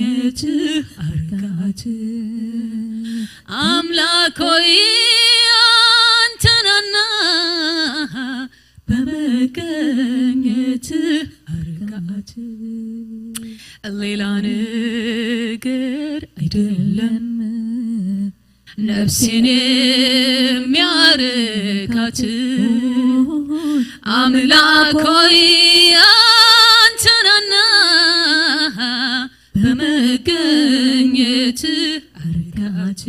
በመገኘት አርካት። አምላክ ሆይ አንተናና በመገኘት አርካት። ሌላ ነገር አይደለም ነፍሴን የሚያረካት። አምላክ ሆይ አንተናና በመገኘት አርካት።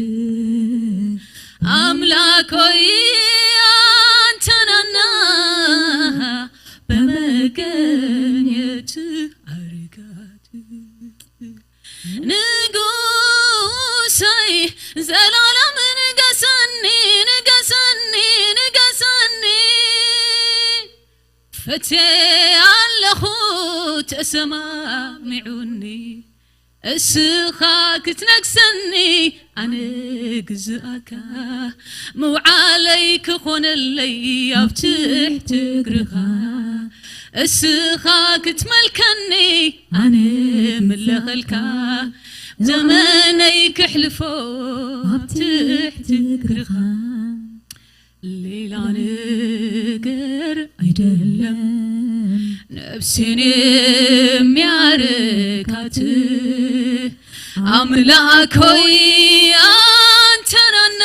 አምላክ ሆይ አንተናና በመገኘት አርካት። ንጉሰይ ዘላለም ንገሰኒ፣ ንገሰኒ፣ ንገሰኒ። ፈትየ ኣለኹ ተሰማሚዑኒ። እስኻ ክትነግሰኒ ኣነ ግዝኣካ። ምውዓለይ ክኾነለይ ኣብ ትሕቲ እግርኻ። እስኻ ክትመልከኒ ኣነ ምለኸልካ። ዘመነይ ክሕልፎ ኣብ ትሕቲ እግርኻ። ሌላ ነገር አይደለም ነፍሴን የሚያረካት። አምላክ ሆይ አንተናና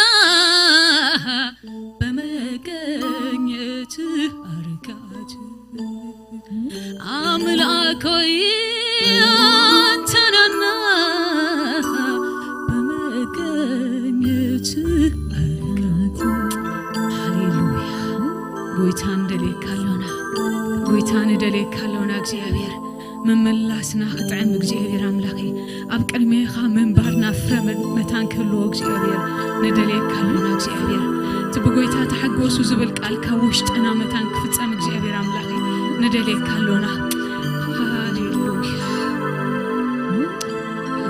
በመገኘት አርካት። አምላክ ሆይ አንተናና በመገኘት አርካት። ሃሌሉያ። ጎይታ ንደልየካ ኣሎና፣ ጎይታ ንደልየካ ኣሎና። እግዚኣብሔር ምምላስና ክጥዕም እግዚኣብሔር ኣምላኸይ፣ ኣብ ቅድሜኻ ምንባርና ፍረ መታን ክህልዎ እግዚኣብሔር ንደልየካ ኣሎና። እግዚኣብሔር እቲ ብጎይታ ተሓጎሱ ዝብል ቃል ካብ ውሽጥና መታን ክፍጸም እግዚኣብሔር ኣምላኸይ ንደልየካ ኣሎና። ሃሌሉያ።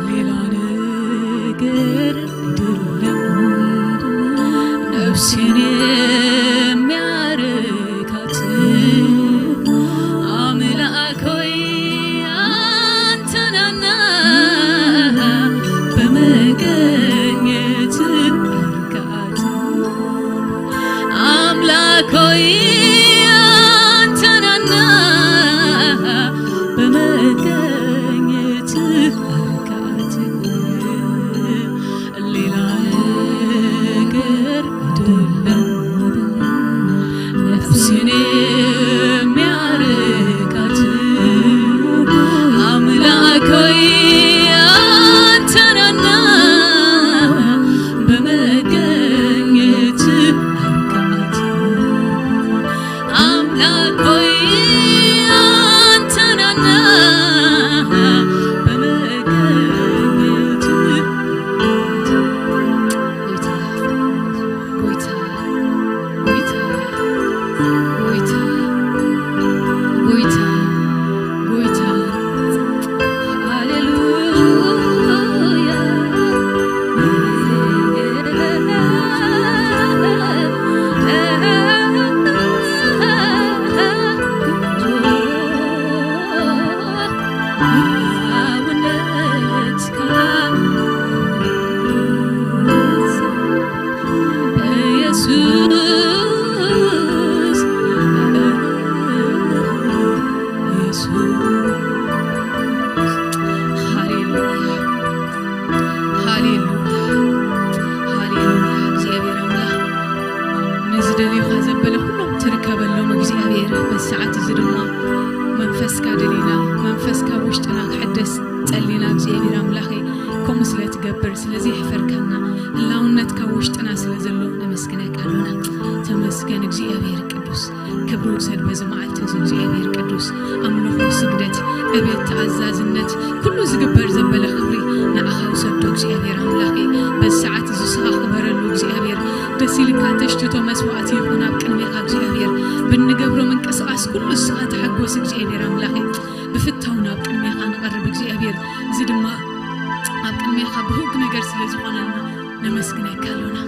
ሌላ ነገር አይደለም ነፍሴን የሚያረካት። አምላክ ሆይ አንተናና በመገኘት አርካት። አምላክ ሆይ አንተናና በመገኘት አርካት። ሌላ ነገር አይደለም ነፍሴን የሚያረካት። አምላክ ሆይ አንተናና በመገኘት አርካት። አምላክ ሆይ አንተናና በመገኘት። ጎይታ፣ ጎይታ፣ ጎይታ፣ ጎይታ፣ ጎይታ፣ ጎይታ። ሃሌሉያ። ኢየሱስ፣ ኢየሱስ። ሃሌሉያ፣ ሃሌሉያ፣ ሃሌሉያ። እግዚኣብሔር ኣምላኽ ነዚ ደልዩኻ ዘበለ ኩሎም ትርከበሎም እግዚኣብሔር፣ በዚ ሰዓት እዚ ድማ መንፈስካ ደሊና፣ መንፈስካ ውሽጥና ክሕደስ ጸሊና እግዚኣብሔር ኣምላኸይ፣ ከምኡ ስለ ትገብር፣ ስለ ዘይሕፈርካና፣ ህላውነትካ ውሽጥና ስለ ዘሎ ነመስግነካ ኣሎና። ተመስገን እግዚኣብሔር ቅዱስ፣ ክብሪ ውሰድ በዚ መዓልቲ እዚ እግዚኣብሔር ቅዱስ። ኣምልኾ፣ ስግደት፣ ዕብየት፣ ተኣዛዝነት፣ ኩሉ ዝግበር ዘበለ ክብሪ ንዓኻ ውሰዶ እግዚኣብሔር ኣምላኸይ። በዚ ሰዓት እዚ ንስኻ ክበረሉ እግዚኣብሔር። ደስ ኢልካ ተሽትቶ መስዋዕቲ ይኹን ኣብ ቅድሜኻ እግዚኣብሔር። ብንገብሮ ምንቅስቓስ ኩሉ ንስኻ ተሓጎስ እግዚኣብሔር ኣምላኸይ። ብፍታው ናብ ቅድሜኻ ንቐርብ እግዚኣብሔር። እዚ ድማ ኣብ ቅድሜኻ ብህግ ነገር ስለ ዝኾነልና ነመስግነካ ኣሎና።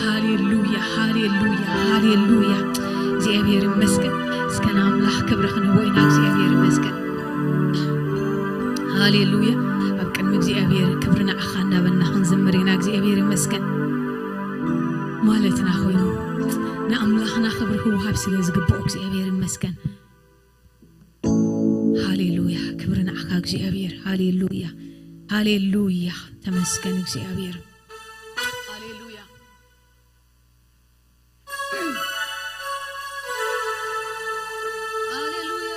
ሃሌሉያ፣ ሃሌሉያ፣ ሃሌሉያ። እግዚኣብሔር ይመስገን። እስከ ንኣምላኽ ክብሪ ክንህቦ ኢና። እግዚኣብሔር ይመስገን። ሃሌሉያ። ኣብ ቅድሚ ስለ ዝግብኦ እግዚኣብሔር ይመስገን። ሃሌሉያ፣ ክብሪ ንዓኻ እግዚኣብሔር። ሃሌሉያ፣ ሃሌሉያ፣ ተመስገን እግዚኣብሔር። ሃሌሉያ፣ ሃሌሉያ፣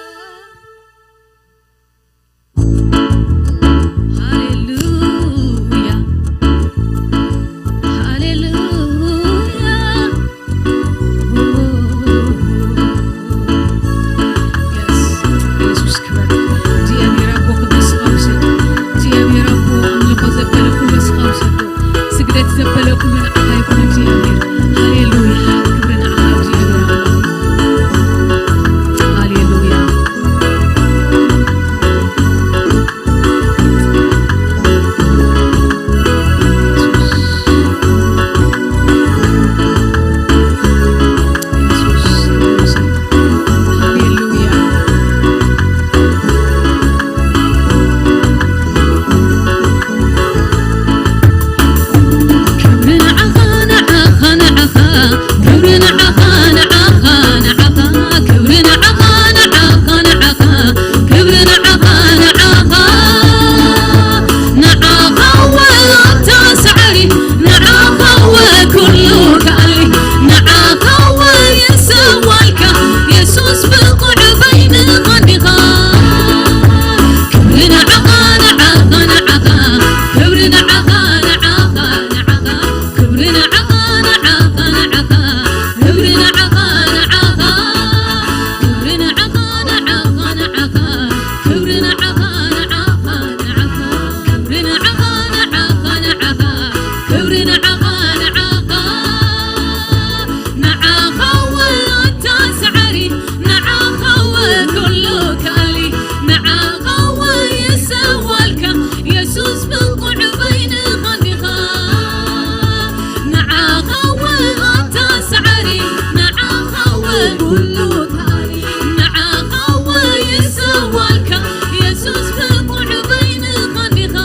ሃሌሉያ፣ ሃሌሉያ። የስ፣ ኢየሱስ ክበር። እግዚኣብሔር ኣቦ ክብሪ እስኻ ውሰድ። እግዚኣብሔር ኣቦ ኣምልኾ ዘበለ ኩሉ እስኻ ውሰዶ። ስግደት ዘበለ ኩሉ ንዓኻ ይኹን እግዚኣብሔር። ሃሌሉያ። ክብሪ ንዓኻ እግዚኣብሔር ኣቦ። ሃሌሉያ። ክብሪ ንዓኻ፣ ንዓኻ፣ ንዓኻ፣ ክብሪ ንዓኻ፣ ንዓኻ፣ ንዓኻ፣ ክብሪ ንዓኻ፣ ንዓኻ፣ ንዓኻ፣ ክብሪ ንዓኻ፣ ንዓኻ፣ ንዓኻ እወ ኣታ ሳዕሪ፣ ንዓኻ እወ ኩሉ ከኣሊ፣ ንዓኻ እወ የሰዋልካ፣ የሱስ ብቑዕ በይንኻ እንዲኻ። ክብሪ ንዓኻ፣ ንዓኻ፣ ንዓኻ፣ ክብሪ ንዓኻ፣ ንዓኻ፣ ንዓኻ። ክብሪ ንዓኻ፣ ንዓኻ፣ ንዓኻ፣ ክብሪ ንዓኻ፣ ንዓኻ፣ ክብሪ ንዓኻ፣ ንዓኻ፣ ንዓኻ፣ ክብሪ ንዓኻ፣ ንዓኻ፣ ንዓኻ፣ ክብሪ ንዓኻ፣ ንዓኻ፣ ንዓኻ፣ ክብሪ ንዓኻ፣ ንዓኻ። ንዓኻ እወ ኣታ ሳዕሪ፣ ንዓኻ እወ ኩሉ ከኣሊ፣ ንዓኻ እወ ይሰዋልካ፣ የሱስ ብቑዕ በይንኻ እንዲኻ። ንዓኻ እወ ኣታ ሳዕሪ፣ ንዓኻ እወ ኩሉ ከኣሊ፣ ንዓኻ እወ ይሰዋልካ፣ የሱስ ብቑዕ በይንኻ እንዲኻ።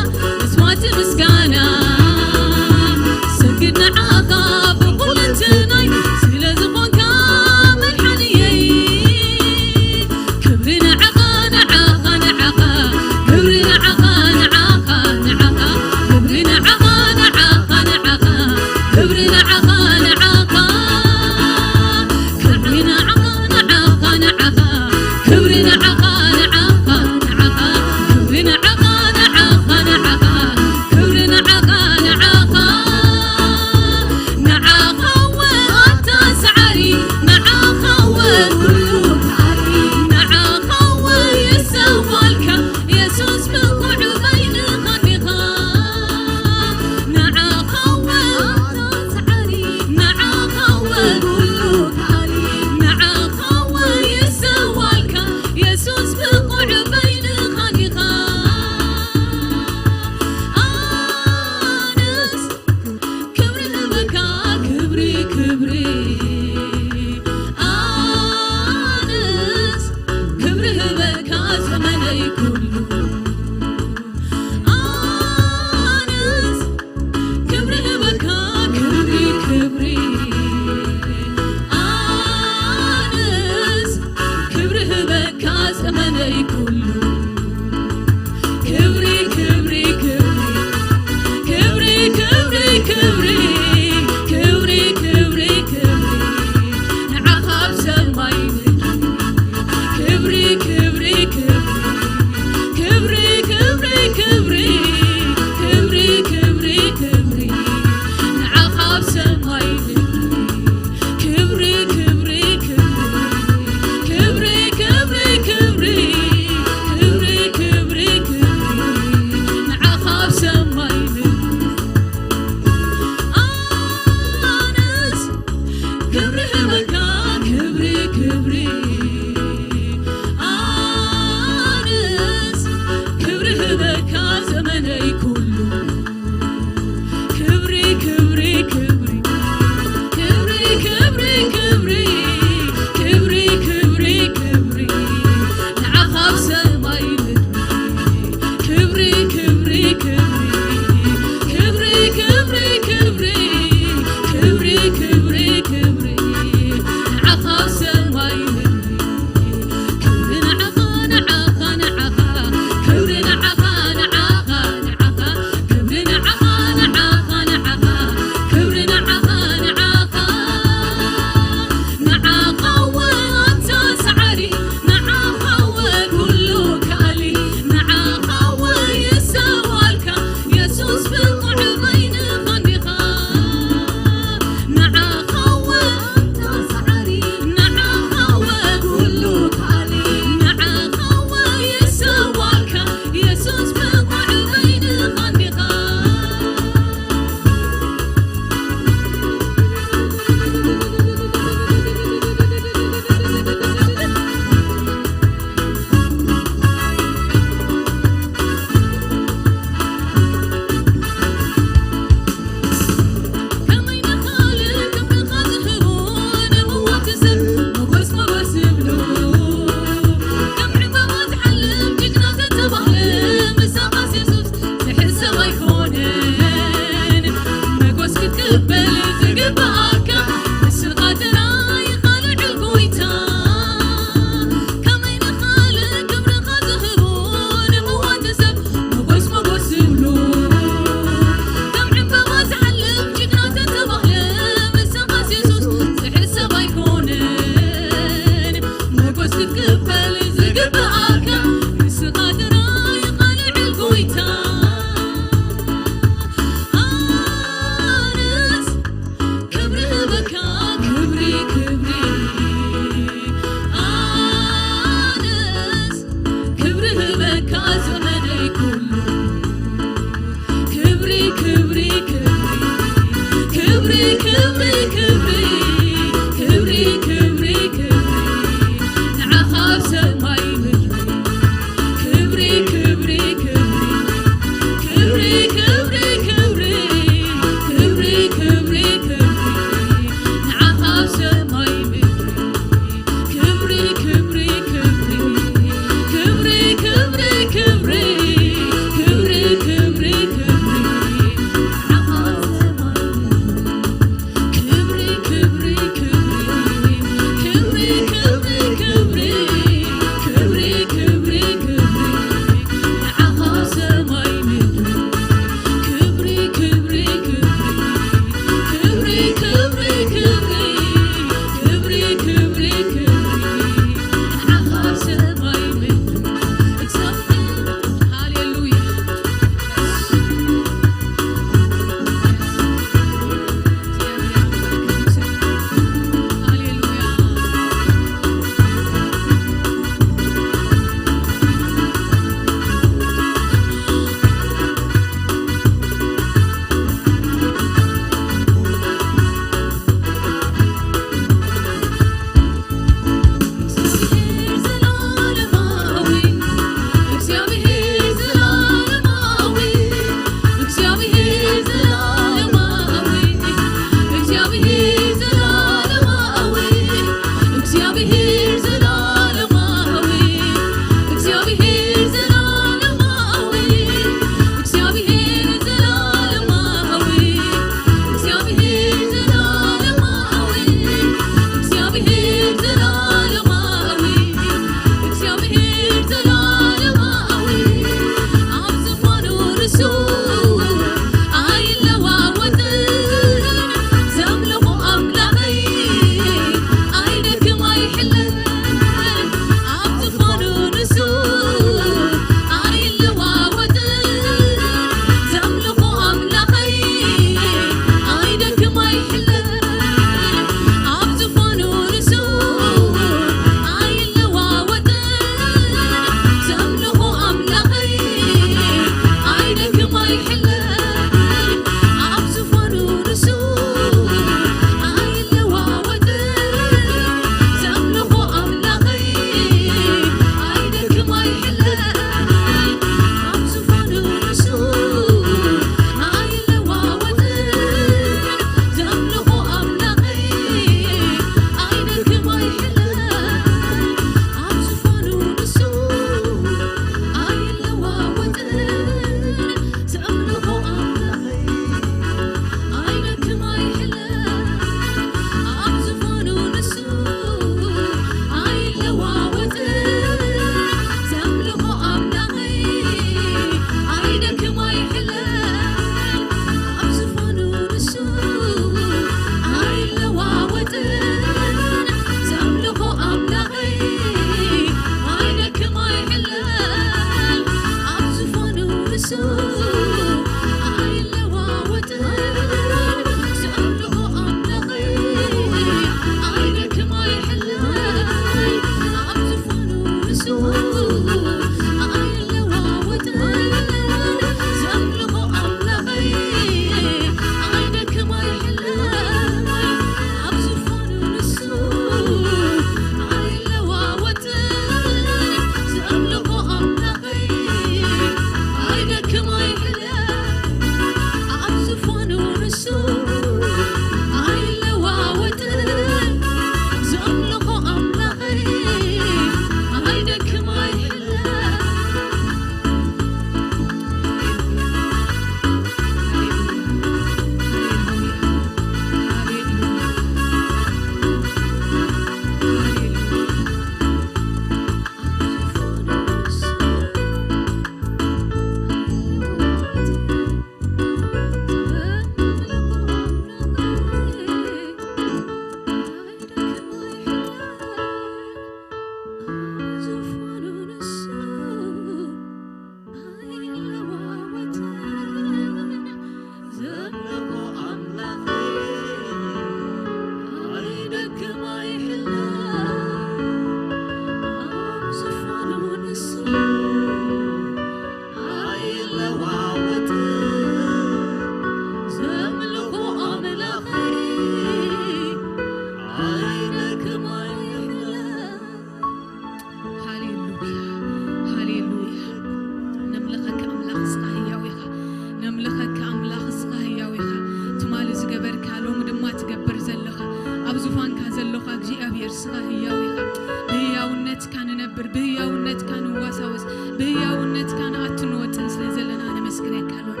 ንዋሳወስ፣ ብህያውነትካ ንኣቱ ንወጥን ስለ ዘለና ነመስግነካ ኣሎና።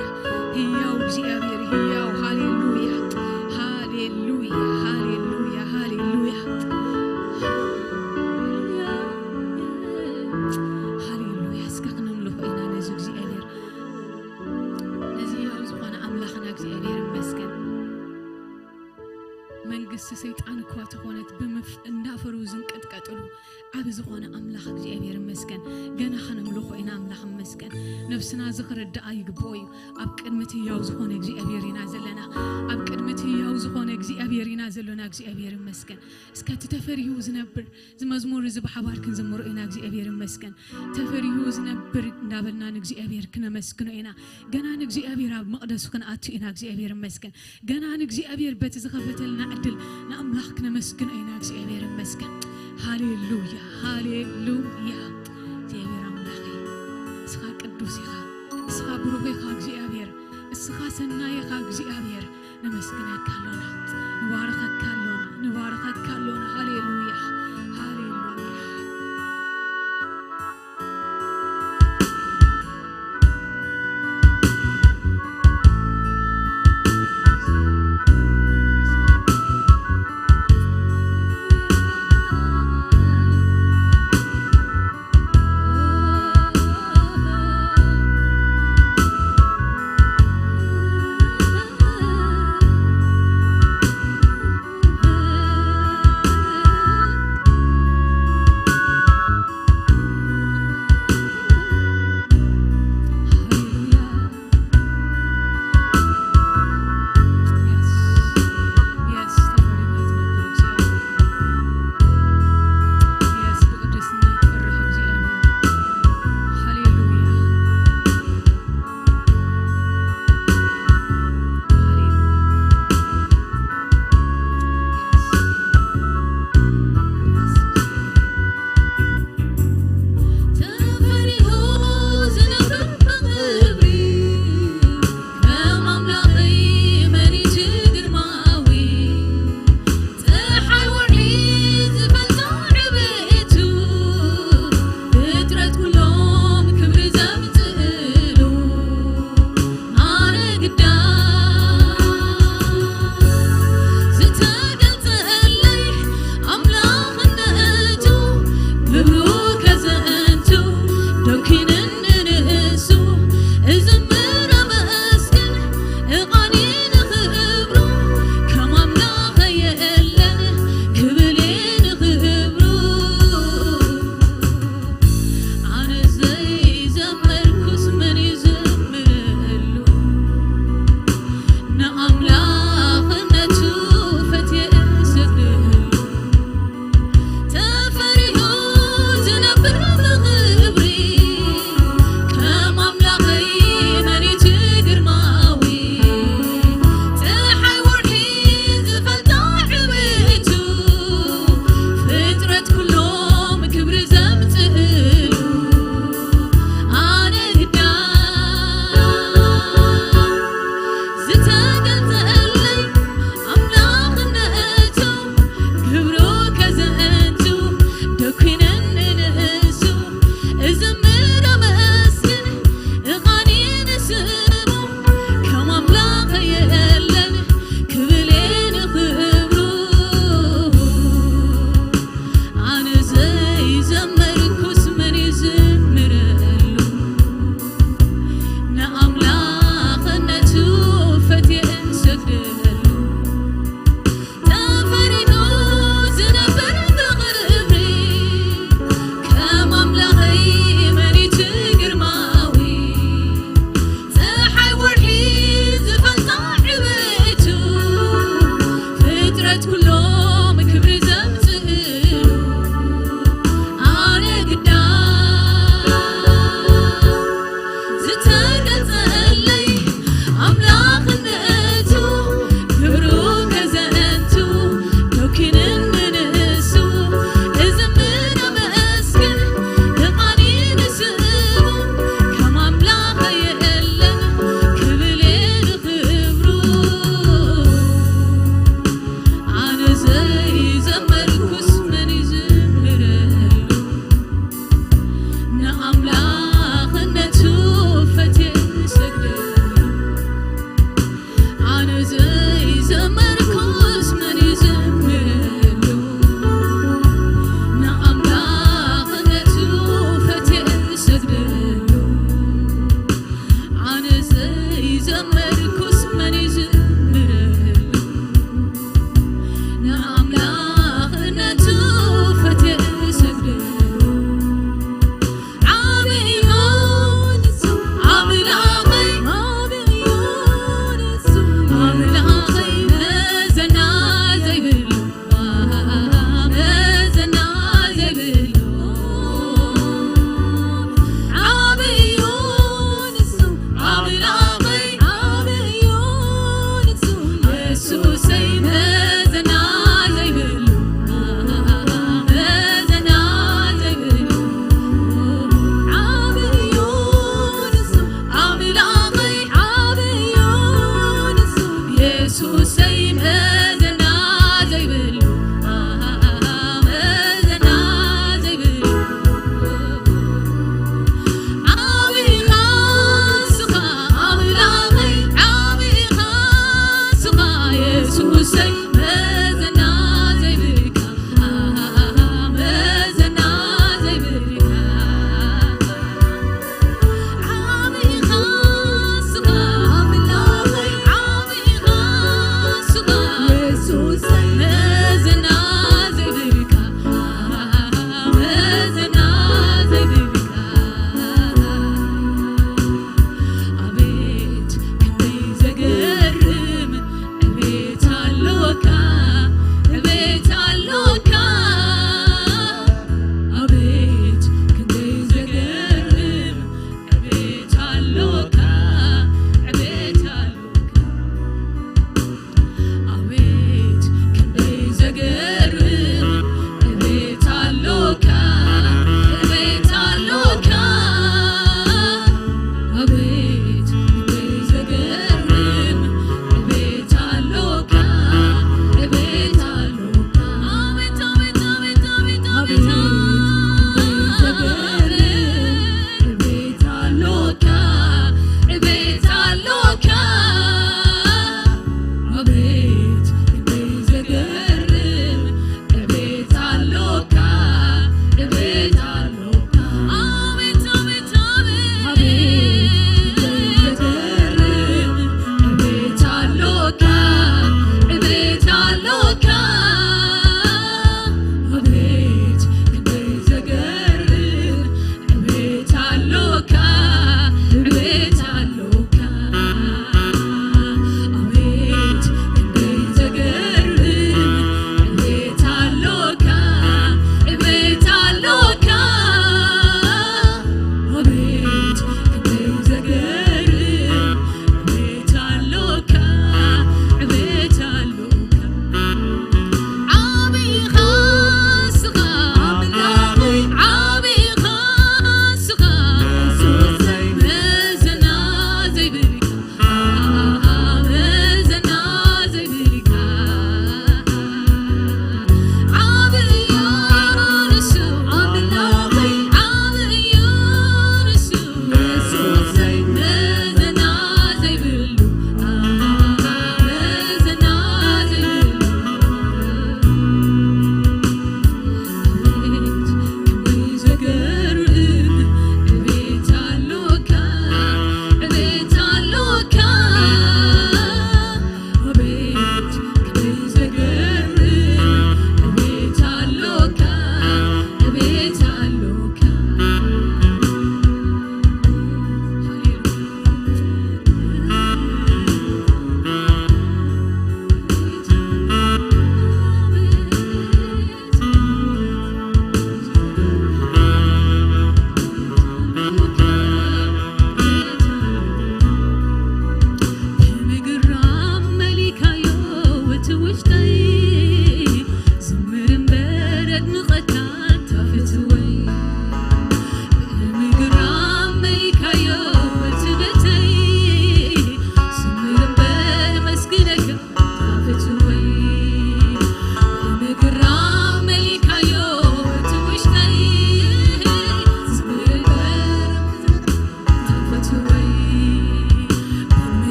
ህያው እግዚኣብሔር፣ ህያው፣ ሃሌሉያ፣ ሃሌሉያ፣ ሃሌሉያ፣ ሃሌሉያ፣ ሃሌሉያ። እስከ ክነምልኾ ኢና ነዚ እግዚኣብሔር፣ ነዚ ህያው ዝኾነ ኣምላኽና እግዚኣብሔር ይመስገን። መንግስቲ ሰይጣን እኳ ተኾነት ብምፍ-፣ እንዳፈሩ ዝንቀጥቀጥሉ ዓቢ ዝኾነ ኣምላኽ እግዚኣብሔር ይመስገን። ገና ከነምልኾ ኢና ኣምላኽ ይመስገን። ነብስና እዚ ክርድኣ ይግብኦ እዩ። ኣብ ቅድሚ እቲ ህያው ዝኾነ እግዚኣብሔር ኢና ዘለና። ኣብ ቅድሚ እቲ ህያው ዝኾነ እግዚኣብሔር ኢና ዘሎና። እግዚኣብሔር ይመስገን። እስከ እቲ ተፈሪሁ ዝነብር እዚ መዝሙር እዚ ብሓባር ክንዝምሮ ኢና። እግዚኣብሔር ይመስገን። ተፈሪሁ ዝነብር እንዳበልና ንእግዚኣብሔር ክነመስግኖ ኢና። ገና ንእግዚኣብሔር ኣብ መቕደሱ ክንኣቱ ኢና። እግዚኣብሔር ይመስገን። ገና ንእግዚኣብሔር በቲ ዝኸፈተልና ዕድል ንኣምላኽ ክነመስግኖ ኢና። እግዚኣብሔር ይመስገን። ሃሌሉያ፣ ሃሌሉያ። እግዚኣብሔር ኣምላኸይ፣ እስኻ ቅዱስ ኢኻ፣ እስኻ ብሩኽ ኢኻ እግዚኣብሔር፣ እስኻ ሰናይ ኢኻ እግዚኣብሔር። ነመስግነካ ኣሎና፣ ንባርኸካ ኣሎና፣ ንባርኸካ ኣሎና። ሃሌሉያ፣ ሃሌሉያ። ኣምላኽነቱ ፈትየ እሰግደሉ። ኣነ ዘይዘመርኩስ መን ይዘምረሉ? ንኣምላኽነቱ ፈትየ እሰግደሉ። ኣነ ዘይዘመርኩስ መን ይዝምረሉ? ንኣምላኽነቱ ፈትየ እሰግደሉ። ዓቢ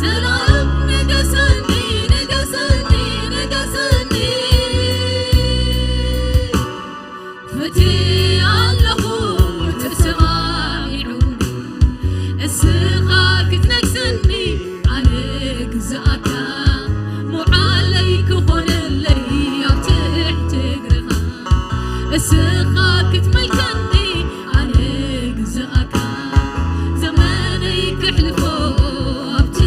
ዘላለም ንገሰኒ፣ ንገሰኒ፣ ንገሰኒ። ፈትየ ኣለኹ ተሰማሚዑ፣ እስኻ ክትነግሰኒ ኣነ ግዛኣካ፣ ሞዓለይ ክኾነለይ ኣብ ትሕቲ እግርኻ። እስኻ ክትመልከኒ ኣነ ግዛኣካ፣ ዘመነይ ክሕልፎ ኣብቲ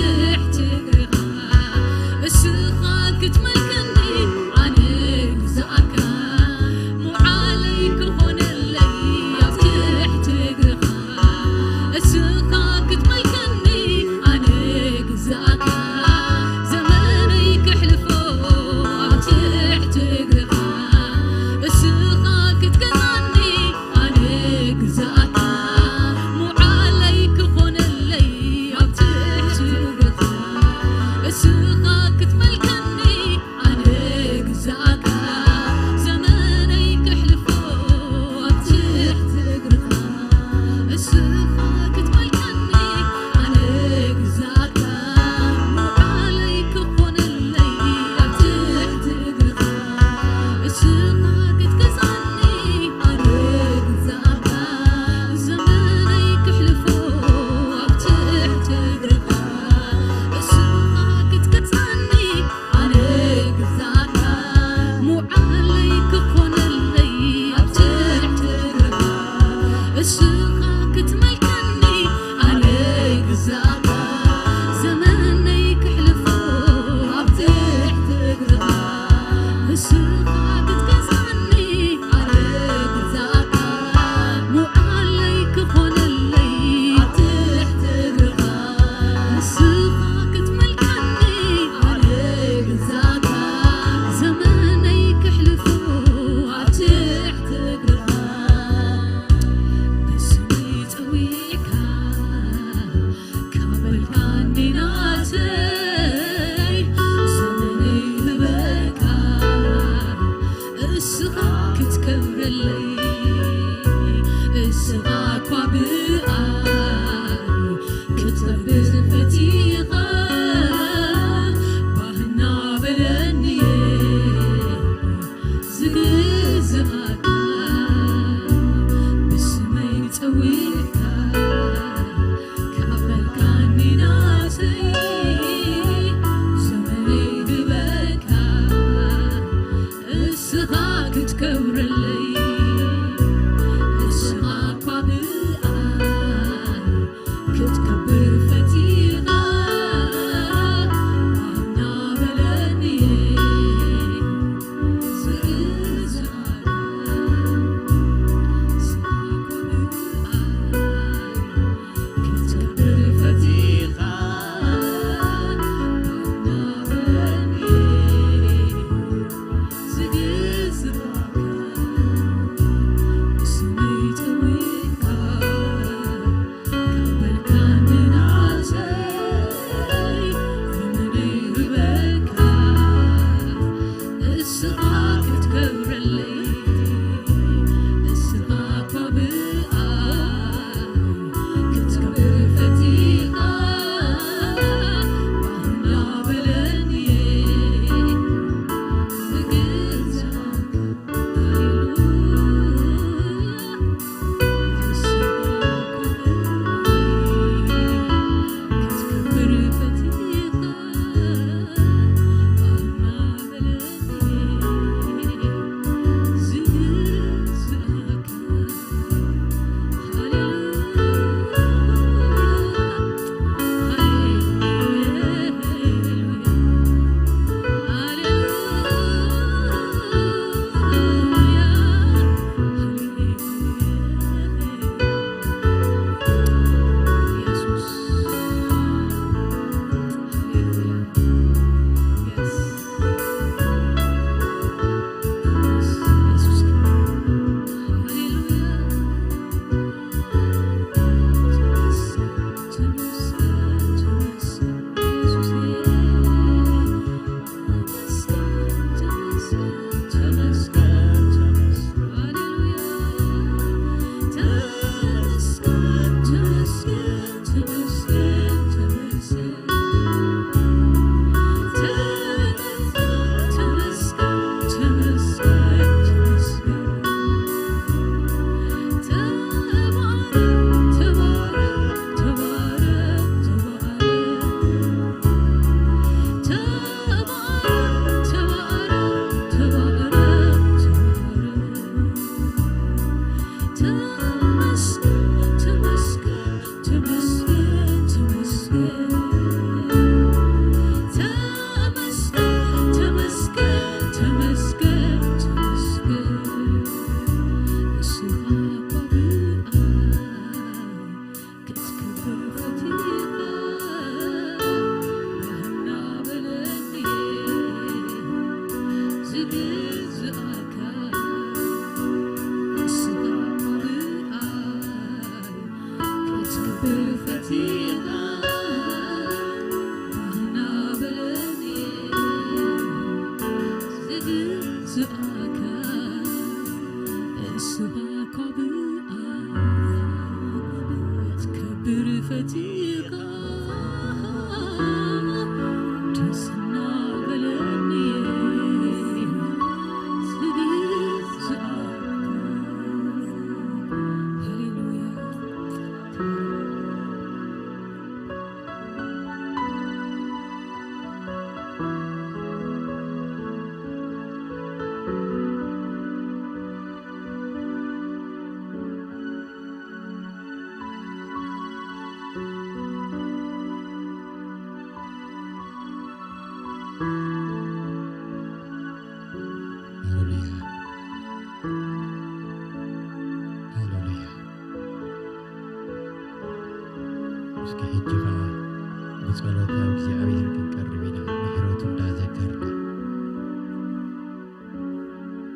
ጸሎት ናብ እግዚኣብሔር ክንቀርብ ኢና፣ ምሕረቱ እንዳዘከርና።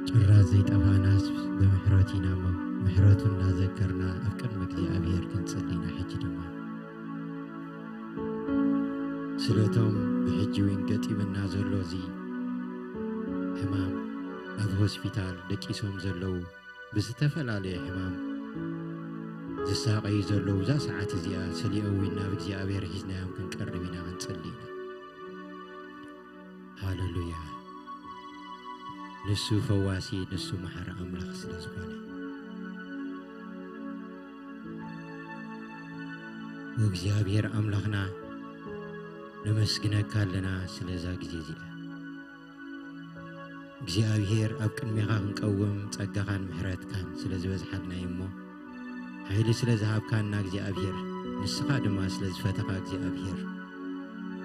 ጭራዝ ዘይጠፋናስ ብምሕረቱ ኢና እሞ፣ ምሕረቱ እንዳዘከርና ኣብ ቅድሚ እግዚኣብሔር ክንጽሊ ኢና። ሕጂ ድማ ስለቶም ብሕጂ እውን ገጢምና ዘሎ እዚ ሕማም፣ ኣብ ሆስፒታል ደቂሶም ዘለዉ ብዝተፈላለየ ሕማም ዝሳቐዩ ዘለዉ፣ እዛ ሰዓት እዚኣ ሰሊኦም እውን ናብ እግዚኣብሔር ሒዝናዮም ክንቀርብ ኢና፣ ክንጽሊ ኢና። ሃሌሉያ። ንሱ ፈዋሲ፣ ንሱ መሓሪ ኣምላኽ ስለ ዝኾነ፣ እግዚኣብሔር ኣምላኽና፣ ነመስግነካ ኣለና ስለዛ ግዜ እዚኣ። እግዚኣብሔር፣ ኣብ ቅድሜኻ ክንቀውም ጸጋኻን ምሕረትካን ስለ ዝበዝሓልና እዩ እሞ፣ ሓይሊ ስለ ዝሃብካና እግዚኣብሔር፣ ንስኻ ድማ ስለ ዝፈተኻ እግዚኣብሔር፣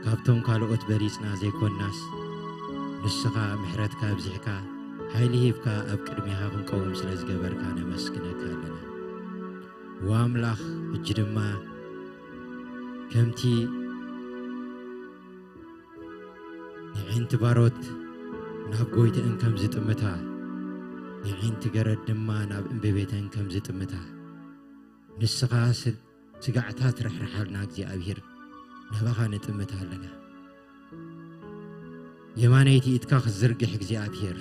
ካብቶም ካልኦት በሊጽና ዘይኮንናስ፣ ንስኻ ምሕረትካ ኣብዚሕካ፣ ሓይሊ ሂብካ ኣብ ቅድሜኻ ክንቀውም ስለ ዝገበርካ ነመስግነካ ኣለና። ወኣምላኽ፣ ሕጂ ድማ ከምቲ የዒንቲ ባሮት ናብ ጎይተአን ከም ዝጥምታ፣ የዒንቲ ገረድ ድማ ናብ እምበቤተን ከም ዝጥምታ፣ ንስኻ ስ-፣ ስጋዕታ ትርሕርሓልና እግዚኣብሔር፣ ናባኻ ንጥምት ኣለና። የማነይቲ ኢድካ ክትዝርግሕ እግዚኣብሔር፣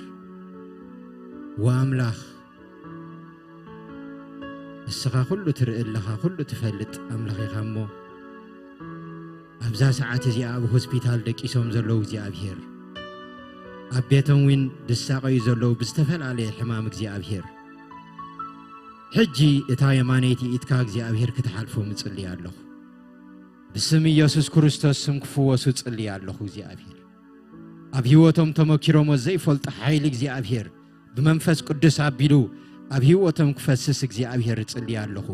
ወኣምላኽ፣ ንስኻ ኩሉ ትርኢ ኣለኻ፣ ኩሉ ትፈልጥ ኣምላኽ ኢኻ እሞ፣ ኣብዛ ሰዓት እዚኣ ኣብ ሆስፒታል ደቂሶም ዘለዉ እግዚኣብሔር፣ ኣብ ቤቶም እውን ዝሳቐዩ ዘለዉ ብዝተፈላለየ ሕማም እግዚኣብሔር፣ ሕጂ እታ የማነይቲ ኢድካ እግዚኣብሔር ክትሓልፎም እጽሊ ኣለኹ። ብስም ኢየሱስ ክርስቶስ ስም ክፍወሱ እጽሊ ኣለኹ እግዚኣብሔር። ኣብ ህይወቶም ተመኪሮሞ ዘይፈልጡ ሓይሊ እግዚኣብሔር ብመንፈስ ቅዱስ ኣቢሉ ኣብ ህይወቶም ክፈስስ እግዚኣብሔር እጽሊ ኣለኹ።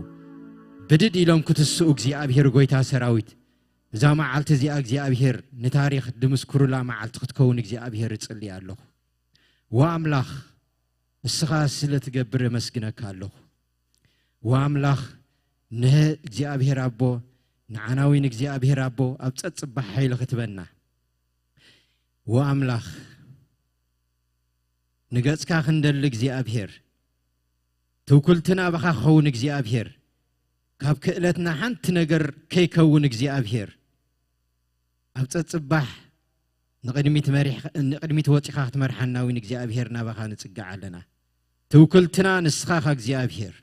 ብድድ ኢሎም ክትስኡ እግዚኣብሔር ጎይታ ሰራዊት፣ እዛ መዓልቲ እዚኣ እግዚኣብሔር ንታሪኽ ድምስኩሩላ መዓልቲ ክትከውን እግዚኣብሔር እጽሊ ኣለኹ። ወኣምላኽ፣ ንስኻ ስለ ትገብር የመስግነካ ኣለኹ። ወኣምላኽ፣ ንህ እግዚኣብሔር ኣቦ፣ ንዓና እውን እግዚኣብሔር ኣቦ ኣብ ጸጽባሕ ሓይሊ ክትበና። ወኣምላኽ፣ ንገጽካ ክንደሊ እግዚኣብሔር፣ ትውክልትና ብኻ ክኸውን እግዚኣብሔር፣ ካብ ክእለትና ሓንቲ ነገር ከይከውን እግዚኣብሔር፣ ኣብ ጸጽባሕ ንቕድሚት መሪሕ-፣ ንቕድሚት ወጺኻ ክትመርሓና እውን እግዚኣብሔር ናባኻ ንጽጋዕ ኣለና። ትውክልትና ንስኻ ኢኻ እግዚኣብሔር፣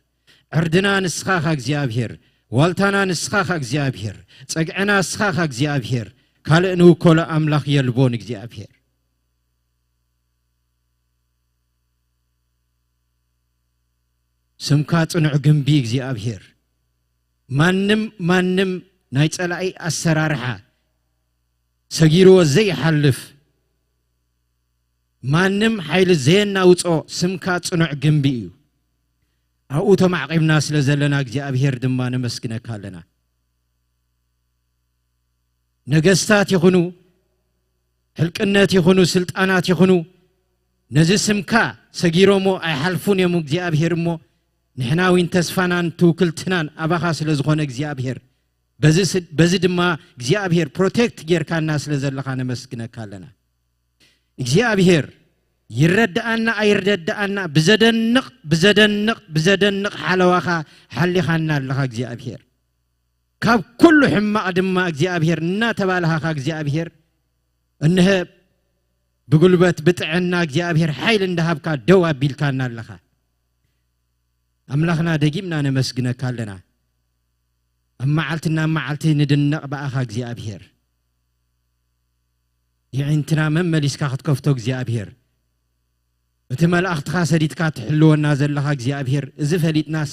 ዕርድና ንስኻ ኢኻ እግዚኣብሔር፣ ዋልታና ንስኻ ኢኻ እግዚኣብሔር፣ ጸግዕና ንስኻ ኢኻ እግዚኣብሔር፣ ካልእ ንውከሎ ኣምላኽ የልቦን እግዚኣብሔር። ስምካ ጽኑዕ ግንቢ እግዚኣብሔር፣ ማንም፣ ማንም ናይ ጸላኢ ኣሰራርሓ ሰጊርዎ ዘይሓልፍ፣ ማንም ሓይሊ ዘየናውጾ ስምካ ጽኑዕ ግንቢ እዩ። ኣብኡ ተማዕቂብና ስለ ዘለና እግዚኣብሔር ድማ ነመስግነካ ኣለና። ነገስታት ይኹኑ፣ ሕልቅነት ይኹኑ፣ ስልጣናት ይኹኑ፣ ነዚ ስምካ ሰጊሮሞ ኣይሓልፉን እዮም እግዚኣብሔር እሞ፣ ንሕና እውን ተስፋናን ትውክልትናን ኣባኻ ስለ ዝኾነ እግዚኣብሔር፣ በዚ ስ-፣ በዚ ድማ እግዚኣብሔር ፕሮቴክት ጌርካና ስለ ዘለኻ ነመስግነካ ኣለና። እግዚኣብሔር ይረድኣና ኣይረድኣና ብዘደንቕ፣ ብዘደንቕ፣ ብዘደንቕ ሓለዋኻ ሓሊኻና ኣለኻ እግዚኣብሔር። ካብ ኩሉ ሕማቕ ድማ እግዚኣብሔር እናተባልሃኻ እግዚኣብሔር እንሀ ብጉልበት ብጥዕና እግዚኣብሔር ሓይሊ እንዳሃብካ ደው ኣቢልካና ኣለኻ። ኣምላኽና ደጊምና ነመስግነካ ኣለና። ኣብ መዓልትና መዓልቲ ንድነቕ ብኣኻ እግዚኣብሔር። የዒንትና መመሊስካ ክትከፍቶ እግዚኣብሔር። እቲ መላእኽትኻ ሰዲድካ ትሕልወና ዘለኻ እግዚኣብሔር፣ እዚ ፈሊጥናስ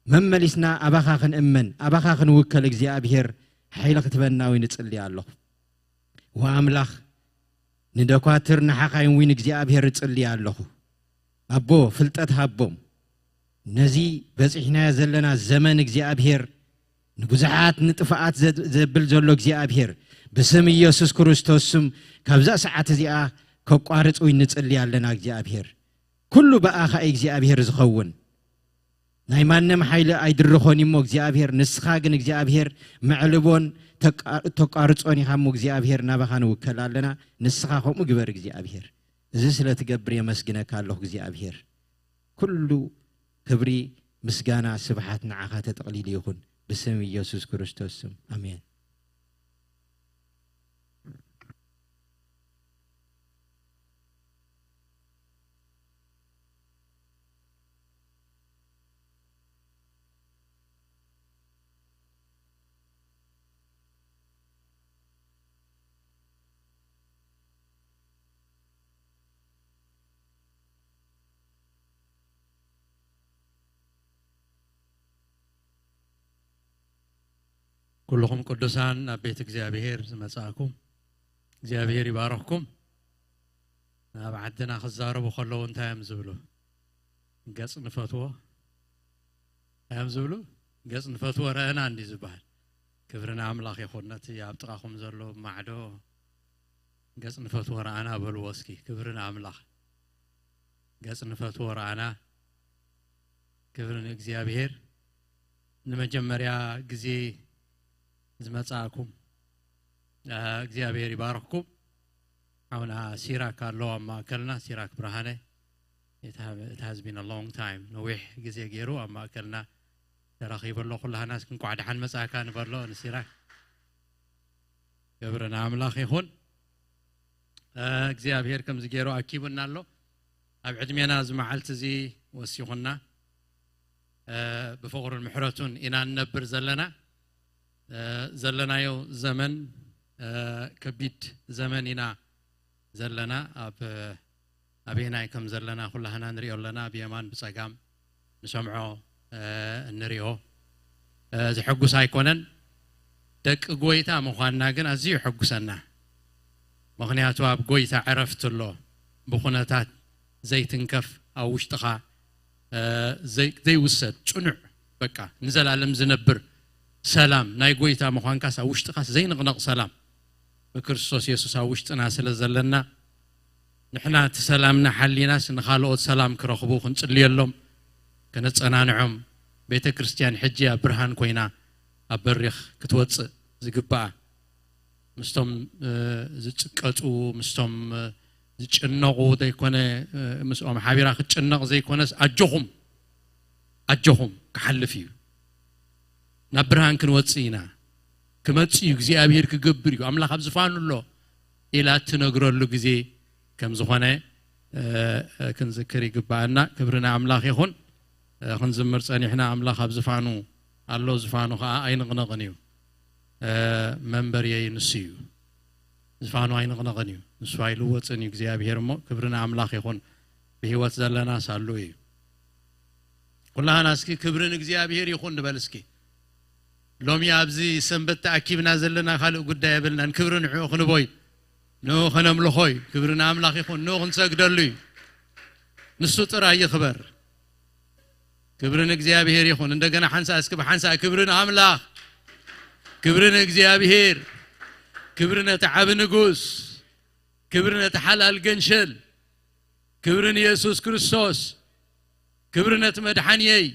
መመሊስና ኣባኻ ክንእመን፣ ኣባኻ ክንውከል እግዚኣብሔር ሓይሊ ክትበና እውን እጽሊ ኣለኹ። ወኣምላኽ ንደኳትር ንሓኻይም እውን እግዚኣብሔር እጽሊ ኣለኹ። ኣቦ ፍልጠት ሃቦም። ነዚ በጺሕናዮ ዘለና ዘመን እግዚኣብሔር ንብዙሓት ንጥፍኣት ዘ-፣ ዘብል ዘሎ እግዚኣብሔር ብስም ኢየሱስ ክርስቶስ ስም ካብዛ ሰዓት እዚኣ ከቋርጽ እውን ንጽሊ ኣለና። እግዚኣብሔር ኩሉ ብኣኻ እዩ እግዚኣብሔር ዝኸውን። ናይ ማንም ሓይሊ ኣይድርኾን እሞ እግዚኣብሔር፣ ንስኻ ግን እግዚኣብሔር መዕልቦን ተቋርጾን ኢኻ እሞ እግዚኣብሔር ናባኻ ንውከል ኣለና። ንስኻ ከምኡ ግበር እግዚኣብሔር። እዚ ስለ ትገብር የመስግነካ ኣለኹ እግዚኣብሔር። ኩሉ ክብሪ፣ ምስጋና፣ ስብሓት ንዓኻ ተጠቕሊሉ ይኹን። ብስም ኢየሱስ ክርስቶስ ስም ኣሜን። ኩልኹም ቅዱሳን ኣብ ቤት እግዚኣብሔር ዝመጻእኩም እግዚኣብሔር ይባረኽኩም። ናብ ዓድና ክዛረቡ ከለዉ እንታይ እዮም ዝብሉ? ገጽ ንፈትዎ እዮም ዝብሉ። ገጽ ንፈትዎ ረእና እንዲ ዝበሃል። ክብሪ ንኣምላኽ ይኹን። ነቲ ኣብ ጥቓኹም ዘሎ ማዕዶ ገጽ ንፈትዎ ረኣና በልዎ እስኪ። ክብሪ ንኣምላኽ። ገጽ ንፈትዎ ረኣና። ክብሪ ንእግዚኣብሔር። ንመጀመርያ ግዜ ዝመጻእኩም እግዚኣብሔር ይባርኽኩም። ሓውና ሲራክ ኣሎ ኣብ ማእከልና። ሲራክ ብርሃነ፣ it has been a long time፣ ነዊሕ ግዜ ገይሩ ኣብ ማእከልና ተረኺቡ ኣሎ። ኩላህና እስኪ እንኳዕ ደሓን መጻእካ ንበሎ ንሲራክ። ክብሪ ንኣምላኽ ይኹን። እግዚኣብሔር ከምዚ ገይሩ ኣኪቡና ኣሎ። ኣብ ዕድሜና እዚ መዓልቲ እዚ ወሲኹና ብፍቕሩን ምሕረቱን ኢና ንነብር ዘለና። ዘለናዮ ዘመን ከቢድ ዘመን ኢና ዘለና። ኣብ ኣበየናይ ከም ዘለና ኩላህና ንሪኦ ኣለና። ብየማን ብጸጋም ንሰምዖ እንሪኦ ዘሐጉስ ኣይኮነን። ደቂ ጎይታ ምዃንና ግን ኣዝዩ የሐጉሰና። ምኽንያቱ ኣብ ጎይታ ዕረፍቲ ኣሎ። ብኹነታት ዘይትንከፍ፣ ኣብ ውሽጥኻ ዘይውሰድ ጽኑዕ፣ በቃ ንዘላለም ዝነብር ሰላም ናይ ጎይታ ምዃንካስ ኣብ ውሽጥኻስ ዘይንቕነቕ ሰላም ብክርስቶስ የሱስ ኣብ ውሽጥና ስለ ዘለና፣ ንሕና እቲ ሰላምና ሓሊናስ ንኻልኦት ሰላም ክረኽቡ ክንጽልየሎም፣ ከነጸናንዖም፣ ቤተ ክርስቲያን ሕጂ ኣብ ብርሃን ኮይና ኣብ በሪኽ ክትወጽእ ዝግባኣ፣ ምስቶም ዝጭቀጡ፣ ምስቶም ዝጭነቑ ዘይኮነ፣ ምስኦም ሓቢራ ክትጭነቕ ዘይኮነስ ኣጆኹም፣ ኣጆኹም ክሓልፍ እዩ። ናብ ብርሃን ክንወጽእ ኢና። ክመጽእ እዩ፣ እግዚኣብሔር ክገብር እዩ፣ ኣምላኽ ኣብ ዝፋኑ ኣሎ ኢላ እትነግረሉ ግዜ ከም ዝኾነ ክንዝክር ይግባኣና። ክብሪ ንኣምላኽ ይኹን። ክንዝምር ጸኒሕና፣ ኣምላኽ ኣብ ዝፋኑ ኣሎ፣ ዝፋኑ ኸኣ ኣይንቕነቕን እዩ። መንበርየይ ንሱ እዩ። ዝፋኑ ኣይንቕነቕን እዩ። ንሱ ኣይልወጽን እዩ እግዚኣብሔር እሞ፣ ክብሪ ንኣምላኽ ይኹን። ብህይወት ዘለና ሳሉ እዩ። ኩላህና እስኪ ክብሪ ንእግዚኣብሔር ይኹን ንበል እስኪ። ሎሚ ኣብዚ ሰንበት ተኣኪብና ዘለና ካልእ ጉዳይ የብልናን። ክብሪ ንዕኡ ክንቦይ፣ ንኡ ከነምልኾይ። ክብሪ ንኣምላኽ ይኹን። ንኡ ክንሰግደሉ እዩ። ንሱ ጥራይ ይኽበር። ክብሪ ንእግዚኣብሔር ይኹን። እንደገና ሓንሳ እስኪ ብሓንሳ ክብሪ ንኣምላኽ፣ ክብሪ ንእግዚኣብሔር፣ ክብሪ ነቲ ዓቢ ንጉስ፣ ክብሪ ነቲ ሓላል ገንሸል፣ ክብሪ ንየሱስ ክርስቶስ፣ ክብሪ ነቲ መድሓንየይ።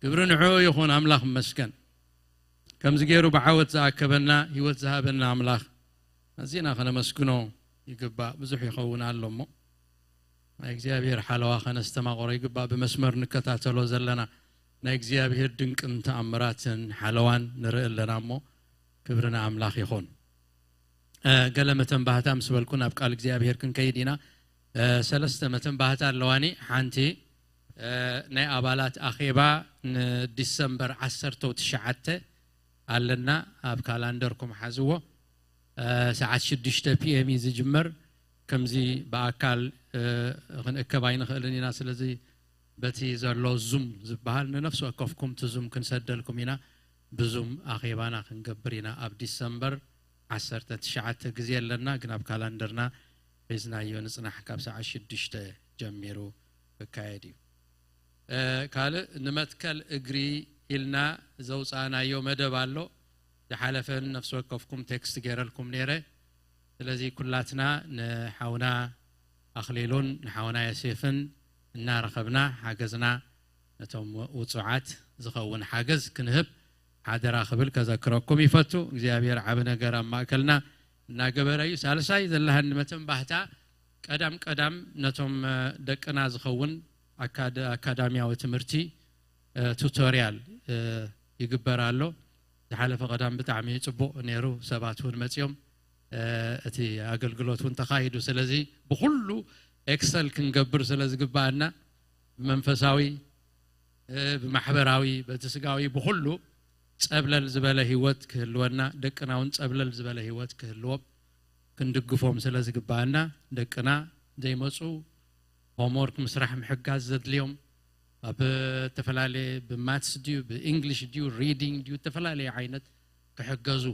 ክብሪ ንዕኡ ይኹን። ኣምላኽ ይመስገን። ከምዚ ገይሩ ብዓወት ዝኣከበና፣ ህይወት ዝሃበና ኣምላኽ ኣዚና ከነመስግኖ ይግባእ። ብዙሕ ይኸውን ኣሎ እሞ፣ ናይ እግዚኣብሔር ሓለዋ ከነስተማቕሮ ይግባእ። ብመስመር ንከታተሎ ዘለና ናይ እግዚኣብሔር ድንቅን ተኣምራትን ሓለዋን ንርኢ ኣለና እሞ፣ ክብሪ ንኣምላኽ ይኹን። ገለ መተንባህታ ምስ በልኩ ናብ ቃል እግዚኣብሔር ክንከይድ ኢና። ሰለስተ መተንባህታ ኣለዋኒ። ሓንቲ ናይ ኣባላት ኣኼባ ንዲሰምበር ዓሰርተ ትሽዓተ ኣለና። ኣብ ካላንደርኩም ሓዝዎ። ሰዓት ሽዱሽተ ፒኤም እዩ ዝጅመር። ከምዚ ብኣካል ክንእከብ ኣይንኽእልን ኢና። ስለዚ በቲ ዘሎ ዙም ዝበሃል ንነፍሲ ወከፍኩም እቲ ዙም ክንሰደልኩም ኢና። ብዙም ኣኼባና ክንገብር ኢና። ኣብ ዲሰምበር ዓሰርተ ትሽዓተ ግዜ ኣለና፣ ግን ኣብ ካላንደርና ሒዝናዮ ንጽናሕ። ካብ ሰዓት ሽዱሽተ ጀሚሩ ክካየድ እዩ። ካልእ ንመትከል እግሪ ኢልና ዘውፃእናዮ መደብ ኣሎ። ዝሓለፈን ነፍሲ ወከፍኩም ቴክስት ገይረልኩም ነይረ። ስለዚ ኩላትና ንሓውና ኣኽሊሉን ንሓውና ዮሴፍን እናረኸብና ሓገዝና ነቶም ውፁዓት ዝኸውን ሓገዝ ክንህብ ሓደራ ክብል ከዘክረኩም ይፈቱ። እግዚኣብሔር ዓቢ ነገር ኣብ ማእከልና እናገበረ እዩ። ሳልሳይ ዘለሃኒ መተንባህታ ቀዳም ቀዳም ነቶም ደቅና ዝኸውን ኣካዳሚያዊ ትምህርቲ ቱቶርያል ይግበር ኣሎ። ዝሓለፈ ቀዳም ብጣዕሚ ጽቡቕ ነይሩ። ሰባት እውን መጺኦም እቲ ኣገልግሎት እውን ተኻይዱ። ስለዚ ብኹሉ ኤክሰል ክንገብር ስለ ዝግባኣና ብመንፈሳዊ ብማሕበራዊ በቲ ስጋዊ ብኹሉ ጸብለል ዝበለ ህይወት ክህልወና፣ ደቅና እውን ጸብለል ዝበለ ህይወት ክህልዎም ክንድግፎም ስለ ዝግባኣና፣ ደቅና ዘይመጹ ሆምወርክ ምስራሕ ምሕጋዝ ዘድልዮም ኣብ ዝተፈላለየ ብማትስ ድዩ ብእንግሊሽ ድዩ ሪዲንግ ድዩ ዝተፈላለየ ዓይነት ክሕገዙ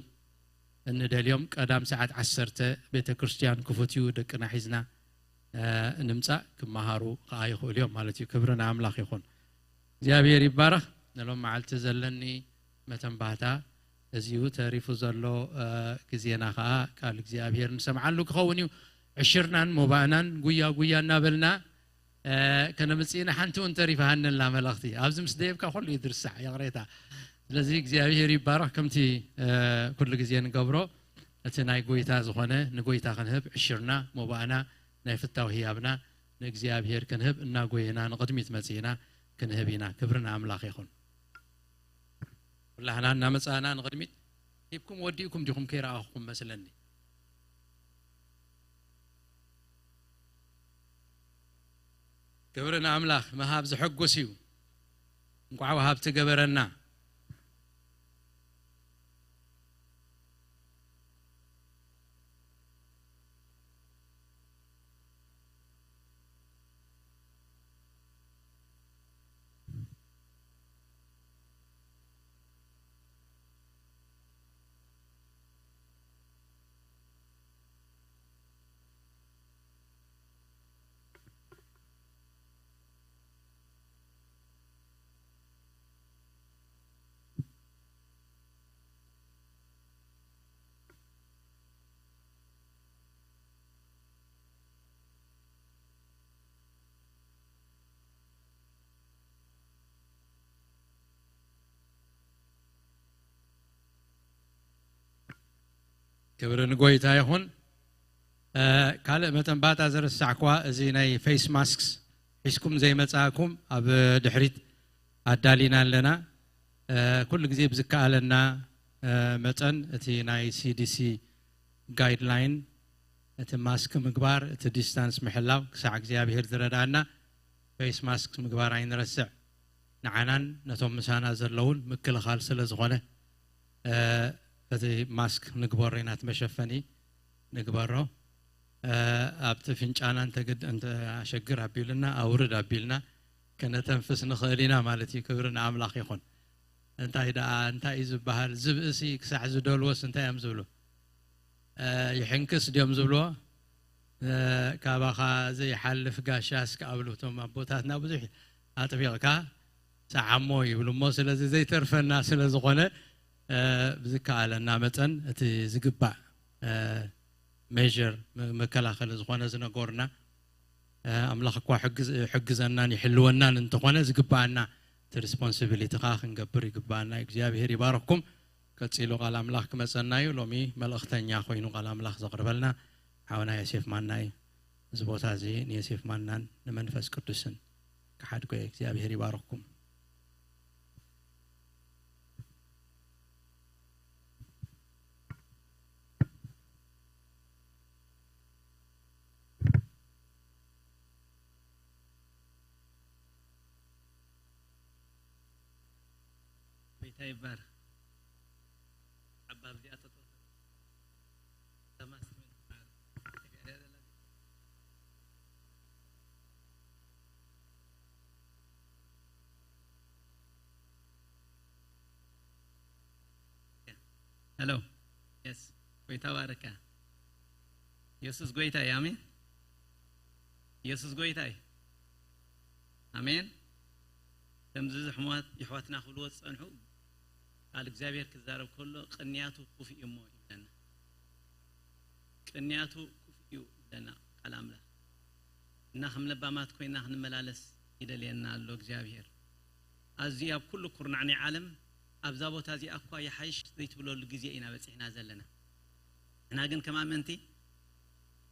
እንደልዮም ቀዳም ሰዓት ዓሰርተ ቤተ ክርስቲያን ክፉት እዩ። ደቅና ሒዝና ንምፃእ ክመሃሩ ከዓ ይኽእሉ እዮም ማለት እዩ። ክብሪ ንኣምላኽ ይኹን። እግዚኣብሔር ይባረኽ። ንሎም መዓልቲ ዘለኒ መተንባህታ እዚኡ ተሪፉ ዘሎ ግዜና ከዓ ቃል እግዚኣብሔር ንሰምዓሉ ክኸውን እዩ። ዕሽርናን ሞባእናን ጉያ ጉያ እናበልና ከነምፅእና ሓንቲ እውን ተሪፋሃነላ መልእኽቲ ኣብዚ ምስ ደየብካ ኩሉ እዩ ድርሳዕ ይቕሬታ። ስለዚ እግዚኣብሔር ይባረኽ። ከምቲ ኩሉ ግዜ ንገብሮ እቲ ናይ ጎይታ ዝኾነ ንጎይታ ክንህብ ዕሽርና ሞባእና ናይ ፍታው ህያብና ንእግዚኣብሔር ክንህብ እናጎየና ንቕድሚት መፅእና ክንህብ ኢና። ክብሪ ንኣምላኽ ይኹን። ኩላህና እናመፃእና ንቕድሚት ሂብኩም ወዲእኩም ዲኹም ከይረኣኹም መስለኒ። ክብሪ ንኣምላኽ። ምሃብ ዘሐጉስ እዩ። እንቋዕ ወሃብቲ ገበረና። ክብሪ ንጎይታ ይኹን። ካልእ መተንባታ ዝርሳዕኳ እዚ ናይ ፌስ ማስክስ ሒዝኩም ዘይመጻእኩም ኣብ ድሕሪት ኣዳሊና ኣለና። ኩሉ ግዜ ብዝከኣለና መጠን እቲ ናይ ሲዲሲ ጋይድላይን እቲ ማስክ ምግባር እቲ ዲስታንስ ምሕላው ክሳዕ እግዚኣብሔር ዝረዳእና ፌስ ማስክ ምግባር ኣይንረስዕ። ንዓናን ነቶም ምሳና ዘለውን ምክልኻል ስለ ዝኾነ እቲ ማስክ ንግበሮ ኢና፣ እቲ መሸፈኒ ንግበሮ። ኣብቲ ፍንጫና እንተግድ እንተ ኣሸግር ኣቢልና ኣውርድ ኣቢልና ከነተንፍስ ንኽእል ኢና ማለት እዩ። ክብሪ ንኣምላኽ ይኹን። እንታይ ደኣ እንታይ እዩ ዝበሃል? ዝብእሲ ክሳዕ ዝደልዎስ እንታይ እዮም ዝብሉ? ይሕንክስ ድዮም ዝብልዎ? ካባኻ ዘይሓልፍ ጋሻ እስከ ኣብሉ። እቶም ኣቦታትና ብዙሕ ኣጥቢቕካ ሰዓሞ ይብሉ እሞ ስለዚ ዘይተርፈና ስለ ዝኾነ ብዝከኣለና መጠን እቲ ዝግባእ ሜር መከላኸሊ ዝኾነ ዝነገሩና ኣምላኽ እኳ ሕግዘናን ይሕልወናን እንተኾነ ዝግባኣና እቲ ሪስፖንሲቢሊቲ ከዓ ክንገብር ይግባኣና። እግዚኣብሄር ይባረክኩም። ቀፂሉ ቃል ኣምላኽ ክመፀና እዩ። ሎሚ መልእኽተኛ ኮይኑ ቃል ኣምላኽ ዘቕርበልና ሓውና ዮሴፍ ማና እዩ። እዚ ቦታ እዚ ንዮሴፍ ማናን ንመንፈስ ቅዱስን ክሓድጎ እየ። እግዚኣብሄር ይባረክኩም። ጎይታ ይባረክ። ዓባ ኣብዚኣ ተጠውቶ። ተማስ ሄሎ። የስ። ጎይታ ባረካ። የሱስ ጎይታ እዩ። ኣሜን። የሱስ ጎይታ እዩ። ኣሜን። ከምዚ ዝሕሟት ይሕዋትና ክብልዎ ዝጸንሑ ቃል እግዚኣብሔር ክዛረብ ከሎ ቅንያቱ ክፉእ እዩ እሞ ይብለና። ቅንያቱ ክፉእ እዩ ይብለና ቃል ኣምላኽ። እና ከም ለባማት ኮይና ክንመላለስ ይደልየና ኣሎ እግዚኣብሔር። ኣዝዩ ኣብ ኩሉ ኩርናዕ ናይ ዓለም ኣብዛ ቦታ እዚኣ እኳ ይሓይሽ ዘይትብለሉ ግዜ ኢና በፂሕና ዘለና። ንሕና ግን ከም ኣመንቲ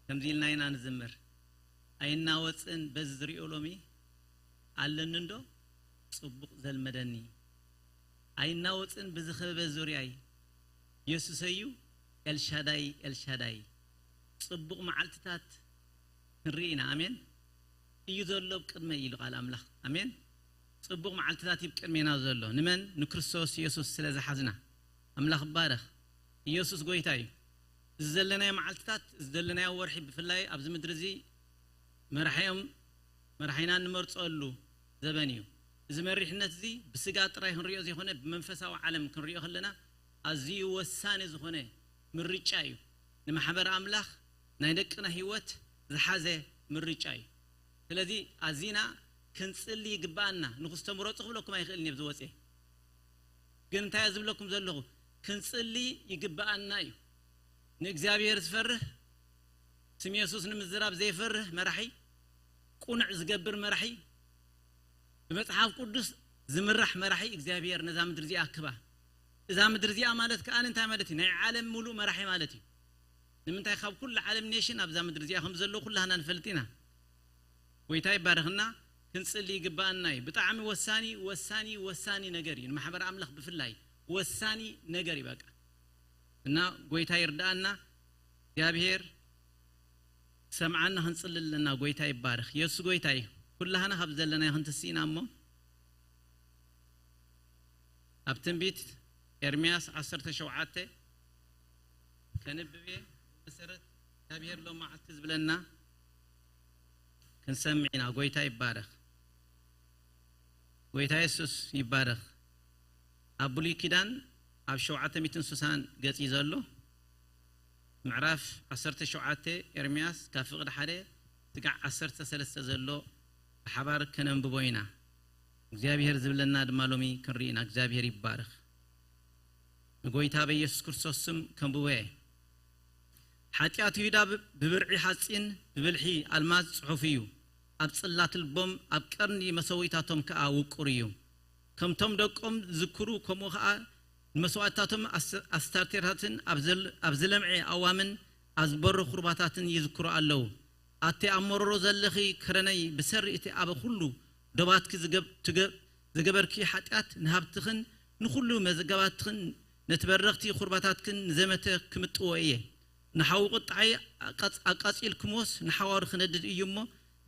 ከምዚ ኢልና ኢና ንዝምር። ኣይናወፅን በዚ ዝሪኦ ሎሚ ኣለኒ እንዶ ፅቡቕ ዘልመደኒ። ኣይናወፅን ብዝኸበበ ዙርያይ የሱሰዩ ኤልሻዳይ ኤልሻዳይ። ፅቡቕ መዓልትታት ንርኢ ኢና። ኣሜን። እዩ ዘሎ ኣብ ቅድመይ ኢሉ ቃል ኣምላኽ። ኣሜን። ፅቡቕ መዓልትታት እዩ ኣብ ቅድሜና ዘሎ። ንመን? ንክርስቶስ የሱስ ስለ ዝሓዝና። ኣምላኽ ይባረኽ። ኢየሱስ ጎይታ እዩ። እዚ ዘለናዮ መዓልትታት፣ እዚ ዘለናዮ ወርሒ፣ ብፍላይ ኣብዚ ምድሪ እዚ መራሒኦም መራሒና እንመርፀሉ ዘበን እዩ። እዚ መሪሕነት እዚ ብስጋ ጥራይ ክንሪኦ ዘይኮነ ብመንፈሳዊ ዓለም ክንሪኦ ከለና ኣዝዩ ወሳኒ ዝኾነ ምርጫ እዩ። ንማሕበር ኣምላኽ ናይ ደቅና ህይወት ዝሓዘ ምርጫ እዩ። ስለዚ ኣዚና ክንጽሊ ይግብኣና። ንኹስ ተምረጹ ክብለኩም ኣይኽእልን እየ ኣብዚ ወፅየ። ግን እንታይ እየ ዝብለኩም ዘለኹ? ክንጽሊ ይግብኣና እዩ። ንእግዚኣብሔር ዝፈርህ፣ ስም የሱስ ንምዝራብ ዘይፈርህ መራሒ፣ ቁኑዕ ዝገብር መራሒ፣ ብመጽሓፍ ቅዱስ ዝምራሕ መራሒ እግዚኣብሔር ነዛ ምድሪ እዚኣ ክባ። እዛ ምድሪ እዚኣ ማለት ከኣ እንታይ ማለት እዩ? ናይ ዓለም ሙሉእ መራሒ ማለት እዩ። ንምንታይ? ካብ ኩሉ ዓለም ኔሽን ኣብዛ ምድሪ እዚኣ ከም ዘለዉ ኩላህና ንፈልጥ ኢና። ጎይታ ይባረኽና። ክንጽሊ ይግባኣና እዩ። ብጣዕሚ ወሳኒ ወሳኒ ወሳኒ ነገር እዩ። ንማሕበር ኣምላኽ ብፍላይ ወሳኒ ነገር እዩ። በቃ እና ጎይታ ይርዳኣና። እግዚኣብሔር ሰምዓና። ክንጽሊ ኣለና። ጎይታ ይባረኽ። የሱስ ጎይታ እዩ። ኩላህና ካብ ዘለናዮ ክንትስእ ኢና እሞ ኣብ ትንቢት ኤርምያስ ዓሰርተ ሸውዓተ ከንብብ እየ። መሰረት እግዚኣብሔር ሎም መዓልቲ ዝብለና ክንሰምዕ ኢና። ጎይታ ይባረኽ። ጎይታ የሱስ ይባረኽ። ኣብ ብሉይ ኪዳን ኣብ ሸውዓተ ሚእትን ስሳን ገጽ እዩ ዘሎ። ምዕራፍ ዓሰርተ ሸውዓተ ኤርምያስ ካብ ፍቕዲ ሓደ ስጋዕ ዓሰርተ ሰለስተ ዘሎ ብሓባር ከነንብቦ ኢና። እግዚኣብሔር ዝብለና ድማ ሎሚ ክንርኢ ኢና። እግዚኣብሔር ይባረኽ። ንጎይታ በኢየሱስ ክርስቶስ ስም ከንብቦ እየ። ሓጢኣት ይሁዳ ብ-፣ ብብርዒ ሓጺን ብብልሒ ኣልማዝ ጽሑፍ እዩ። ኣብ ጽላት ልቦም ኣብ ቀርኒ መሰውኢታቶም ከኣ ውቁር እዩ። ከምቶም ደቆም ዝዝክሩ ከምኡ ከኣ ንመስዋእትታቶም ኣስ-፣ ኣስታርቴታትን ኣብ ዘል-፣ ኣብ ዝለምዐ ኣዋምን ኣብ ዝበርህ ቁርባታትን ይዝክሩ ኣለዉ። ኣቲ ኣብ መሮሮ ዘለኺ ከረነይ ብሰሪ እቲ ኣብ ኩሉ ዶባትኪ ዝገብ-፣ ትገ-፣ ዝገበርኪ ሓጢኣት ንሃብትኽን ንኹሉ መዘገባትኽን ነቲ በረኽቲ ቁርባታትክን ንዘመተ ክምጥዎ እየ። ንሓዊ ቁጥዓይ ኣቃጽ-፣ ኣቃጺልክምዎስ ንሓዋሩ ክነድድ እዩ እሞ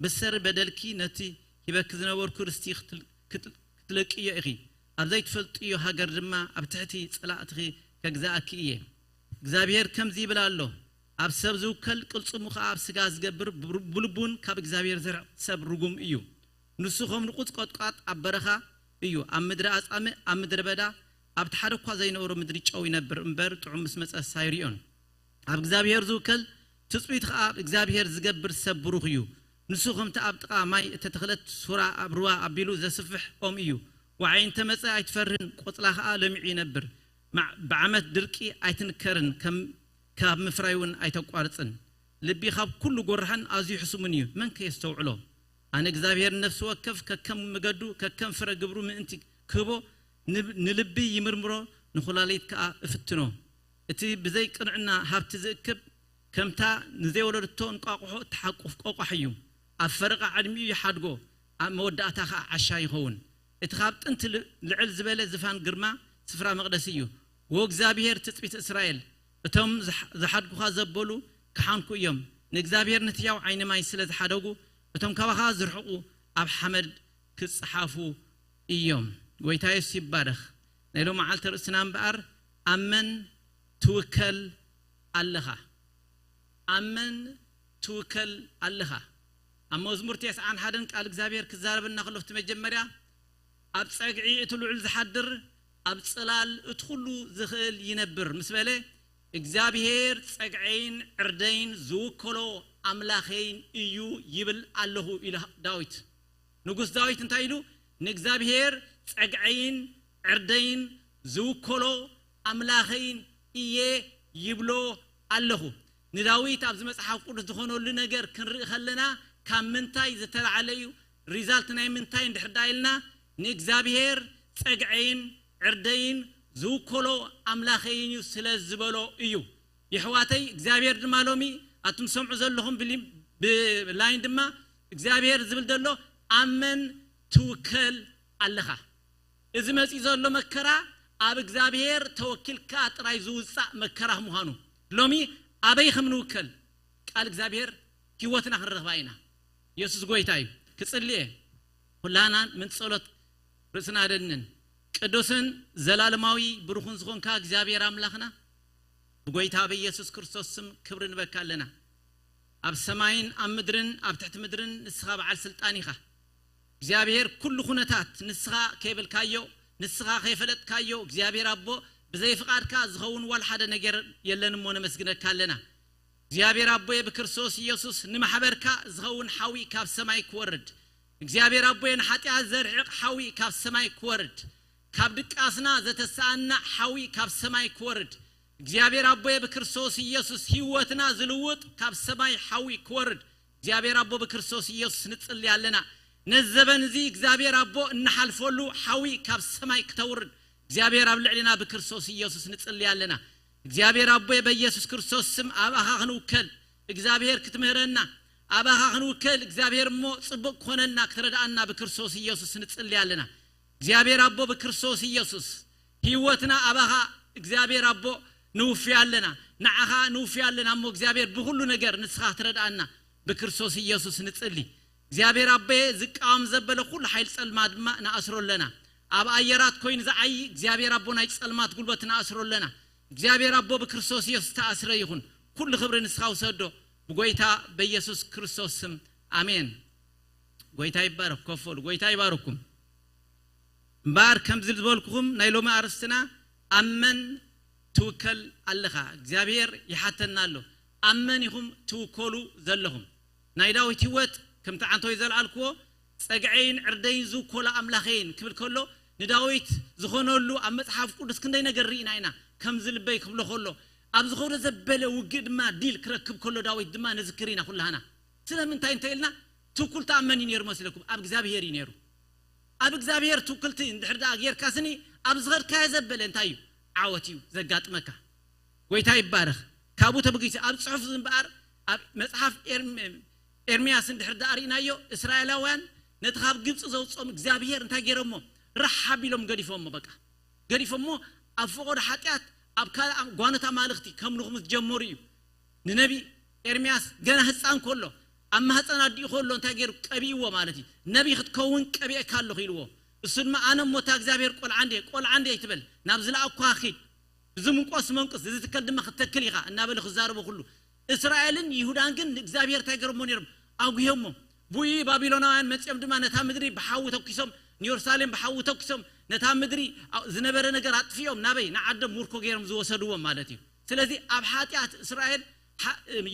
ብሰሪ በደልኪ ነቲ ሂበኪ ዝነበርኩ ርስቲ ክትል-፣ ክትል-፣ ክትለቅዮ ኢኺ። ኣብ ዘይትፈልጥዮ ሃገር ድማ ኣብ ትሕቲ ጸላእትኺ ከግዛኣኪ እየ። እግዚኣብሔር ከምዚ ይብል ኣሎ፣ ኣብ ሰብ ዝውከል ቅልጽሙ ኸኣ ኣብ ስጋ ዝገብር ብር-፣ ብልቡን ካብ እግዚኣብሔር ዝርሕቕ ሰብ ርጉም እዩ። ንሱ ከም ንቑጽ ቆጥቋጥ ኣብ በረኻ እዩ፣ ኣብ ምድሪ ኣጻምእ፣ ኣብ ምድረ በዳ፣ ኣብቲ ሓደ እኳ ዘይነበሮ ምድሪ ጨው ይነብር እምበር ጥዑም ምስ መጸስ ኣይርእዮን። ኣብ እግዚኣብሔር ዝውከል ትጽቢት ኸኣ ኣብ እግዚኣብሔር ዝገብር ሰብ ብሩኽ እዩ። ንሱ ከምቲ ኣብ ጥቓ ማይ እተተኽለት ሱራ ኣብ ሩባ ኣቢሉ ዘስፍሕ ኦም እዩ። ዋዓይ እንተ መጸ ኣይትፈርህን፣ ቆጽላ ኸኣ ለሚዑ ይነብር። ማዕ-፣ ብዓመት ድርቂ ኣይትንከርን፣ ከም፣ ካብ ምፍራይ እውን ኣይተቋርጽን። ልቢ ካብ ኩሉ ጎራሕን ኣዝዩ ሕሱምን እዩ፣ መን ከ የስተውዕሎ? ኣነ እግዚኣብሔር ንነፍሲ ወከፍ ከከም መገዱ፣ ከከም ፍረ ግብሩ ምእንቲ ክህቦ፣ ንብ-፣ ንልቢ ይምርምሮ፣ ንኹላሊት ከኣ እፍትኖ። እቲ ብዘይ ቅንዕና ሃብቲ ዝእክብ፣ ከምታ ንዘይወለደቶ እንቋቑሖ እትሓቁፍ ቆቋሕ እዩ። ኣብ ፈረቓ ዕድሚኡ ይሓድጎ፣ ኣብ መወዳእታ ኸኣ ዓሻ ይኸውን። እቲ ካብ ጥንቲ ል-፣ ልዕል ዝበለ ዝፋን ግርማ ስፍራ መቕደስ እዩ። ወእግዚኣብሔር ትጽቢት እስራኤል፣ እቶም ዝሓ-፣ ዝሓድጉኻ ዘበሉ ክሓንኩ እዮም። ንእግዚኣብሔር ነቲ ህያው ዓይኒ ማይ ስለ ዝሓደጉ፣ እቶም ካባኻ ዝርሕቑ ኣብ ሓመድ ክጸሓፉ እዮም። ጎይታ የሱስ ይባረኽ። ናይ ሎሚ መዓልቲ ርእስና እምበኣር፣ ኣብ መን ትውከል ኣለኻ? ኣብ መን ትውከል ኣለኻ? ኣብ መዝሙር ተስዓን ሓደን ቃል እግዚኣብሔር ክዛረበና ከሎ፣ እቲ መጀመርያ፣ ኣብ ጸግዒ እቲ ልዑል ዝሓድር፣ ኣብ ጽላል እቲ ኩሉ ዝኽእል ይነብር ምስ በለ፣ እግዚኣብሔር ጸግዐይን ዕርደይን ዝውከሎ ኣምላኸይን እዩ ይብል ኣለኹ ኢሉ ዳዊት። ንጉስ ዳዊት እንታይ ኢሉ? ንእግዚኣብሔር ጸግዐይን ዕርደይን ዝውከሎ ኣምላኸይን እየ ይብሎ ኣለኹ። ንዳዊት ኣብዚ መጽሓፍ ቅዱስ ዝኾነሉ ነገር ክንርኢ ከለና ካብ ምንታይ ዝተላዕለ እዩ? ሪዛልት ናይ ምንታይ እንድሕር ደኣ ኢልና ንእግዚኣብሔር ጸግዐይን ዕርደይን ዝውከሎ ኣምላኸይን እዩ ስለ ዝበሎ እዩ። የሕዋተይ እግዚኣብሔር ድማ ሎሚ ኣቱም ሰምዑ ዘለኹም ብሊ- ብላይን ድማ እግዚኣብሔር ዝብል ዘሎ ኣብ መን ትውከል ኣለኻ? እዚ መጺእ ዘሎ መከራ ኣብ እግዚኣብሔር ተወኪልካ ጥራይ ዝውጻእ መከራ ምዃኑ ሎሚ ኣበይ ከም ንውከል ቃል እግዚኣብሔር ህይወትና ክንረኽባ ኢና። የሱስ ጎይታ እዩ። ክጽልየ ኩላና ምን ጸሎት ርእስና ደንን ቅዱስን ዘላለማዊ ብሩኽን ዝኾንካ እግዚኣብሔር ኣምላኽና ብጎይታ በኢየሱስ ክርስቶስ ስም ክብሪ ንበካ ኣለና። ኣብ ሰማይን ኣብ ምድርን ኣብ ትሕቲ ምድርን ንስኻ በዓል ስልጣን ኢኻ። እግዚኣብሔር ኩሉ ኩነታት ንስኻ ከይበልካዮ ንስኻ ከይፈለጥካዮ እግዚኣብሔር ኣቦ ብዘይ ፍቓድካ ዝኸውን ዋላ ሓደ ነገር የለን እሞ ነመስግነካ ኣለና። እግዚኣብሔር ኣቦየ ብክርስቶስ ኢየሱስ ንማሕበርካ ዝኸውን ሓዊ ካብ ሰማይ ክወርድ እግዚኣብሔር ኣቦየ ንሓጢኣት ዘርሕቕ ሓዊ ካብ ሰማይ ክወርድ ካብ ድቃስና ዘተሰኣና ሓዊ ካብ ሰማይ ክወርድ እግዚኣብሔር ኣቦየ ብክርስቶስ ኢየሱስ ህይወትና ዝልውጥ ካብ ሰማይ ሓዊ ክወርድ እግዚኣብሔር ኣቦ ብክርስቶስ ኢየሱስ ንጽሊ ኣለና። ነዚ ዘበን እዚ እግዚኣብሔር ኣቦ እንሓልፈሉ ሓዊ ካብ ሰማይ ክተውርድ እግዚኣብሔር ኣብ ልዕሊና ብክርስቶስ ኢየሱስ ንጽሊ ኣለና። እግዚኣብሔር ኣቦየ በኢየሱስ ክርስቶስ ስም ኣብኣኻ ክንውከል እግዚኣብሔር ክትምህረና ኣብኣኻ ክንውከል እግዚኣብሔር እሞ ጽቡቕ ክኾነልና ክትረድኣና ብክርስቶስ ኢየሱስ ንጽሊ ኣለና። እግዚኣብሔር ኣቦ ብክርስቶስ ኢየሱስ ህይወትና ኣባኻ እግዚኣብሔር ኣቦ ንውፍያ ኣለና። ንዓኻ ንውፍያ ኣለና እሞ እግዚኣብሔር ብኹሉ ነገር ንስኻ ትረድኣና ብክርስቶስ ኢየሱስ ንጽሊ። እግዚኣብሔር ኣቦየ ዝቃወም ዘበለ ኩሉ ሓይል ጸልማ ድማ ንኣስሮ ኣለና። ኣብ ኣየራት ኮይኑ ዝዓዪ እግዚኣብሔር ኣቦ ናይ ጸልማት ጉልበት ንኣስሮ ኣለና። እግዚኣብሔር ኣቦ ብክርስቶስ ኢየሱስ ተኣስረ ይኹን። ኩሉ ክብሪ ንስኻ ውሰዶ ብጎይታ በኢየሱስ ክርስቶስ ስም ኣሜን። ጎይታ ይባረክ። ኮፈሉ ጎይታ ይባረኩም። እምበኣር ከምዚ ዝበልኩኹም ናይ ሎሚ ኣርስትና ኣብ መን ትውከል ኣለኻ እግዚኣብሔር ይሓተና ኣሎ። ኣብ መን ኢኹም ትውከሉ ዘለኹም? ናይ ዳዊት ህይወት ከምቲ ዓንተወይ ዘልዓልክዎ ጸግዐይን ዕርደይን ዝውከሎ ኣምላኸይን ክብል ከሎ ንዳዊት ዝኾነሉ ኣብ መጽሓፍ ቅዱስ ክንደይ ነገር ርኢና ኢና። ከምዚ ልበይ ክብሎ ከሎ ኣብ ዝኾነ ዘበለ ውግእ ድማ ዲል ክረክብ ከሎ ዳዊት ድማ ነዝክር ኢና ኩላህና። ስለምንታይ እንተ ኢልና ትውክልቲ ኣብ መን እዩ ነይሩ መስለኩም? ኣብ እግዚኣብሔር እዩ ነይሩ። ኣብ እግዚኣብሔር ትውክልቲ እንድሕር ደኣ ጌርካ ስኒ ኣብ ዝኸድካዮ ዘበለ እንታይ እዩ ዓወት እዩ ዘጋጥመካ። ጎይታ ይባረኽ። ካብኡ ተበጊሱ ኣብ ጽሑፍ እምበኣር ኣብ መጽሓፍ ኤርም- ኤርምያስ እንድሕር ደኣ ርኢናዮ እስራኤላውያን ነቲ ካብ ግብፂ ዘውፅኦም እግዚኣብሔር እንታይ ገይሮሞ? ርሓብ ኢሎም ገዲፎሞ። በቃ ገዲፎሞ ኣብ ፈቐዶ ሓጢኣት ኣብ ካልእ ጓኖት ኣማልኽቲ ከምልኹ ምስ ጀመሩ እዩ ንነቢ ኤርምያስ ገና ህፃን ከሎ ኣብ ማህፀን ኣዲኡ ከሎ እንታይ ገይሩ ቀቢእዎ ማለት እዩ። ነቢ ክትከውን ቀቢእካ ኣለኹ ኢልዎ። እሱ ድማ ኣነ እሞ እታ እግዚኣብሔር ቆልዓ እንዴ ቆልዓ እንዴ ኣይትበል ናብ ዝለኣኳ ኪድ እዚ ምንቆስ መንቁስ እዚ ትከል ድማ ክትተክል ኢኻ እናበለ ክዛረቦ ኩሉ እስራኤልን ይሁዳን ግን ንእግዚኣብሔር እንታይ ገረሞ ነይሮም ኣጉዮሞ። ብኡ ባቢሎናውያን መፂኦም ድማ ነታ ምድሪ ብሓዊ ተኪሶም ንየሩሳሌም ብሓዊ ተኪሶም ነታ ምድሪ ዝነበረ ነገር ኣጥፊኦም ናበይ ንዓዶም ምርኮ ገይሮም ዝወሰድዎም ማለት እዩ። ስለዚ ኣብ ሓጢኣት እስራኤል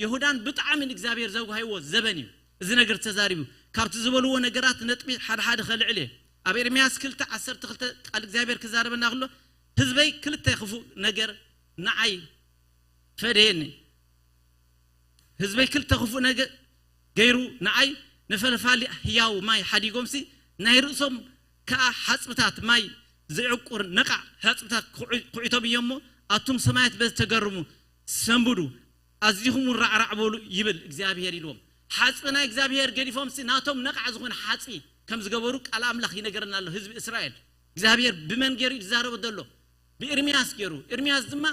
ይሁዳን ብጣዕሚ ንእግዚኣብሔር ዘጉሃይዎ ዘበን እዩ። እዚ ነገር ተዛሪቡ ካብቲ ዝበልዎ ነገራት ነጥቢ ሓደ ሓደ ከልዕል እየ። ኣብ ኤርምያስ ክልተ ዓሰርተ ክልተ ቃል እግዚኣብሔር ክዛረበና ከሎ ህዝበይ ክልተ ክፉእ ነገር ንዓይ ፈደየኒ። ህዝበይ ክልተ ክፉእ ነገር ገይሩ ንዓይ ንፈልፋሊ ህያው ማይ ሓዲጎምሲ ናይ ርእሶም ከኣ ሓጽብታት ማይ ዝዕቁር ነቓዕ ሓጽብታት ኩዒቶም እዮም እሞ ኣቱም ሰማያት በዚ ተገርሙ ሰንብዱ ኣዚኹም እውን ራዕራዕ በሉ ይብል እግዚኣብሔር ኢልዎም። ሓጽቢ ናይ እግዚኣብሔር ገዲፎምሲ ናቶም ነቓዕ ዝኾነ ሓጽቢ ከም ዝገበሩ ቃል ኣምላኽ ይነገረና ኣሎ። ህዝቢ እስራኤል እግዚኣብሔር ብመን ገይሩ እዩ ዝዛረቦ ዘሎ? ብኤርምያስ ገይሩ። ኤርምያስ ድማ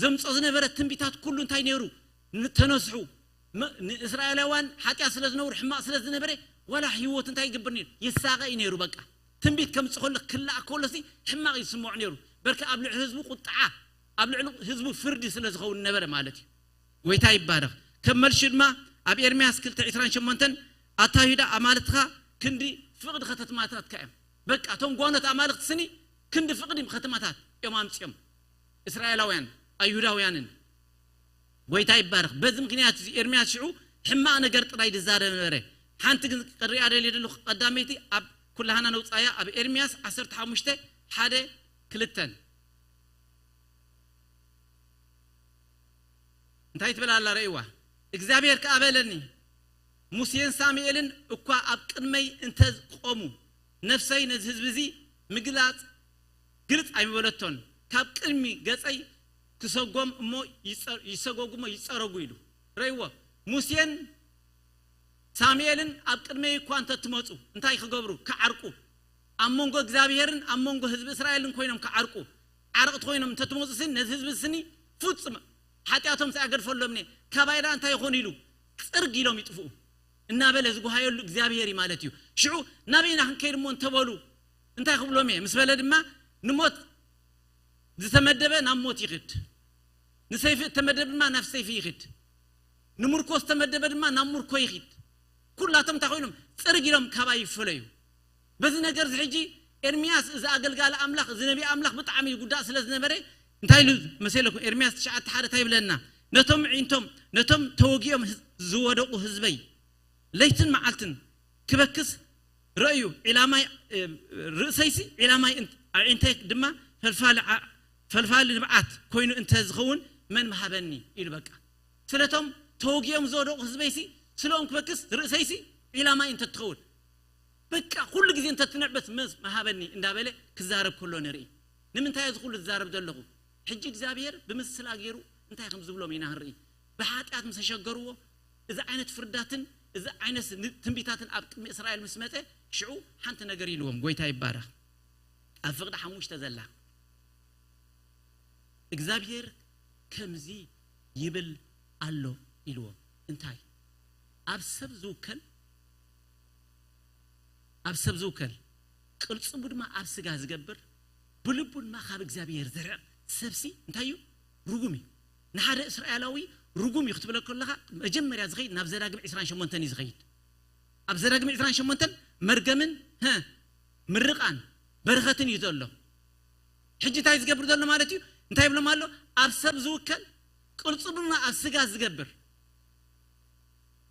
ዘምጾ ዝነበረ ትንቢታት ኩሉ እንታይ ነይሩ? ተነስሑ ንእስራኤላውያን ሓጢኣት ስለ ዝነብሩ ሕማቕ ስለ ዝነበረ ዋላ ህይወት እንታይ ይገብር ነይሩ? ይሳቐ እዩ ነይሩ። በቃ ትንቢት ከምጽእ ከሎ ክላእ ከሎሲ ሕማቕ እዩ ዝስምዖ ነይሩ። በርካ ኣብ ልዕሊ ህዝቡ ቁጥዓ ኣብ ልዕሊ ህዝቡ ፍርዲ ስለ ዝኸውን ነበረ ማለት እዩ። ጎይታ ይባረኽ። ከም መልሹ ድማ ኣብ ኤርምያስ ክልተ ዕስራን ሸሞንተን ኣታ ይሁዳ ኣማልትኻ ክንዲ ፍቕዲ ከተትማታትካ እዮም። በቃ እቶም ጓኖት ኣማልኽቲ ስኒ ክንዲ ፍቕዲ ከተማታት እዮም ኣምፅኦም እስራኤላውያን ኣይሁዳውያንን። ጎይታ ይባረኽ። በዚ ምክንያት እዚ ኤርምያስ ሽዑ ሕማቕ ነገር ጥራይ ዝዛረብ ነበረ። ሓንቲ ግን ክሪኣ ደልየ ዘለኹ ቀዳመይቲ ኣብ ኩላህና ነውፃያ ኣብ ኤርምያስ ዓሰርተ ሓሙሽተ ሓደ ክልተን እንታይ ትብል ኣላ ረእይዋ። እግዚኣብሔር ከኣ በለኒ ሙሴን ሳሙኤልን እኳ ኣብ ቅድመይ እንተ ቆሙ ነፍሰይ ነዚ ህዝቢ እዚ ምግላጽ ግልጽ ኣይምበለቶን ካብ ቅድሚ ገጸይ ክሰጎም እሞ ይጸ- ይሰጎጉ እሞ ይጸረጉ ኢሉ። ረእይዎ። ሙሴን ሳሙኤልን ኣብ ቅድመይ እኳ እንተትመጹ እንታይ ክገብሩ? ክዓርቁ። ኣብ መንጎ እግዚኣብሄርን ኣብ መንጎ ህዝቢ እስራኤልን ኮይኖም ክዓርቁ። ዓረቕቲ ኮይኖም እንተትመጹ ስኒ ነዚ ህዝቢ ስኒ ፍጹም ሓጢኣቶም ኣገድፈሎም እየ፣ ካባይ ደኣ እንታይ ይኾኑ ኢሉ ጽርግ ኢሎም ይጥፍኡ እናበለ ዝጓሃየሉ እግዚኣብሄር እዩ ማለት እዩ። ሽዑ ናበይና ክንከይድ እሞ እንተበሉ እንታይ ክብሎም እየ ምስ በለ ድማ ንሞት ዝተመደበ ናብ ሞት ይኽድ፣ ንሰይፊ እተመደበ ድማ ናብ ሰይፊ ይኽድ፣ ንምርኮ ዝተመደበ ድማ ናብ ምርኮ ይኽድ። ኩላቶም እንታይ ኮይኖም ጽርግ ኢሎም ካባይ ይፈለዩ። በዚ ነገር እዚ ሕጂ ኤርምያስ እዚ ኣገልጋሊ ኣምላኽ እዚ ነቢ ኣምላኽ ብጣዕሚ ይጉዳእ ስለ ዝነበረ እንታይ ኢሉ መሰለኩም? ኤርምያስ ትሽዓተ ሓደ እንታይ ይብለና? ነቶም ዒንቶም ነቶም ተወጊኦም ህዝ- ዝወደቑ ህዝበይ ለይትን መዓልትን ክበክስ ረእዩ። ዒላማይ እ፣ ርእሰይሲ ዒላማይ እንት- ኣዒንተይ ድማ ፈልፋሊ ዓ- ፈልፋሊ ንብዓት ኮይኑ እንተ ዝኸውን መን ምሃበኒ ኢሉ። በቃ ስለቶም ተወጊኦም ዝወደቑ ህዝበይሲ ስለኦም ክበክስ ርእሰይሲ ዒላማይ እንተ ትኸውን በቃ ኩሉ ግዜ እንተ ትንዕበስ መስ ምሃበኒ እንዳበለ ክዛረብ ከሎ ንርኢ። ንምንታይ እዚ ኩሉ ዝዛረብ ዘለኹ? ሕጂ እግዚኣብሔር ብምስላ ገይሩ እንታይ ከም ዝብሎም ኢና ንርኢ። ብሓጢኣት ምስ ኣሸገርዎ እዚ ዓይነት ፍርዳትን እዚ ዓይነት ን- ትንቢታትን ኣብ ቅድሚ እስራኤል ምስ መጸ ሽዑ ሓንቲ ነገር ኢልዎም። ጎይታ ይባረኽ። ኣብ ፍቕዲ ሓሙሽተ ዘላ እግዚኣብሔር ከምዚ ይብል ኣሎ ኢልዎም። እንታይ? ኣብ ሰብ ዝውከል ኣብ ሰብ ዝውከል ቅልጽሙ ድማ ኣብ ስጋ ዝገብር ብልቡ ድማ ካብ እግዚኣብሔር ዝርዕቕ ሰብሲ እንታይ እዩ? ርጉም እዩ። ንሓደ እስራኤላዊ ርጉም እዩ ክትብለ ከለኻ መጀመርያ ዝኸይድ ናብ ዘዳግም ዕስራን ሸሞንተን እዩ ዝኸይድ። ኣብ ዘዳግም ዕስራን ሸሞንተን መርገምን ሀ ምርቓን በረኸትን እዩ ዘሎ። ሕጂ እንታይ ዝገብር ዘሎ ማለት እዩ? እንታይ ይብሎም ኣሎ? ኣብ ሰብ ዝውከል ቅልጹ ድማ ኣብ ስጋ ዝገብር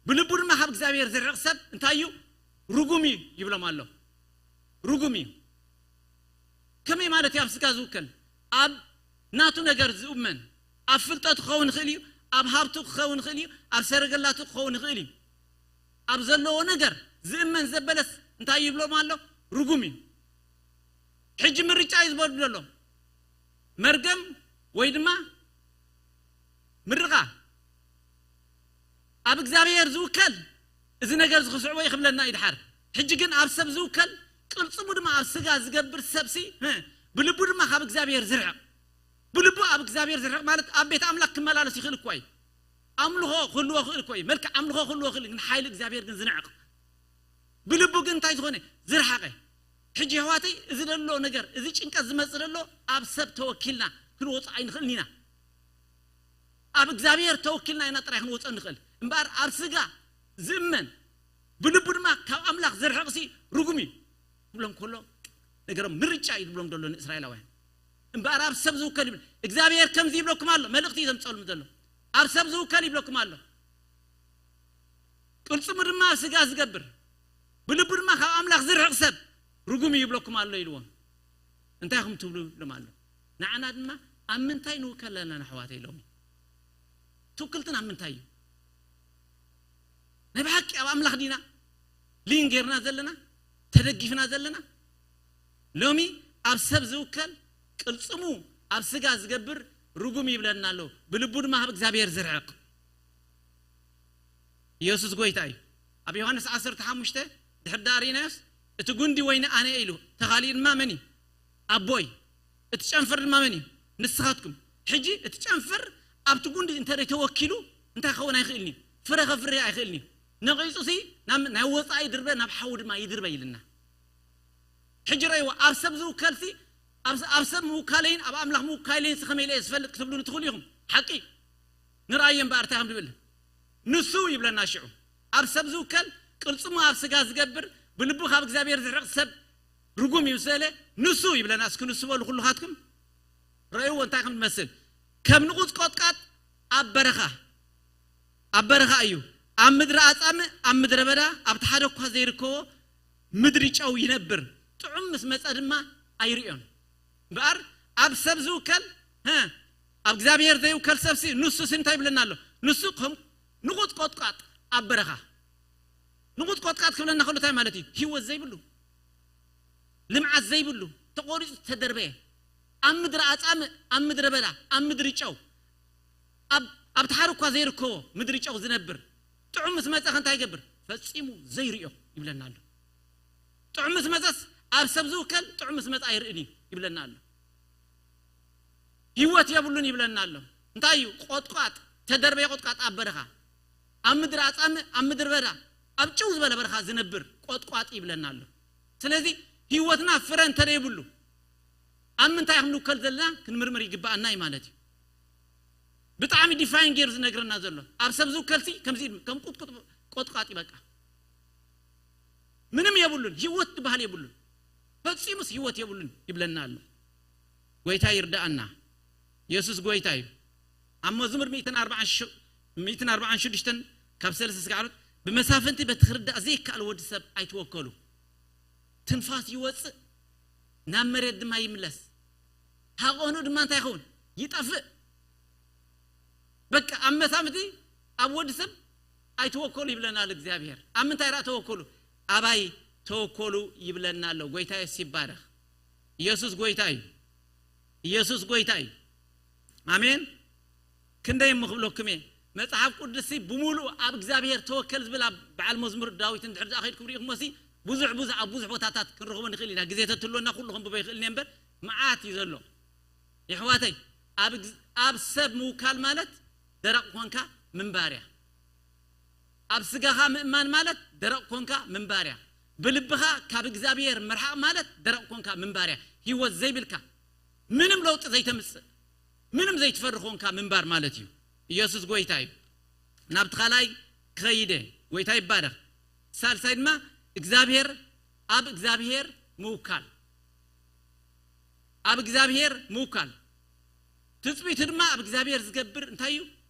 ብልቡ ድማ ካብ እግዚኣብሔር ዝርዕቕ ሰብ እንታይ እዩ? ርጉም እዩ ይብሎም ኣሎ። ርጉም እዩ። ከመይ ማለት እዩ? ኣብ ስጋ ዝውከል ኣብ ናቱ ነገር ዝእመን ኣብ ፍልጠቱ ክኸውን ይኽእል እዩ፣ ኣብ ሃብቱ ክኸውን ይኽእል እዩ፣ ኣብ ሰረገላቱ ክኸውን ይኽእል እዩ። ኣብ ዘለዎ ነገር ዝእመን ዘበለስ እንታይ ይብሎም ኣሎ? ርጉም እዩ። ሕጂ ምርጫ እዩ ዝበሉ ዘሎ። መርገም ወይ ድማ ምርቓ። ኣብ እግዚኣብሔር ዝውከል እዚ ነገር እዚ ክስዕቦ እዩ ክብለና እዩ ድሓር። ሕጂ ግን ኣብ ሰብ ዝውከል ቅልጽሙ ድማ ኣብ ስጋ ዝገብር ሰብሲ ህ፣ ብልቡ ድማ ካብ እግዚኣብሔር ዝርሕቕ። ብልቡ ኣብ እግዚኣብሔር ዝርሕቕ ማለት ኣብ ቤት ኣምላኽ ክመላለስ ይኽእል እኳ እዩ። ኣምልኾ ክህልዎ ክእል እኮ እዩ። መልክዕ ኣምልኾ ክህልዎ ክእል ግን ሓይሊ እግዚኣብሔር ግን ዝንዕቕ። ብልቡ ግን እንታይ ዝኾነ ዝረሓቐ። ሕጂ ኣሕዋተይ እዚ ዘሎ ነገር እዚ ጭንቀት ዝመጽእ ዘሎ ኣብ ሰብ ተወኪልና ክንወጽኦ ኣይንኽእልን ኢና። ኣብ እግዚኣብሔር ተወኪልና ኢና ጥራይ ክንወጽኦ ንኽእል እምበኣር ኣብ ስጋ ዝእመን ብልቡ ድማ ካብ ኣምላኽ ዝርሕቕሲ ርጉም እዩ ክብሎም ከሎ ነገሮም ምርጫ እዩ ዝብሎም ዘሎ ንእስራኤላውያን። እምበኣር ኣብ ሰብ ዝውከል ይብል እግዚኣብሔር ከምዚ ይብለኩም ኣሎ። መልእኽቲ እዩ ዘምጸሉም ዘሎ። ኣብ ሰብ ዝውከል ይብለኩም ኣሎ። ቅልጽሙ ድማ ስጋ ዝገብር ብልቡ ድማ ካብ ኣምላኽ ዝርሕቕ ሰብ ርጉም እዩ ይብለኩም ኣሎ ኢልዎም። እንታይ ኹም ትብሉ ኢሎም ኣሎ። ንዓና ድማ ኣብ ምንታይ ንውከል ኣለና ኣሕዋተይ ሎሚ? ትውክልትን ኣብ ምንታይ እዩ? ናይ ብሓቂ ኣብ ኣምላኽ ዲና ሊን ጌርና ዘለና ተደጊፍና ዘለና? ሎሚ ኣብ ሰብ ዝውከል ቅልጽሙ ኣብ ስጋ ዝገብር ርጉም ይብለና ኣሎ። ብልቡ ድማ ካብ እግዚኣብሔር ዝርሕቕ። ኢየሱስ ጎይታ እዩ። ኣብ ዮሃንስ ዓሰርተ ሓሙሽተ ድሕር ዳኣ ርኢናዮስ እቲ ጉንዲ ወይኒ ኣነ እየ ኢሉ ተኻሊኡ ድማ መን እዩ? ኣቦይ። እቲ ጨንፈር ድማ መን እዩ? ንስኻትኩም። ሕጂ እቲ ጨንፈር ኣብቲ ጉንዲ እንተ ተወኪሉ እንታይ ክኸውን ኣይኽእልን እዩ? ፍረ ከፍርህ ኣይኽእልን እዩ። ነቒጹ ሲ ናብ ናይ ወጻኢ ድርበ ናብ ሓዊ ድማ ይድርበ ኢልና። ሕጂ ረእይዎ ኣብ ሰብ ዝውከልሲ ኣብ ኣብ ሰብ ምውካለይን ኣብ ኣምላኽ ምውካለይን ሲ ከመይ ኢለ እየ ዝፈልጥ ክትብሉኒ ትኽእሉ ኢኹም። ሓቂ ንርኣዮ እምበኣር እንታይ ከም ዝብል ንሱ ይብለና ሽዑ ኣብ ሰብ ዝውከል ቅልጽሙ ኣብ ስጋ ዝገብር ብልቡ ካብ እግዚኣብሔር ዝርሕቕ ሰብ ርጉም እዩ ስለ ንሱ ይብለና። እስኪ ንሱ በሉ ኩልኻትኩም ረእይዎ እንታይ ከም ዝመስል ከም ንቑጽ ቆጥቃጥ ኣብ በረኻ ኣብ በረኻ እዩ ኣብ ምድሪ ኣጻምእ ኣብ ምድረ በዳ ኣብቲ ሓደ እኳ ዘይርከቦ ምድሪ ጨው ይነብር። ጥዑም ምስ መጸ ድማ ኣይርእዮን። እምበኣር ኣብ ሰብ ዝውከል ሀ፣ ኣብ እግዚኣብሔር ዘይውከል ሰብሲ ንሱ ሲ እንታይ ይብለና ኣሎ? ንሱ ከም ንቑጥ ቆጥቋጥ ኣብ በረኻ ንቑጥ ቆጥቋጥ ክብለና ከሎ እንታይ ማለት እዩ? ህይወት ዘይብሉ ልምዓት ዘይብሉ ተቖሪጹ ተደርበየ ኣብ ምድሪ ኣጻምእ፣ ኣብ ምድረ በዳ፣ ኣብ ምድሪ ጨው፣ ኣብ ኣብቲ ሓር እኳ ዘይርከቦ ምድሪ ጨው ዝነብር ጥዑም ምስ መጸኸ እንታይ ይገብር? ፈጺሙ ዘይርእዮ ይብለና ኣሎ። ጥዑም ምስ መጸስ ኣብ ሰብ ዝውከል ጥዑም ምስ መጸ ኣይርእን እዩ ይብለና ኣሎ። ህይወት የብሉን ይብለና ኣሎ። እንታይ እዩ? ቆጥቋጥ፣ ተደርበየ ቆጥቋጥ ኣብ በረኻ፣ ኣብ ምድሪ ኣጻምእ፣ ኣብ ምድሪ በዳ፣ ኣብ ጭው ዝበለ በረኻ ዝነብር ቆጥቋጥ ይብለና ኣሎ። ስለዚ ህይወትና ፍረ እንተ ዘይብሉ ኣብ ምንታይ ክንውከል ዘለና ክንምርምር ይግባኣና እዩ ማለት እዩ። ብጣዕሚ ዲፋይን ገይሩ ዝነግረና ዘሎ ኣብ ሰብ ዝውከልሲ ከምዚ ከም ቁጥቁጥ ቆጥቋጥ ይበቃ። ምንም የብሉን፣ ህይወት ዝበሃል የብሉን፣ ፈጺሙስ ህይወት የብሉን ይብለና ኣሎ። ጎይታ ይርዳኣና። የሱስ ጎይታ እዩ። ኣብ መዝሙር ሚእትን ኣርባዓን ሽ- ሚእትን ኣርባዓን ሽዱሽተን ካብ ሰለስተ ስጋዕ ዓሩት፣ ብመሳፍንቲ በቲ ክርዳእ ዘይከኣል ወዲ ሰብ ኣይትወከሉ። ትንፋስ ይወጽእ፣ ናብ መሬት ድማ ይምለስ። ሃቐኑ ድማ እንታይ ይኸውን? ይጠፍእ። በቃ ኣብ መሳፍንቲ፣ ኣብ ወዲ ሰብ ኣይትወከሉ ይብለናል እግዚኣብሔር። ኣብ ምንታይ ደኣ ተወከሉ? ኣባይ ተወከሉ ይብለና ኣሎ። ጎይታ የሱስ ይባረኽ። ኢየሱስ ጎይታ እዩ። ኢየሱስ ጎይታ እዩ። ኣሜን። ክንደይ እሞ ክብለኩም እየ። መጽሓፍ ቅዱስ ብሙሉእ ኣብ እግዚኣብሔር ተወከል ዝብል ኣብ በዓል መዝሙር ዳዊት እንድሕር ዝኣኸድኩም ርኢኹሞ ሲ ብዙሕ ብዙሕ ኣብ ብዙሕ ቦታታት ክንረኽቦ ንኽእል ኢና። ግዜ ተትህልወና ኩሉ ከንብቦ ይኽእል እየ እምበር መዓት እዩ ዘሎ። የሕዋተይ ኣብ እግ- ኣብ ሰብ ምውካል ማለት ደረቕ ኮንካ ምንባር እያ። ኣብ ስጋኻ ምእማን ማለት ደረቕ ኮንካ ምንባር እያ። ብልብኻ ካብ እግዚኣብሔር ምርሓቕ ማለት ደረቕ ኮንካ ምንባር እያ። ህይወት ዘይብልካ ምንም ለውጢ ዘይተምጽእ ምንም ዘይትፈሪ ኮንካ ምንባር ማለት እዩ። ኢየሱስ ጎይታ እዩ። ናብቲ ካልኣይ ክኸይደ ጎይታ ይባረኽ። ሳልሳይ ድማ እግዚኣብሔር ኣብ እግዚኣብሔር ምውካል ኣብ እግዚኣብሔር ምውካል ትጽቢቱ ድማ ኣብ እግዚኣብሔር ዝገብር እንታይ እዩ?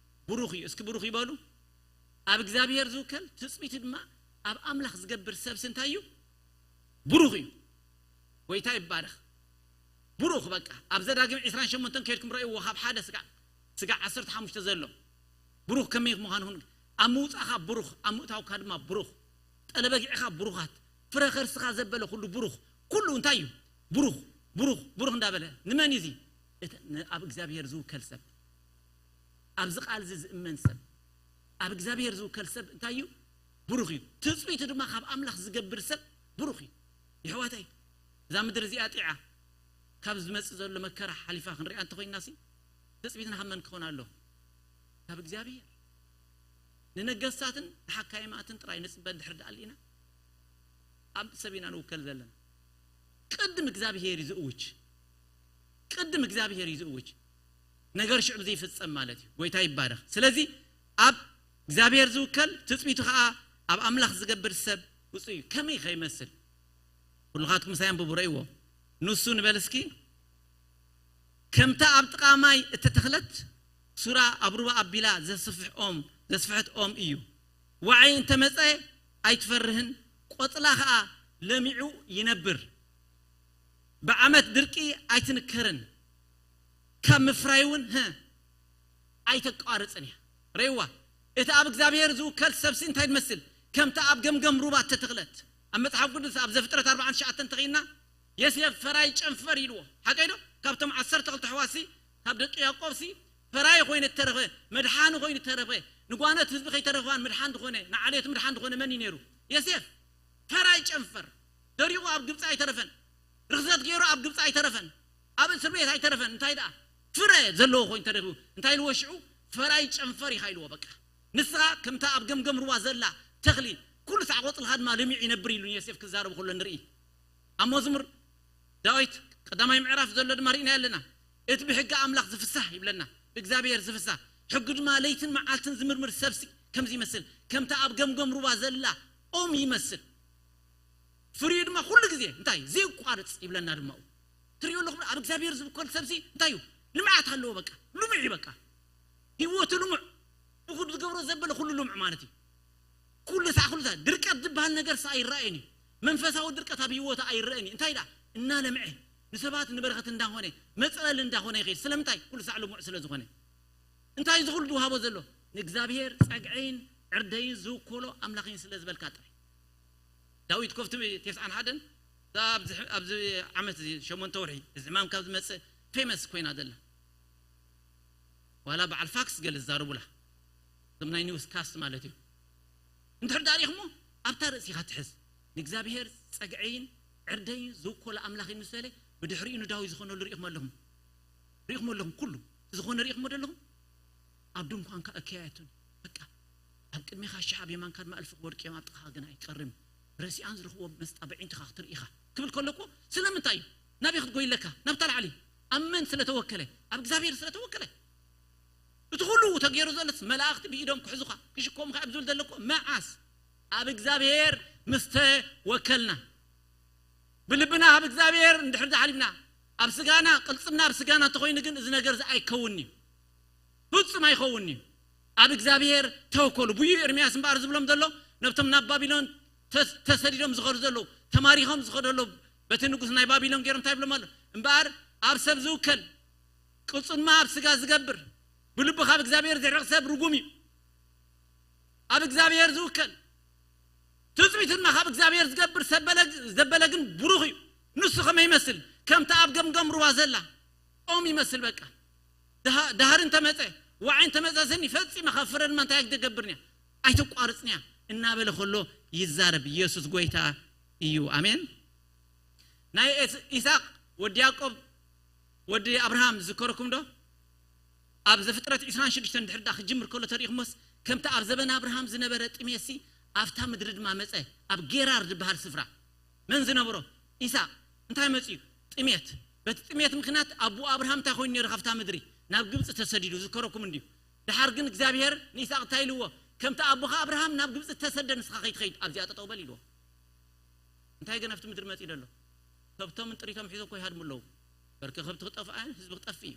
ብሩኽ እዩ። እስኪ ብሩኽ ይበሉ። ኣብ እግዚኣብሔር ዝውከል ትጽቢቱ ድማ ኣብ ኣምላኽ ዝገብር ሰብሲ እንታይ እዩ? ብሩኽ እዩ። ጎይታ ይባረኽ። ብሩኽ በቃ ኣብ ዘዳግም ዕስራን ሸሞንተን ከይድኩም ረእይዎ ካብ ሓደ ስጋዕ ስጋዕ ዓሰርተ ሓሙሽተ ዘሎ ብሩኽ ከመይ ምዃኑ ሁን ኣብ ምውፃእኻ ብሩኽ ኣብ ምእታውካ ድማ ብሩኽ ጠለበጊዕኻ ብሩኻት ፍረ ከርስኻ ዘበለ ኩሉ ብሩኽ ኩሉ እንታይ እዩ ብሩኽ ብሩኽ ብሩኽ እንዳበለ ንመን እዩ እዚ እቲ ን- ኣብ እግዚኣብሔር ዝውከል ሰብ ኣብዚ ቃል እዚ ዝእመን ሰብ ኣብ እግዚኣብሔር ዝውከል ሰብ እንታይ እዩ ብሩኽ እዩ ትፅቢቱ ድማ ካብ ኣምላኽ ዝገብር ሰብ ብሩኽ እዩ ይሕዋተይ እዛ ምድሪ እዚኣ ጢዓ ካብ ዝመፅእ ዘሎ መከራ ሓሊፋ ክንሪኣ እንተኮይና ሲ ትፅቢትና ካብ መን ክኾን ኣሎ ካብ እግዚኣብሔር ንነገስታትን ንሓካይማትን ጥራይ ንፅበ እንድሕር ደኣ ኣሊና ኣብ ሰብ ኢና ንውከል ዘለና ቅድም እግዚኣብሔር እዩ ዝእውጅ ቅድም እግዚኣብሔር እዩ ዝእውጅ ነገር ሽዑ ዘይፍፀም ማለት እዩ ጎይታ ይባረኽ ስለዚ ኣብ እግዚኣብሔር ዝውከል ትፅቢቱ ከዓ ኣብ ኣምላኽ ዝገብር ሰብ ውፁ እዩ ከመይ ከይመስል ኩልኻትኩም ሳይ ኣንብቡ ረእይዎ ንሱ ንበል እስኪ ከምታ ኣብ ጥቓ ማይ እተተኽለት ሱራ ኣብ ሩባ ኣቢላ ዘስፍሕ ኦም ዘስፍሐት ኦም እዩ። ዋዒ እንተመጸ ኣይትፈርህን፣ ቆጽላ ኸኣ ለሚዑ ይነብር። ብዓመት ድርቂ ኣይትንከርን፣ ካብ ምፍራይ እውን ህ ኣይተቋርጽን እያ። ርእይዋ፣ እቲ ኣብ እግዚኣብሔር ዝውከል ሰብሲ እንታይ ትመስል? ከምቲ ኣብ ገምገም ሩባ እተተኽለት። ኣብ መጽሓፍ ቅዱስ ኣብ ዘፍጥረት ኣርባዓን ትሽዓተን እንተኺድና የሴፍ ፈራይ ጨንፈር ኢልዎ ሓቀይ ዶ ካብቶም ዓሰርተ ክልተ ኣሕዋትሲ ካብ ደቂ ያዕቆብሲ ፈራይ ኮይኑ እተረፈ መድሓኒ ኮይኑ እተረፈ ንጓነት ህዝቢ ከይተረፈዋን ምድሓን ዝኾነ ንዓሌት ምድሓን ዝኾነ መን እዩ ነይሩ የሴፍ ፈራይ ጨንፈር ደሪቑ ኣብ ግብፂ ኣይተረፈን ርኽዘት ገይሩ ኣብ ግብፂ ኣይተረፈን ኣብ እስር ቤት ኣይተረፈን እንታይ ደኣ ፍረ ዘለዎ ኮይኑ ተረፊቡ እንታይ ኢልዎ ሽዑ ፈራይ ጨንፈር ኢኻ ኢልዎ በቃ ንስኻ ከምታ ኣብ ገምገም ሩባ ዘላ ተኽሊ ኩሉ ሳዕ ቆፅልኻ ድማ ለሚዑ ይነብር ኢሉ ንዮሴፍ ክዛረቡ ከሎ ንርኢ ኣብ መዝሙር ዳዊት ቀዳማይ ምዕራፍ ዘሎ ድማ ርኢና ኣለና እቲ ብሕጊ ኣምላኽ ዝፍሳህ ይብለና ብእግዚኣብሔር ዝፍሳህ ሕጉ ድማ ለይትን መዓልትን ዝምርምር ሰብሲ ከምዚ ይመስል ከምታ ኣብ ገምገም ሩባ ዘላ ኦም ይመስል ፍሪኡ ድማ ኩሉ ግዜ እንታይ ዘይቋርፅ ይብለና ድማ ትሪኦ ኣለኹም ኣብ እግዚኣብሔር ዝብኮል ሰብሲ እንታይ እዩ ልምዓት ኣለዎ በቃ ልሙዕ እዩ በቃ ህይወቱ ልሙዕ ብኹሉ ዝገብሮ ዘበለ ኩሉ ልሙዕ ማለት እዩ ኩሉ ሳዕ ኩሉ ሳዕ ድርቀት ዝበሃል ነገር ሳዕ ኣይረኣየን እዩ መንፈሳዊ ድርቀት ኣብ ህይወቱ ኣይረአን እዩ እንታይ ደኣ እናለምዐ ንሰባት ንበረኸት እንዳኾነ መፅለል እንዳኾነ ይኸይድ ስለምንታይ ኩሉ ሳዕ ልሙዕ ስለ ዝኾነ እንታይ እዚ ኩሉ ዝውሃቦ ዘሎ ንእግዚኣብሔር ፀግዐይን ዕርደይን ዝውከሎ ኣምላኸይን ስለ ዝበልካ ጥራይ ዳዊት ኮፍቲ ተስዓን ሓደን ኣብዚ ዓመት እዚ ሸሞንተ ወርሒ እዚ ሕማም ካብ ዝመፅእ ፌመስ ኮይና ዘላ። ዋላ በዓል ፋክስ ገለ ዝዛረቡላ፣ እዞም ናይ ኒውስ ካስት ማለት እዩ። እንድሕር ዳኣ ሪኢኹሞ፣ ኣብታ ርእሲኻ ትሕዝ። ንእግዚኣብሔር ጸግዐይን ዕርደይን ዝውኮሎ ኣምላኽ እዩ ምስ በለ፣ ብድሕሪኡ ንዳዊት ዝኾነሉ ሪኢኹሞ ኣለኹም። ሪኢኹሞ ኣለኹም፣ ኩሉ ዝኾነ ሪኢኹሞ ዶ ኣለኹም? ኣብ ድንኳንካ እከያየቱኒ። በቃ፣ ኣብ ቅድሜኻ ሽሕ፣ ኣብ የማንካ ድማ እልፊ ክወድቁ እዮም፣ ኣብ ጥቓኻ ግን ኣይቀርም። ረሲኣን ዝረኽብዎ መስጣ ብዒንትኻ ክትርኢ ኢኻ ክብል ከሎ እኮ፣ ስለምንታይ እዩ? ናበይ ክትጎይለካ? ናብታ ላዕሊ። ኣብ መን ስለተወከለ? ኣብ እግዚኣብሔር ስለተወከለ። እቲ ኩሉ ተገይሩ ዘሎስ፣ መላእኽቲ ብኢዶም ክሕዙኻ፣ ክሽከሙኻ እዮም ዝብል ዘሎ እኮ። መዓስ? ኣብ እግዚኣብሔር ምስተወከልና። ብልብና ኣብ እግዚኣብሔር እንድሕር ዝሓሊፍና፣ ኣብ ስጋና፣ ቅልጽምና ኣብ ስጋና እንተኾይኑ ግን፣ እዚ ነገር እዚ ኣይከውን እዩ። ፍጹም ኣይኸውን እዩ። ኣብ እግዚኣብሔር ተወከሉ። ብዩ ኤርምያስ እምበኣር ዝብሎም ዘሎ፣ ነብቶም ናብ ባቢሎን ተስ-፣ ተሰዲዶም ዝኸዱ ዘለዉ፣ ተማሪኾም ዝኸዱ ዘለዉ፣ በቲ ንጉስ ናይ ባቢሎን ገይሮም እንታይ ይብሎም ኣሎ? እምበኣር ኣብ ሰብ ዝውከል፣ ቅልጹ ድማ ኣብ ስጋ ዝገብር፣ ብልቡ ካብ እግዚኣብሔር ዝርሕቕ ሰብ ርጉም እዩ። ኣብ እግዚኣብሔር ዝውከል፣ ትጽቢቱ ድማ ካብ እግዚኣብሔር ዝገብር ሰበለ-፣ ዘበለ ግን ብሩኽ እዩ። ንሱ ከመይ ይመስል? ከምቲ ኣብ ገምገም ሩባ ዘላ ኦም ይመስል። በቃ፣ ድሃ-፣ ድሃሪ እንተመጸ፣ ዋዒ እንተመጸ፣ ስኒ ፈጺመ ካብ ፍረ ድማ እንታይ ኣይትገብርን እያ፣ ኣይተቋርጽን እያ እናበለ ከሎ ይዛረብ። ኢየሱስ ጎይታ እዩ። ኣሜን። ናይ ኤስ-፣ ኢሳቅ ወዲ ያዕቆብ ወዲ ኣብርሃም ዝከረኩም ዶ? ኣብ ዘፍጥረት ዕስራን ሽዱሽተን ድሕር ዳ ክጅምር ከሎ ተሪእኹሞስ፣ ከምቲ ኣብ ዘበን ኣብርሃም ዝነበረ ጥሜትሲ ኣብታ ምድሪ ድማ መጸ፣ ኣብ ጌራር ዝበሃል ስፍራ። መን ዝነብሮ? ኢሳቅ። እንታይ መጺኡ? ጥሜት። በቲ ጥሜት ምኽንያት ኣቦኡ ኣብርሃም እንታይ ኮይኑ ነይሩ? ካብታ ምድሪ ናብ ግብጺ ተሰዲዱ፣ ዝከረኩም እንድዩ። ድሓር ግን እግዚኣብሔር ንኢሳቅ እንታይ ኢልዎ? ከምቲ ኣቦኻ ኣብርሃም ናብ ግብጺ ተሰደ፣ ንስኻ ከይትኸይድ ኣብዚኣ ጠጠው በል ኢልዎ። እንታይ ግን ኣብቲ ምድሪ መጺኡ ዘሎ? ከብቶምን ጥሪቶም ሒዞ እኮ ይሃድሙ ኣለዉ። በርኪ ከብቲ ክጠፍእ ኣየን ህዝቢ ክጠፍእ እዩ።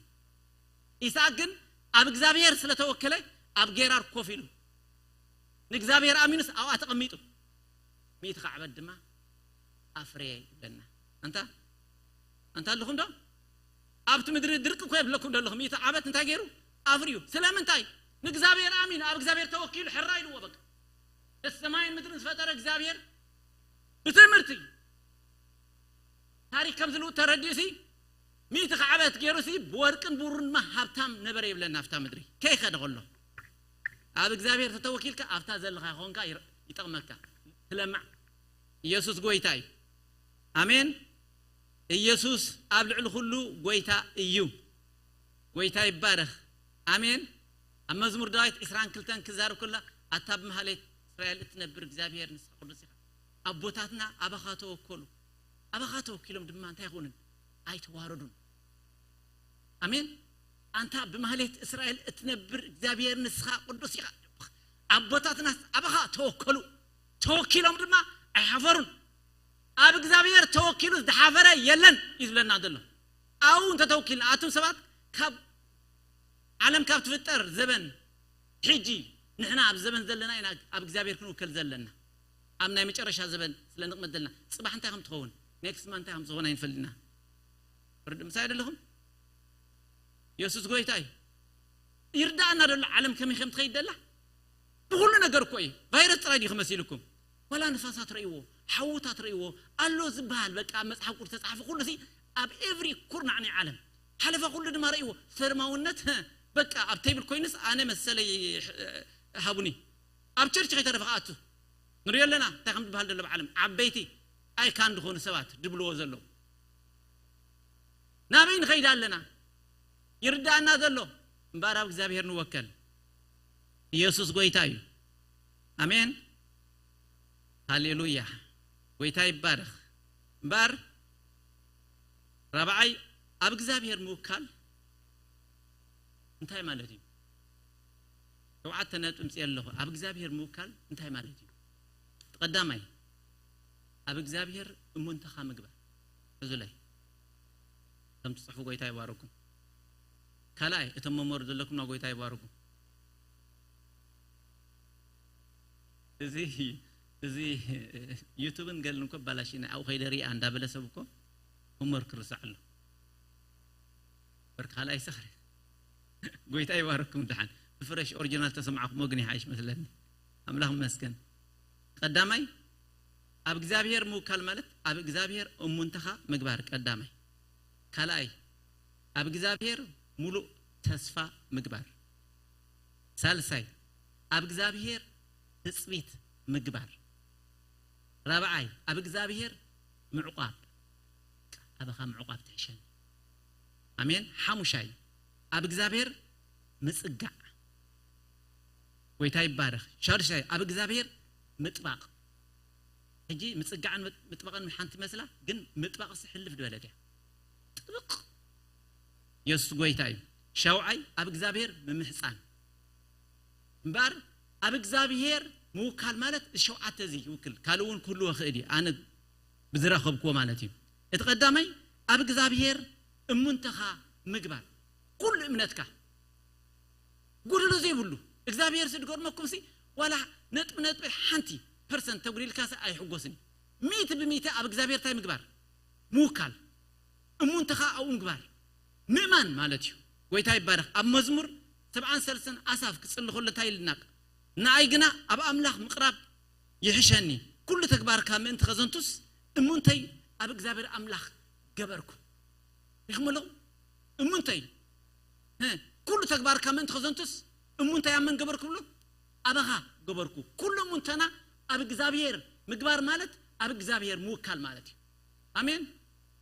ኢሳቅ ግን ኣብ እግዚኣብሔር ስለተወከለ ኣብ ጌራር ኮፍ ኢሉ ንእግዚኣብሔር ኣሚኑስ ኣብኣ ተቐሚጡ። ሚእቲ ካዕበት ድማ ኣፍረየ ይብለና። ኣንታ፣ ኣንታ ኣለኹም ዶ? ኣብቲ ምድሪ ድርቂ እኮ የብለኩም ዘለኹም። ሚእቲ ዓመት እንታይ ገይሩ? ኣፍርዩ። ስለምንታይ? ንእግዚኣብሔር ኣሚኑ፣ ኣብ እግዚኣብሔር ተወኪሉ፣ ሕራይ ኢልዎ በቃ። እቲ ሰማይን ምድርን ዝፈጠረ እግዚኣብሔር ብትምህርቲ ታሪክ ከም ዝልውጥ ተረዲኡ ሲ፣ ሚእቲ ካዕበት ገይሩ ሲ፣ ብወርቅን ብሩርን ድማ ሃብታም ነበረ ይብለና ኣብታ ምድሪ። ከይኸደ ከሎ። ኣብ እግዚኣብሔር ተተወኪልካ፣ ኣብታ ዘለኻ ኾንካ ይር-፣ ይጠቕመካ። ትለማዕ። ኢየሱስ ጎይታ እዩ። ኣሜን። ኢየሱስ ኣብ ልዕሊ ኩሉ ጎይታ እዩ። ጎይታ ይባረኽ። ኣሜን። ኣብ መዝሙር ዳዊት ዕስራን ክልተን ክዛረብ ከሎ፣ ኣታ ብማህሌት እስራኤል እትነብር እግዚኣብሔር ንስኻ ቅዱስ ኢኻ። ኣቦታትና ኣባኻ ተወከሉ። ኣባኻ ተወኪሎም ድማ እንታይ ይኹንን? ኣይተዋረዱን። ኣሜን። ኣንታ ብማህሌት እስራኤል እትነብር እግዚኣብሔር ንስኻ ቅዱስ ኢኻ። ኣቦታትና ኣባኻ ተወከሉ። ተወኪሎም ድማ ኣይሓፈሩን። ኣብ እግዚኣብሔር ተወኪሉ ዝሓፈረ የለን እዩ ዝብለና ዘሎ። ኣብኡ እንተተወኪልና፣ ኣቱም ሰባት፣ ካብ ዓለም ካብ ትፍጠር ዘበን ሕጂ ንሕና ኣብ ዘበን ዘለና ኢና ኣብ እግዚኣብሔር ክንውከል ዘለና። ኣብ ናይ መጨረሻ ዘበን ስለ ንቕመጥ ዘለና፣ ጽባሕ እንታይ ከም ትኸውን፣ ኔክስት ማን እንታይ ከም ዝኸውን ኣይንፈልጥና። ርድ-፣ ምሳይ ደለኹም? የሱስ ጎይታ እዩ። ይርዳእና ደሎ ዓለም ከመይ ከም ትኸይድ ደላ? ብኹሉ ነገር እኮ እዩ። ቫይረስ ጥራይ ድዩ ክመሲልኩም? ዋላ ንፋሳት ረእይዎ፣ ሓውታት ረእይዎ፣ ኣሎ ዝበሃል በቃ ኣብ መጽሓፍ ቅዱስ ተጻሕፈ ኩሉ ሲ ኣብ ኤቭሪ ኩርናዕ ናይ ዓለም ሓለፈ ኩሉ ድማ ረእይዎ። ሰድማውነት፣ በቃ ኣብ ቴብል ኮይንስ ኣነ መሰለይ ሃቡኒ። ኣብ ቸርች ከይተረፈ ክኣቱ ንሪኦ ኣለና። እንታይ ከም ዝበሃል ዘሎ ብዓለም ዓበይቲ ኣይካን ዝኾኑ ሰባት ድብልዎ ዘለዉ። ናበይ ንኸይድ ኣለና? ይርዳእና ዘሎ እምበኣር ኣብ እግዚኣብሔር ንወከል። ኢየሱስ ጎይታ እዩ። ኣሜን። ሃሌሉያ። ጎይታ ይባረኽ። እምበኣር ራብዓይ ኣብ እግዚኣብሔር ምውካል እንታይ ማለት እዩ? ሸውዓተ ነጥቢ ምጽእ ኣለኹ። ኣብ እግዚኣብሔር ምውካል እንታይ ማለት እዩ? እቲ ቀዳማይ ኣብ እግዚኣብሔር እሙንተኻ ምግባር። ሕዙለይ። ከም ትጽሕፉ ጎይታ ይባረኩም። ካልኣይ እቶም መመሩ ዘለኩም ና ጎይታ ይባረኩም። እዚ፣ እዚ ዩቱብን ገልን እኮ ባላሽና ኣብኡ ከይደ ሪኣ እንዳበለ ሰብ እኮ ሆምወርክ ክርሳዕ ኣሎ። በርክ ካልኣይ ሰኽሪ። ጎይታ ይባረኩም። ደሓን ብፍረሽ ኦሪጂናል ተሰማዕኩሞ ግን ይሓይሽ መስለኒ። ኣምላኽ ይመስገን። ቀዳማይ ኣብ እግዚኣብሔር ምውካል ማለት ኣብ እግዚኣብሔር እሙንተኻ ምግባር ቀዳማይ። ካልኣይ ኣብ እግዚኣብሔር ሙሉእ ተስፋ ምግባር። ሳልሳይ፣ ኣብ እግዚኣብሔር ትጽቢት ምግባር። ራብዓይ፣ ኣብ እግዚኣብሔር ምዕቋብ። ኣበኻ ምዕቋብ ትሕሸኒ። ኣሜን። ሓሙሻይ፣ ኣብ እግዚኣብሔር ምጽጋዕ። ጎይታ ይባረኽ። ሻድሻይ፣ ኣብ እግዚኣብሔር ምጥባቕ። ሕጂ ምጽጋዕን ምጥ- ምጥባቕን ሓንቲ መስላ፣ ግን ምጥባቕስ ሕልፍ ዝበለ ድያ? ጥብቕ። የሱስ ጎይታ እዩ። ሻውዓይ፣ ኣብ እግዚኣብሔር ምምሕጻን። እምበኣር ኣብ እግዚኣብሔር ምውካል ማለት እዚ ሸውዓተ እዚ ይውክል። ካልእ እውን ክህልዎ ክእል እዩ። ኣነ ብዝረኸብክዎ ማለት እዩ። እቲ ቀዳማይ፣ ኣብ እግዚኣብሔር እሙንተኻ ምግባር። ኩሉ እምነትካ ጎደሎ ዘይብሉ። እግዚኣብሔር ሲ ድገርመኩም ሲ ዋላ ነጥቢ ነጥቢ ሓንቲ ፐርሰንት ተጉዲልካ ሲ ኣይሕጎስን እዩ። ሚእቲ ብሚእቲ ኣብ እግዚኣብሔር እንታይ ምግባር? ምውካል። እሙንተኻ ኣብኡ ምግባር። ምእማን ማለት እዩ። ጎይታ ይባረኽ። ኣብ መዝሙር ሰብዓን ሰለስተን ኣሳፍ ክጽሊ ከሎ እንታይ ኢልና? ንኣይ ግና ኣብ ኣምላኽ ምቕራብ ይሕሸኒ፣ ኩሉ ተግባርካ ምእንቲ ከዘንቱስ እሙንተይ ኣብ እግዚኣብሔር ኣምላኽ ገበርኩ። ሪኹም ኣለኹም? እሙንተይ እ፣ ኩሉ ተግባርካ ምእንቲ ከዘንቱስ እሙንተይ ኣብ መን ገበርኩ ብሎ? ኣባኻ ገበርኩ። ኩሉ እሙንተና ኣብ እግዚኣብሔር ምግባር ማለት ኣብ እግዚኣብሔር ምውካል ማለት እዩ። ኣሜን።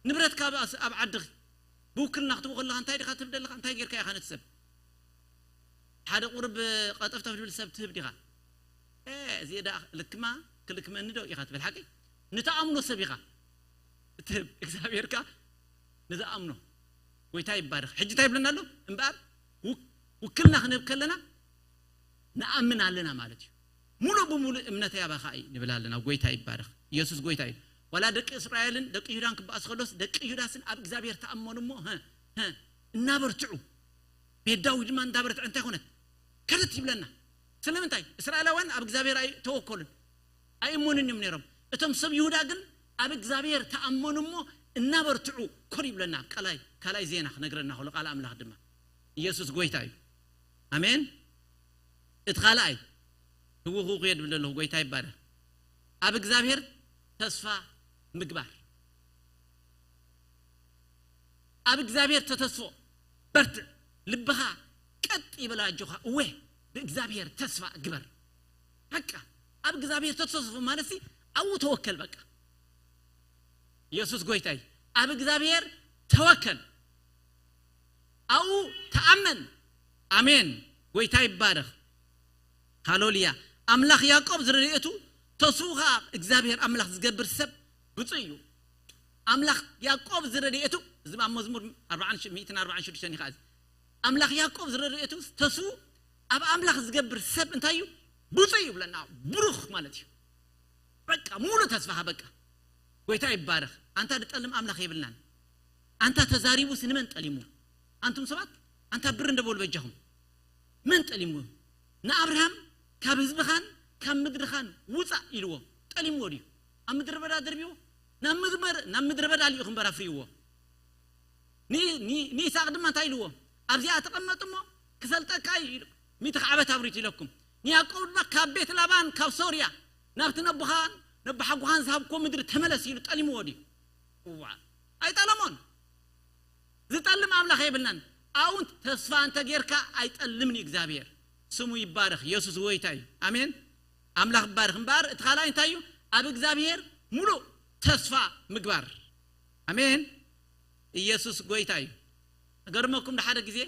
ንብረትካ ኣብ ኣስ- ኣብ ዓድኺ ብውክልና ክትቦ ከለኻ እንታይ ዲኻ ትብል ዘለኻ? እንታይ ጌርካ ኢኻ ነቲ ሰብ? ሓደ ቁሩብ ቀጠፍጠፍ ዝብል ሰብ ትህብ ዲኻ? "እ፣ እዚ ደኣ ልክማ ክልክመኒ ዶ?" ኢኻ ትብል። ሓቂ ንተኣምኖ ሰብ ኢኻ እትህብ። እግዚኣብሔር ከኣ ንዝኣምኖ። ጎይታ ይባረኽ። ሕጂ እንታይ ይብለና ኣሎ? እምበኣር ውክ- ውክልና ክንህብ ከለና ንኣምን ኣለና ማለት እዩ። ሙሉእ ብሙሉእ እምነተይ ኣባኻ እዩ ንብል ኣለና። ጎይታ ይባረኽ። ኢየሱስ ጎይታ እዩ። ዋላ ደቂ እስራኤልን ደቂ ይሁዳን ክበኣስ ከሎስ ደቂ ይሁዳስን ኣብ እግዚኣብሔር ተኣመኑ እሞ፣ ሀ፣ ሀ፣ እናበርትዑ፣ ቤት ዳዊት ድማ እንዳበርትዐ እንታይ ኮነት? ከደት ይብለና። ስለምንታይ? እስራኤላውያን ኣብ እግዚኣብሔር ኣይተወከሉን፣ ኣይእመኑን እዮም ነይሮም። እቶም ሰብ ይሁዳ ግን ኣብ እግዚኣብሔር ተኣመኑ እሞ እናበርትዑ ኮር ይብለና። ኣብ ቃላይ ካልኣይ ዜና ክነግረና ከሎ ቃል ኣምላኽ ድማ ኢየሱስ ጎይታ እዩ። ኣሜን። እቲ ካልኣይ ህውኽውኽ እየ ድብል ዘለኹ። ጎይታ ይባረኽ። ኣብ እግዚኣብሔር ተስፋ ምግባር። ኣብ እግዚኣብሔር ተተስፎ። በርትዕ። ልብኻ ቀጥ ይበል። ኣጆኻ እወ ብእግዚኣብሔር ተስፋ ግበር። በቃ ኣብ እግዚኣብሔር ተተስፎ ማለት ሲ ኣብኡ ተወከል። በቃ ኢየሱስ ጎይታ እዩ። ኣብ እግዚኣብሔር ተወከል። ኣብኡ ተኣመን። ኣሜን። ጎይታ ይባረኽ። ሃሌሉያ። ኣምላኽ ያዕቆብ ዝረድኤቱ ተስፉ ኸዓ እግዚኣብሔር ኣምላኽ ዝገብር ሰብ ብፁዕ እዩ። ኣምላኽ ያዕቆብ ዝረድኤቱ፣ እዚ ኣብ መዝሙር ኣርባዓን ሽ- ሚእትን ኣርባዓን ሽዱሽተን እዩ ኸዓ እዚ። ኣምላኽ ያዕቆብ ዝረድኤቱ ተስፉ ኣብ ኣምላኽ ዝገብር ሰብ እንታይ እዩ? ብፁዕ እዩ ይብለና። ብሩኽ ማለት እዩ። በቃ ሙሉ ተስፋኻ በቃ። ጎይታ ይባረኽ። ኣንታ ድጠልም ኣምላኽ የብልናን። ኣንታ ተዛሪቡስ ንመን ጠሊሙ? ኣንቱም ሰባት ኣንታ ብር እንደበሉ በጃኹም። መን ጠሊሙ? ንኣብርሃም ካብ ህዝብኻን ካብ ምድርኻን ውፃእ ኢልዎ ጠሊምዎ ድዩ? ኣብ ምድረ በዳ ደርብዎ? ናብ ምድረ- ናብ ምድረ በዳ ልኢኹ እምበር ኣፍርይዎ። ን- ን- ንይስሐቅ ድማ እንታይ ኢልዎ? ኣብዚኣ ተቐመጥ እሞ ክሰልጠካ እዩ ኢሉ። ሚእቲ ዓመት ኣብሪት ኢለኩም። ንያዕቆብ ድማ ካብ ቤት ላባን ካብ ሶርያ ናብቲ ነቦኻን ነቦሓጎኻን ዝሃብክዎ ምድሪ ተመለስ ኢሉ ጠሊምዎ ድዩ? እዋ ኣይጠለሞን። ዝጠልም ኣምላኽ የብልናን። ኣውን ተስፋ እንተ ጌርካ ኣይጠልምን እዩ እግዚኣብሔር። ስሙ ይባረኽ። ኢየሱስ ጎይታ እዩ። ኣሜን። ኣምላኽ ይባረኽ። እምበኣር እቲ ካልኣይ እንታይ እዩ? ኣብ እግዚኣብሔር ሙሉእ ተስፋ ምግባር። ኣሜን። ኢየሱስ ጎይታ እዩ። እገርመኩም፣ ሓደ ግዜ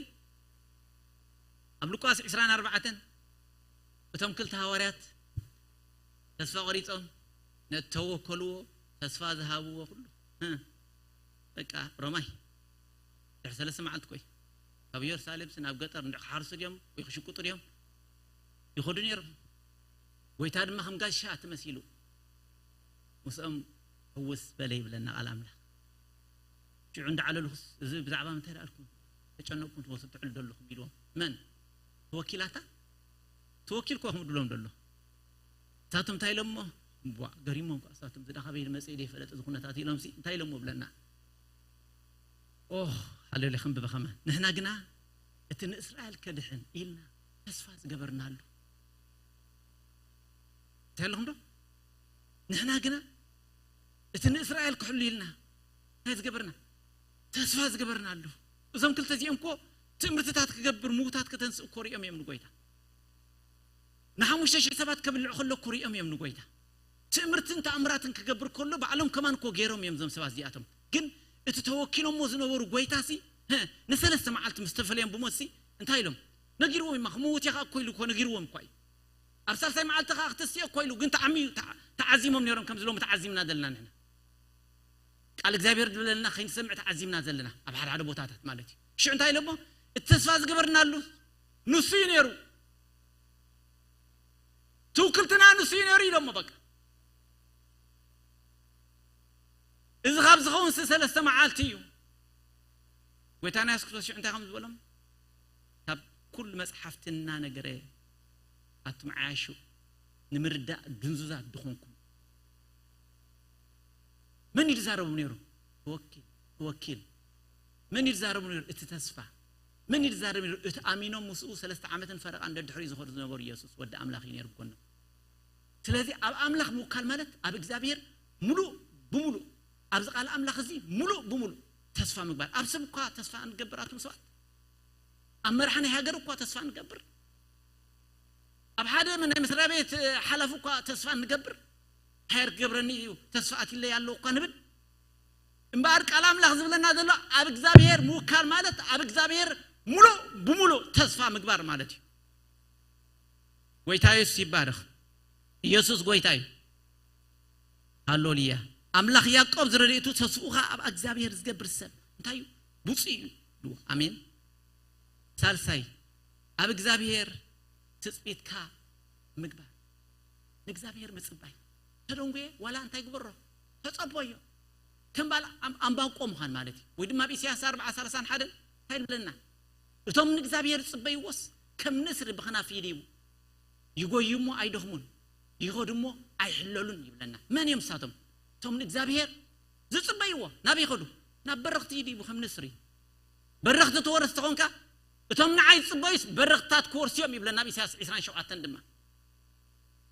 ኣብ ሉቃስ ዕስራን ኣርባዕተን እቶም ክልተ ሃዋርያት ተስፋ ቆሪጾም ነቲ ተወከልዎ፣ ተስፋ ዝሃብዎ ኩሉ፣ እ፣ በቃ ሮማይ ድሕሪ ሰለስተ መዓልቲ ኮይ ካብ ኢየሩሳሌም ናብ ገጠር እንድዕ ክሓርሱ ድዮም ወይ ክሽቁጡ ድዮም ይኸዱ ነይሮም። ጎይታ ድማ ከም ጋሻ ተመሲሉ ምስኦም ሕውስ በለ ይብለና ቃል ኣምላኽ። ሽዑ እንዳዓለልኩስ፣ እዚ ብዛዕባ ምንታይ ደኣልኩም ተጨነቅኩም ትመስሉ ትዕሉ ዘለኹም ኢልዎም። መን? ተወኪላታ? ተወኪል ኮ ክምድሎም ደሎ። እሳቶም እንታይ ኢሎሞ? ቧ፣ ገሪሞም ከ እሳቶም፣ እዚ ደኣ ካበይ መጽእ ደይፈለጥ እዚ ኩነታት ኢሎም ሲ እንታይ ኢሎሞ ብለና። ኦ፣ ሃሌሉያ፣ ክንብበ ከማን። ንሕና ግና እቲ ንእስራኤል ከድሕን ኢልና ተስፋ ዝገበርናሉ። እንታይ ኣለኹም ዶ? ንሕና ግና እቲ ንእስራኤል ክሕሉ ኢልና እንታይ ዝገበርና? ተስፋ ዝገበርናሉ። እዞም ክልተ እዚኦም እኮ ትእምርትታት ክገብር፣ ምውታት ከተንስእ እኮ ሪኦም እዮም ንጎይታ። ንሓሙሽተ ሽሕ ሰባት ከብልዕ ከሎ እኮ ሪኦም እዮም ንጎይታ። ትእምርትን ተኣምራትን ክገብር ከሎ ባዕሎም ከማን እኮ ገይሮም እዮም እዞም ሰባት እዚኣቶም። ግን እቲ ተወኪሎሞ ዝነበሩ ጎይታ ሲ ንሰለስተ መዓልቲ ምስ ተፈለዮም ብሞት ሲ እንታይ ኢሎም? ነጊርዎም እማ ክመውት እየ እኮ ኢሉ እኮ ነጊርዎም እኳ እዩ። ኣብ ሳልሳይ መዓልቲ ከዓ ክተስየ እኮ ኢሉ ግን ተዓሚዩ ተዓዚሞም ነይሮም። ከምዚ ሎም ተዓዚምና ዘለና ንሕና ቃል እግዚኣብሔር ዝብለና ከይንሰምዕ ተዓዚምና ዘለና ኣብ ሓደ ሓደ ቦታታት ማለት እዩ። ሽዑ እንታይ ኢሎሞ? እቲ ተስፋ ዝገበርናሉ ንሱ እዩ ነይሩ። ትውክልትና ንሱ እዩ ነይሩ ኢሎሞ። በቃ እዚ ካብ ዝኸውን ሲ ሰለስተ መዓልቲ እዩ። ጎይታና የሱስ ክርስቶስ ሽዑ እንታይ ከም ዝበሎም? ካብ ኩሉ መጽሓፍቲ እናነገረ ኣቱም ዓያሹ ንምርዳእ ድንዙዛት ድኾንኩም። መን እዩ ዝዛረቡ ነይሩ? ተወኪል ተወኪል። መን እዩ ዝዛረቡ ነይሩ? እቲ ተስፋ። መን እዩ ዝዛረቡ ነይሩ? እቲ ኣሚኖም ምስኡ ሰለስተ ዓመትን ፈረቓን ደድሕሪኡ ዝኸዱ ዝነበሩ ኢየሱስ ወዲ ኣምላኽ እዩ ነይሩ ብጎኖም። ስለዚ ኣብ ኣምላኽ ምውካል ማለት ኣብ እግዚኣብሔር ሙሉእ ብሙሉእ ኣብዚ ቃል ኣምላኽ እዚ ሙሉእ ብሙሉእ ተስፋ ምግባር። ኣብ ሰብ እኳ ተስፋ እንገብር ኣቱም ሰባት፣ ኣብ መራሒ ናይ ሃገር እኳ ተስፋ እንገብር፣ ኣብ ሓደ ናይ መስሪያ ቤት ሓላፊ እኳ ተስፋ እንገብር። ሃየር ክገብረኒ እዩ ተስፋ ኣትለይ ኣለዉ እኳ ንብል። እምበኣር ቃል ኣምላኽ ዝብለና ዘሎ ኣብ እግዚኣብሔር ምውካል ማለት ኣብ እግዚኣብሔር ሙሉእ ብሙሉእ ተስፋ ምግባር ማለት እዩ። ጎይታ የሱስ ይባረኽ። ኢየሱስ ጎይታ እዩ። ሃሌሉያ። ኣምላኽ ያዕቆብ ዝረድኤቱ ተስፍኡ ኸዓ ኣብ እግዚኣብሔር ዝገብር ሰብ እንታይ እዩ? ብፁዕ እዩ። ኣሜን። ሳልሳይ ኣብ እግዚኣብሔር ትጽቢትካ ምግባር። ንእግዚኣብሔር ምጽባይ። ተደንጎየ ዋላ እንታይ ግበሮ? ተጸቦዮ። ከም ባል ኣንባቆ ምዃን ማለት እዩ። ወይ ድማ ኣብ ኢሳያስ ኣርብዓ ሰላሳን ሓደን እንታይ ይብለና? እቶም ንእግዚኣብሔር ዝጽበይዎስ ከም ንስሪ ብኽናፍ ይድይቡ። ይጎዩ እሞ ኣይደኽሙን፣ ይኸዱ እሞ ኣይሕለሉን ይብለና። መን እዮም ንሳቶም? እቶም ንእግዚኣብሔር ዝጽበይዎ። ናብ ይኸዱ? ናብ በረኽቲ ይድይቡ ከም ንስሪ። በረኽቲ ትወርስ ተኾንካ እቶም ንዓይ ዝጽበዩስ በረኽትታት ክወርሱ እዮም ይብለና ኣብ ኢሳያስ ዕስራን ሸውዓተን ድማ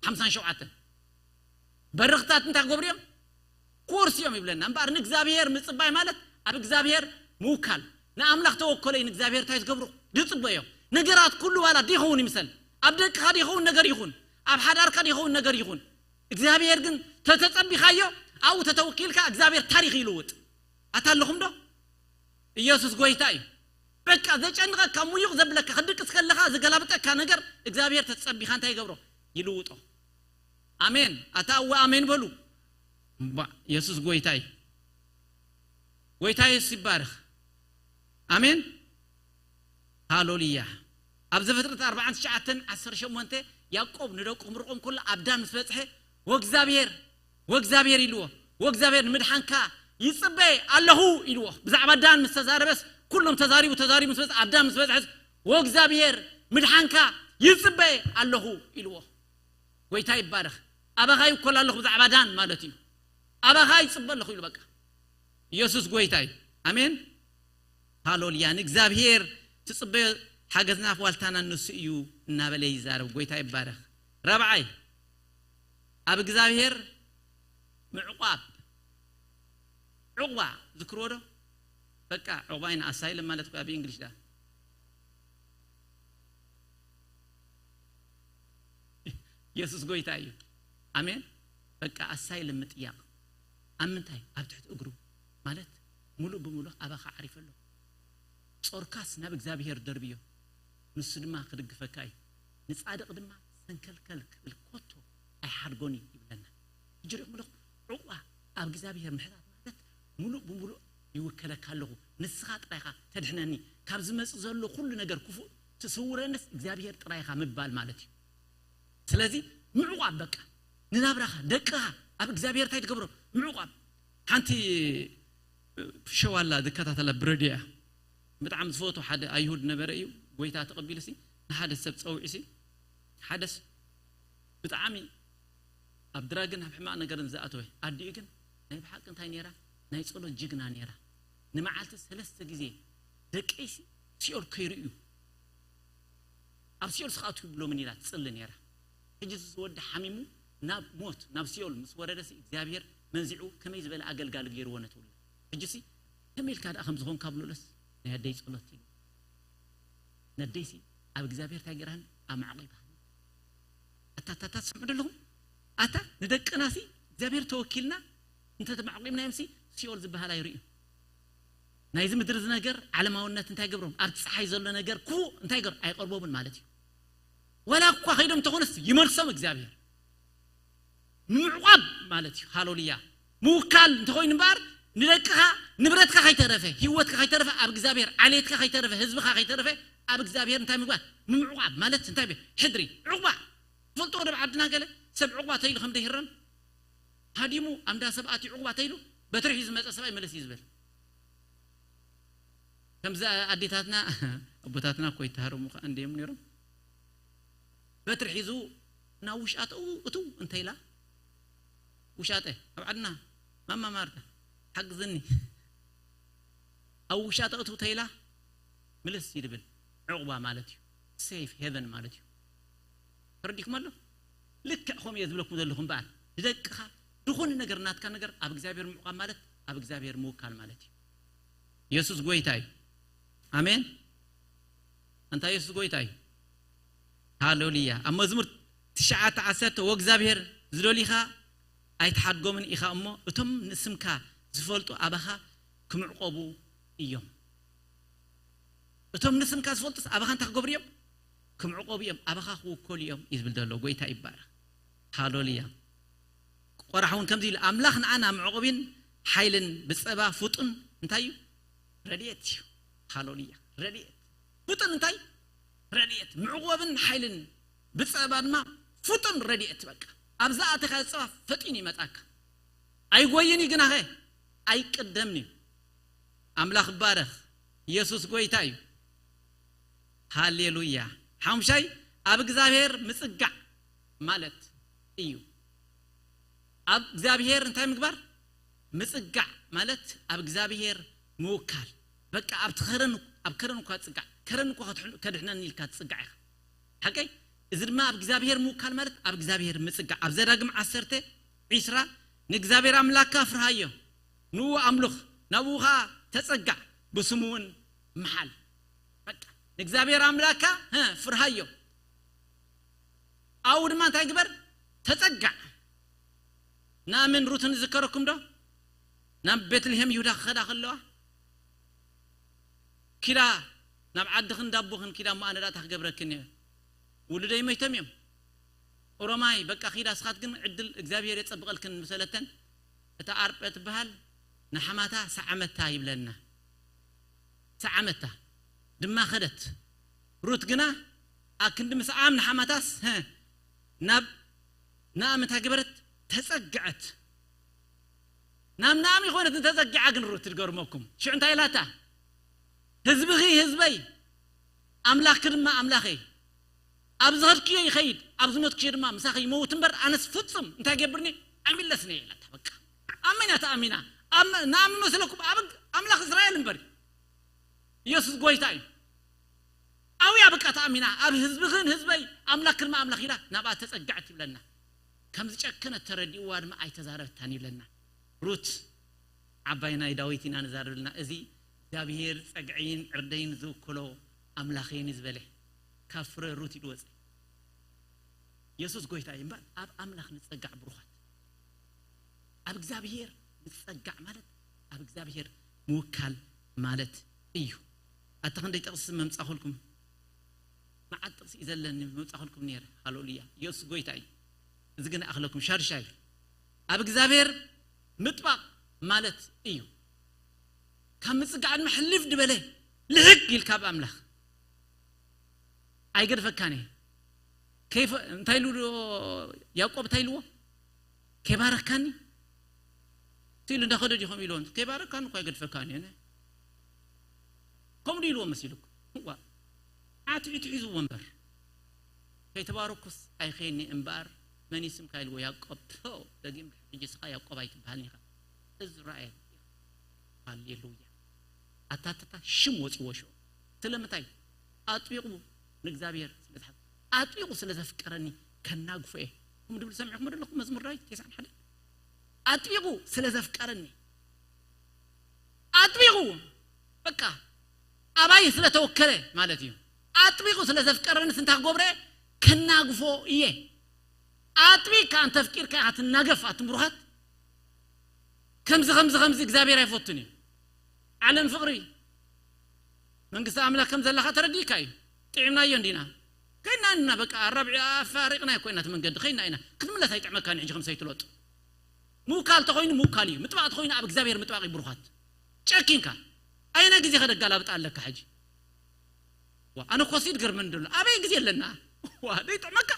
ሓምሳን ሸውዓተን። በረኽትታት እንታይ ክገብሩ እዮም? ክወርሱ እዮም ይብለና። እምበኣር ንእግዚኣብሔር ምጽባይ ማለት ኣብ እግዚኣብሔር ምውካል። ንኣምላኽ ተወከሎ እዩ ንእግዚኣብሔር እንታይ ዝገብሩ? ዝጽበዮ። ነገራት ኩሉ ዋላ ዲኸውን ይምሰል፣ ኣብ ደቅኻ ዲኸውን ነገር ይኹን፣ ኣብ ሓዳርካ ዲኸውን ነገር ይኹን፣ እግዚኣብሔር ግን ተተጸቢኻዮ ኣብኡ ተተወኪልካ እግዚኣብሔር ታሪኽ ይልውጥ። ኣታ ኣለኹም ዶ? ኢየሱስ ጎይታ እዩ። በቃ ዘጨንቐካ፣ ሙዩቕ ዘብለካ፣ ክድቅስ ከለኻ ዝገላብጠካ ነገር እግዚኣብሔር ተጸቢኻ እንታይ ይገብሮ? ይልውጦ። ኣሜን። ኣታ እወ ኣሜን በሉ። እምባ፣ የሱስ ጎይታ እዩ። ጎይታ የሱስ ይባረኽ። ኣሜን። ሃሌሉያ። ኣብ ዘፍጥረት ኣርባዓን ትሽዓተን ዓሰርተ ሸሞንተ ያዕቆብ ንደቁ ክምርቖም ከሎ ኣብ ዳን ምስ በጽሐ ወእግዚኣብሔር፣ ወእግዚኣብሔር ኢልዎ፣ ወእግዚኣብሔር ንምድሓንካ ይጽበ ኣለኹ ኢልዎ። ብዛዕባ ዳን ምስ ተዛረበስ ኩሎም ተዛሪቡ፣ ተዛሪቡ ምስ በጽሐ፣ ኣብ ዳን ምስ በጽሐስ ወእግዚኣብሔር ምድሓንካ ይጽበ ኣለኹ ኢልዎ። ጎይታ ይባረኽ። ኣባኻ ይውከል ኣለኹ ብዛዕባ ዳን ማለት እዩ። ኣባኻ ይጽበ ኣለኹ ኢሉ በቃ። ኢየሱስ ጎይታ እዩ። ኣሜን። ሃሌሉያ። ንእግዚኣብሔር ትጽበዮ ሓገዝና ዋልታና ንሱ እዩ እናበለ ይዛረብ። ጎይታ ይባረኽ። ራብዓይ ኣብ እግዚኣብሔር ምዕቋብ። ዕቑባ ዝክርዎ ዶ? በቃ ዕቑባ ኢና ኣሳይለም ማለት እኮ ኣብ እንግሊሽ ዳ። ኢየሱስ ጎይታ እዩ። ኣሜን። በቃ ኣሳይለም ምጥያቕ። ኣብ ምንታይ? ኣብ ትሕቲ እግሩ ማለት ሙሉእ ብሙሉእ ኣባኻ ዓሪፈ ኣለኹ። ጾርካስ ናብ እግዚኣብሔር ደርብዮ፣ ንሱ ድማ ክድግፈካ እዩ። ንጻድቕ ድማ ሰንከልከል ክብል ኮቶ ኣይሓድጎን እዩ ይብለና። ሕጂ ርኢኹም ኣለኹም፣ ዕቑባ ኣብ እግዚኣብሔር ምሕታት ማለት ሙሉእ ብሙሉእ ይውከለካ ኣለኹ፣ ንስኻ ጥራይኻ ተድሕነኒ፣ ካብ ዝመጽእ ዘሎ ኩሉ ነገር ክፉእ ትስውረንስ እግዚኣብሔር ጥራይኻ ምባል ማለት እዩ። ስለዚ ምዕቋብ በቃ ንናብራኻ፣ ደቅኻ ኣብ እግዚኣብሔር እንታይ ትገብሮ? ምዕቋብ። ሓንቲ ሸው ኣላ ዝከታተላ ብረድዮ እያ። ብጣዕሚ ዝፈትዎ ሓደ ኣይሁድ ነበረ እዩ። ጎይታ ተቐቢሉ ሲ ንሓደ ሰብ ጸዊዑ ሲ ሓደስ ብጣዕሚ ኣብ ድራግን ኣብ ሕማቕ ነገርን ዝኣተወ ኣዲኡ ግን ናይ ብሓቂ እንታይ ነይራ? ናይ ጸሎት ጅግና ነይራ። ንመዓልቲ ሰለስተ ግዜ ደቀይሲ ሲኦል ከይርእዩ ኣብ ሲኦል ስኻቱ ይብሎምን ኢላ ትጽሊ ነይራ። ሕጂ እዚ ወዲ ሓሚሙ ናብ ሞት ናብ ሲኦል ምስ ወረደሲ እግዚኣብሔር መንዚዑ ከመይ ዝበለ ኣገልጋሊ ገይርዎ ነቲ ውላድ። ሕጂሲ ከመይ ኢልካ ደኣ ከም ዝኾንካ ብሎለስ ናይ ኣደይ ጸሎት እዩ። ነደይሲ ኣብ እግዚኣብሔር እንታይ ገይራን ኣማዕቂባን። ኣታ ኣታ ኣታ ትሰምዑ ደለኹም? ኣታ ንደቅናሲ እግዚኣብሔር ተወኪልና እንተተማዕቂምናዮምሲ ሲኦል ዝበሃል ኣይርእዩ። ናይዚ ምድሪ እዚ ነገር ዓለማውነት እንታይ ገብሮም? ኣብቲ ፀሓይ ዘሎ ነገር ክፉእ እንታይ ገር ኣይቀርቦምን ማለት እዩ። ወላ እኳ ከይዶም እንተኾነስ ይመልሶም እግዚኣብሔር። ምዕቋብ ማለት እዩ። ሃሌሉያ። ምውካል እንተኾይኑ እምበኣር ንደቅኻ ንብረትካ ከይተረፈ ህይወትካ ከይተረፈ ኣብ እግዚኣብሔር ዓሌትካ ከይተረፈ ህዝብኻ ከይተረፈ ኣብ እግዚኣብሔር እንታይ ምግባር? ምምዕቋብ ማለት እንታይ ቤ? ሕድሪ ዕቑባ። ትፈልጥዎ ዶ ኣብ ዓድና ገለ ሰብ ዕቑባ ተይሉ ከም ደይህረም ሃዲሙ ኣብ እንዳ ሰብ ኣትዩ ዕቑባ ተይሉ በትሪ ሒዙ ዝመፀ ሰብኣይ መለስ እዩ ዝበል። ከምዚ ኣዴታትና ኣቦታትና እኮ ይተሃረሙ ከዓ እንዲዮም ነይሮም። በትሪ ሒዙ ናብ ውሽኣተ እትው እንተይላ ውሻጠ ኣብ ዓድና ማማ ማርታ ሓግዝኒ ኣብ ውሻጠ እትው ተይላ ምልስ ይድብል ዕቑባ ማለት እዩ። ሴፍ ሄቨን ማለት እዩ። ተረዲኩም ኣሎ። ልክዕ ከምኡ እየ ዝብለኩም ዘለኹ እምበኣር ንደቅኻ ዝኾነ ነገር ናትካ ነገር ኣብ እግዚኣብሔር ምዕቋብ ማለት ኣብ እግዚኣብሔር ምውካል ማለት እዩ። የሱስ ጎይታ እዩ። ኣሜን። ኣንታ የሱስ ጎይታ እዩ። ሃሌሉያ። ኣብ መዝሙር ትሽዓተ ዓሰርተ ወእግዚኣብሔር ዝደሊኻ ኣይትሓድጎምን ኢኻ እሞ እቶም ንስምካ ዝፈልጡ ኣባኻ ክምዕቆቡ እዮም። እቶም ንስምካ ዝፈልጡስ ኣባኻ እንታይ ክገብሩ እዮም? ክምዕቆቡ እዮም፣ ኣባኻ ክውከሉ እዮም እዩ ዝብል ዘሎ። ጎይታ ይባረኽ። ሃሌሉያ። ቆራሕ እውን ከምዚ ኢሉ ኣምላኽ ንዓና መዕቆቢን ሓይልን ብፀባ ፍጡን እንታይ እዩ? ረድኤት እዩ። ሃሌሉያ። ረድኤት ፍጡን እንታይ? ረድኤት ምዕቆብን ሓይልን ብፀባ ድማ ፍጡን ረድኤት በቃ ኣብዛ ኣተካ ፀባ ፈጢኑ ይመፃካ። ኣይጎይን እዩ ግናኸ ኣይቅደምን እዩ። ኣምላኽ ይባረኽ። ኢየሱስ ጎይታ እዩ። ሃሌሉያ። ሓሙሻይ ኣብ እግዚኣብሔር ምጽጋዕ ማለት እዩ። ኣብ እግዚኣብሔር እንታይ ምግባር? ምጽጋዕ ማለት ኣብ እግዚኣብሔር ምውካል። በቃ ኣብቲ ከረን ኣብ ከረን እኳ ትጽጋዕ ከረን እኳ ከድሕነኒ ኢልካ ትጽጋዕ ኢኻ። ሓቀይ። እዚ ድማ ኣብ እግዚኣብሔር ምውካል ማለት ኣብ እግዚኣብሔር ምጽጋዕ ኣብ ዘዳግም ዓሰርተ ዒስራ ንእግዚኣብሔር ኣምላካ ፍርሃዮ ንኡ ኣምልኽ ናብኡ ኸዓ ተጸጋዕ ብስሙ እውን ምሓል። በቃ ንእግዚኣብሔር ኣምላካ ፍርሃዮ ኣብኡ ድማ እንታይ ግበር? ተጸጋዕ። ናምን ሩትን ዝከረኩም ዶ ናብ ቤትልሄም ይሁዳ ክኸዳ ከለዋ ኪዳ ናብ ዓድኽን ዳቦኽን ኪዳ እሞ ኣነ ዳእታ ክገብረክን እየ። ውሉደይ መይቶም እዮም። ኦሮማይ በቃ ኪዳ ስኻት ግን ዕድል እግዚኣብሔር የጸብቐልክን ምሰለተን እታ ኣርጳ ትበሃል ንሓማታ ሰዓመታ ይብለና። ሰዓመታ ድማ ኸደት። ሩት ግና ኣክንዲ ምስዓም ንሓማታስ ናብ ንኣመታ ገበረት ተጸግዐት። ናብ ንኣም ይኾነት እንተጸግዓ ግን ሩት ትገርመኩም ሽዑ እንታይ ኢላታ? ህዝብኺ ህዝበይ ኣምላኽኪ ድማ ኣምላኸይ ኣብ ዝኸድክዮ ይኸይድ ኣብ ዝመትክዮ ድማ ምሳኺ ይመውት እምበር ኣነስ ፍጹም እንታይ ገብርኒ ኣይምለስን እየ ኢላታ። በቃ ኣሚና ተኣሚና ንኣም መስለኩም ኣብ ኣምላኽ እስራኤል እምበር ኢየሱስ ጎይታ እዩ። ኣብያ በቃ ተኣሚና ኣብ ህዝብኽን ህዝበይ ኣምላኽን ኣምላኽ ኢላ ናብኣ ተጸግዐት ይብለና። ከም ዝጨከነት ተረዲእዋ ድማ ኣይተዛረበታን ይብለና። ሩት ዓባይ ናይ ዳዊት ኢና ንዛረብልና። እዚ እግዚኣብሔር ጸግዐይን ዕርደይን ዝውክሎ ኣምላኸይን ዝበለ ካብ ፍረ ሩት ኢሉ ወፀ። የሱስ ጎይታ እዩ እምበር ኣብ ኣምላኽ ንጸጋዕ ብሩኻት። ኣብ እግዚኣብሔር ንጸጋዕ ማለት ኣብ እግዚኣብሔር ምውካል ማለት እዩ። ኣታ ክንደይ ጥቕሲ መምጻኹልኩም መዓት ጥቕሲ እዩ ዘለኒ መምጻኹልኩም ነይረ። ሃሌሉያ የሱስ ጎይታ እዩ። እዚ ግን ኣኽለኩም ሻድሻይ ኣብ እግዚኣብሔር ምጥባቕ ማለት እዩ። ካብ ምጽጋዕ ድማ ሕልፍ ድበለ ልህግ ኢልካ ኣብ ኣምላኽ ኣይገድፈካን እየ። እንታይ ኢሉ ያዕቆብ እንታይ ኢልዎ? ከይባረካኒ እቲ ኢሉ እንዳኸደ ዲኹም ኢልዎ ከይባረካኒ እኳ ኣይገድፈካን እየ። ከምኡ ኢልዎ መሲሉኩም ዋ ዓትዒቱ ሒዝዎ እምበር ከይተባረኩስ ኣይኸይኒ እምበኣር መን ይስምካ ኢልዎ ያዕቆብ። ደጊም ሕጂ ስኻ ያዕቆብ ኣይትበሃልን ኢኻ። እዝራኤል። ሃሌሉያ። ኣታተታ ሽም ወፂዎ ሽዑ ስለምንታይ ኣጥቢቑ ንእግዚኣብሔር ስለዝሓ ኣጥቢቑ ስለ ዘፍቀረኒ ከናግፎ እየ። ከም ድብል ሰሚዕኩም ደለኹም መዝሙር ዳዊት ተስዓን ሓደ ኣጥቢቑ ስለ ዘፍቀረኒ ኣጥቢቑ በቃ ኣባይ ስለተወከለ ማለት እዩ። ኣጥቢቑ ስለ ዘፍቀረንስ እንታይ ክገብረ? ከናግፎ እየ። ኣጥቢቕካ እንተፍቂርካ ኢኻ ትናገፍ። ኣቱም ብሩኻት፣ ከምዚ ከምዚ ከምዚ እግዚኣብሔር ኣይፈቱን እዩ። ዓለም ፍቕሪ፣ መንግስቲ ኣምላኽ ከም ዘለኻ ተረዲእካ እዩ። ጥዒምናዮ እንዲና፣ ከይና እንዲና፣ በቃ ኣራብዒ ኣፋሪቕና እኮ ኢና እቲ መንገዲ ከይና ኢና። ክትምለስ ኣይጥዕመካን ሕጂ ከም ሰይትሎጥ። ምውካል ተኾይኑ ምውካል እዩ፣ ምጥባቕ ተኾይኑ ኣብ እግዚኣብሔር ምጥባቕ እዩ። ብሩኻት፣ ጨኪንካ ኣየነ ግዜ ከደጋላብጥ ኣለካ ሕጂ? ዋ፣ ኣነ ኮሲ ድገርመን ደሎ ኣበይ ግዜ ኣለና? ዋ፣ ደይጥዕመካ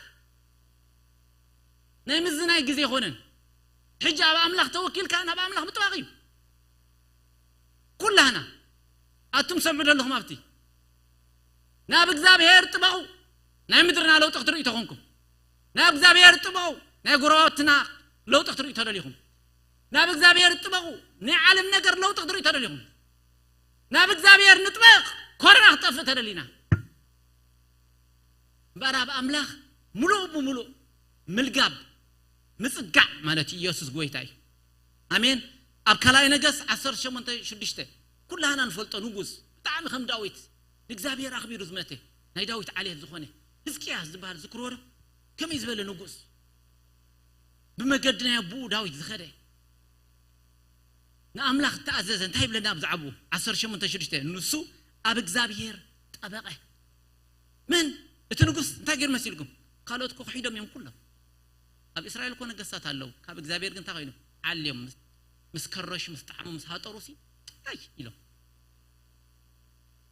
ናይ ምዝናይ ግዜ ይኾነን። ሕጂ ኣብ ኣምላኽ ተወኪልካ ናብ ኣምላኽ ምጥባቕ እዩ። ኩላህና ኣቱም ሰምዑ ዘለኹም ኣብቲ ናብ እግዚኣብሔር ጥበቑ። ናይ ምድርና ለውጢ ክትርእዩ ተኾንኩም ናብ እግዚኣብሔር ጥበቑ። ናይ ጎረባብትና ለውጢ ክትርእዩ ተደሊኹም ናብ እግዚኣብሔር ጥበቑ። ናይ ዓለም ነገር ለውጢ ክትርእዩ ተደሊኹም ናብ እግዚኣብሔር ንጥበቕ። ኮረና ክጠፍእ ተደሊና እምበኣር ኣብ ኣምላኽ ምሉእ ብምሉእ ምልጋብ ምጽጋዕ ማለት እዩ። ኢየሱስ ጎይታ እዩ። ኣሜን። ኣብ ካልኣይ ነገስ ዓሰርተ ሸሞንተ ሽዱሽተ ኩላህና ንፈልጦ ንጉስ ብጣዕሚ ከም ዳዊት ንእግዚኣብሔር ኣኽቢሩ ዝመተ ናይ ዳዊት ዓሌት ዝኾነ ህዝቅያስ ዝበሃል ዝክርዎ ዶ? ከመይ ዝበለ ንጉስ ብመገዲ ናይ ኣቦኡ ዳዊት ዝኸደ ንኣምላኽ እተኣዘዘ እንታይ ይብለና? ብዛዕባኡ ዓሰርተ ሸሞንተ ሽዱሽተ ንሱ ኣብ እግዚኣብሔር ጠበቐ። ምን እቲ ንጉስ እንታይ ገይሩ መሲልኩም? ካልኦት እኮ ክሒዶም እዮም ኩሎም። ኣብ እስራኤል እኮ ነገስታት ኣለዉ። ካብ እግዚኣብሔር ግን እንታይ ኮይኖም? ዓልዮም ምስ- ምስ ከረሹ ምስ ጣዕሙ ምስ ሃጠሩ ሲ ኣይ ኢሎም።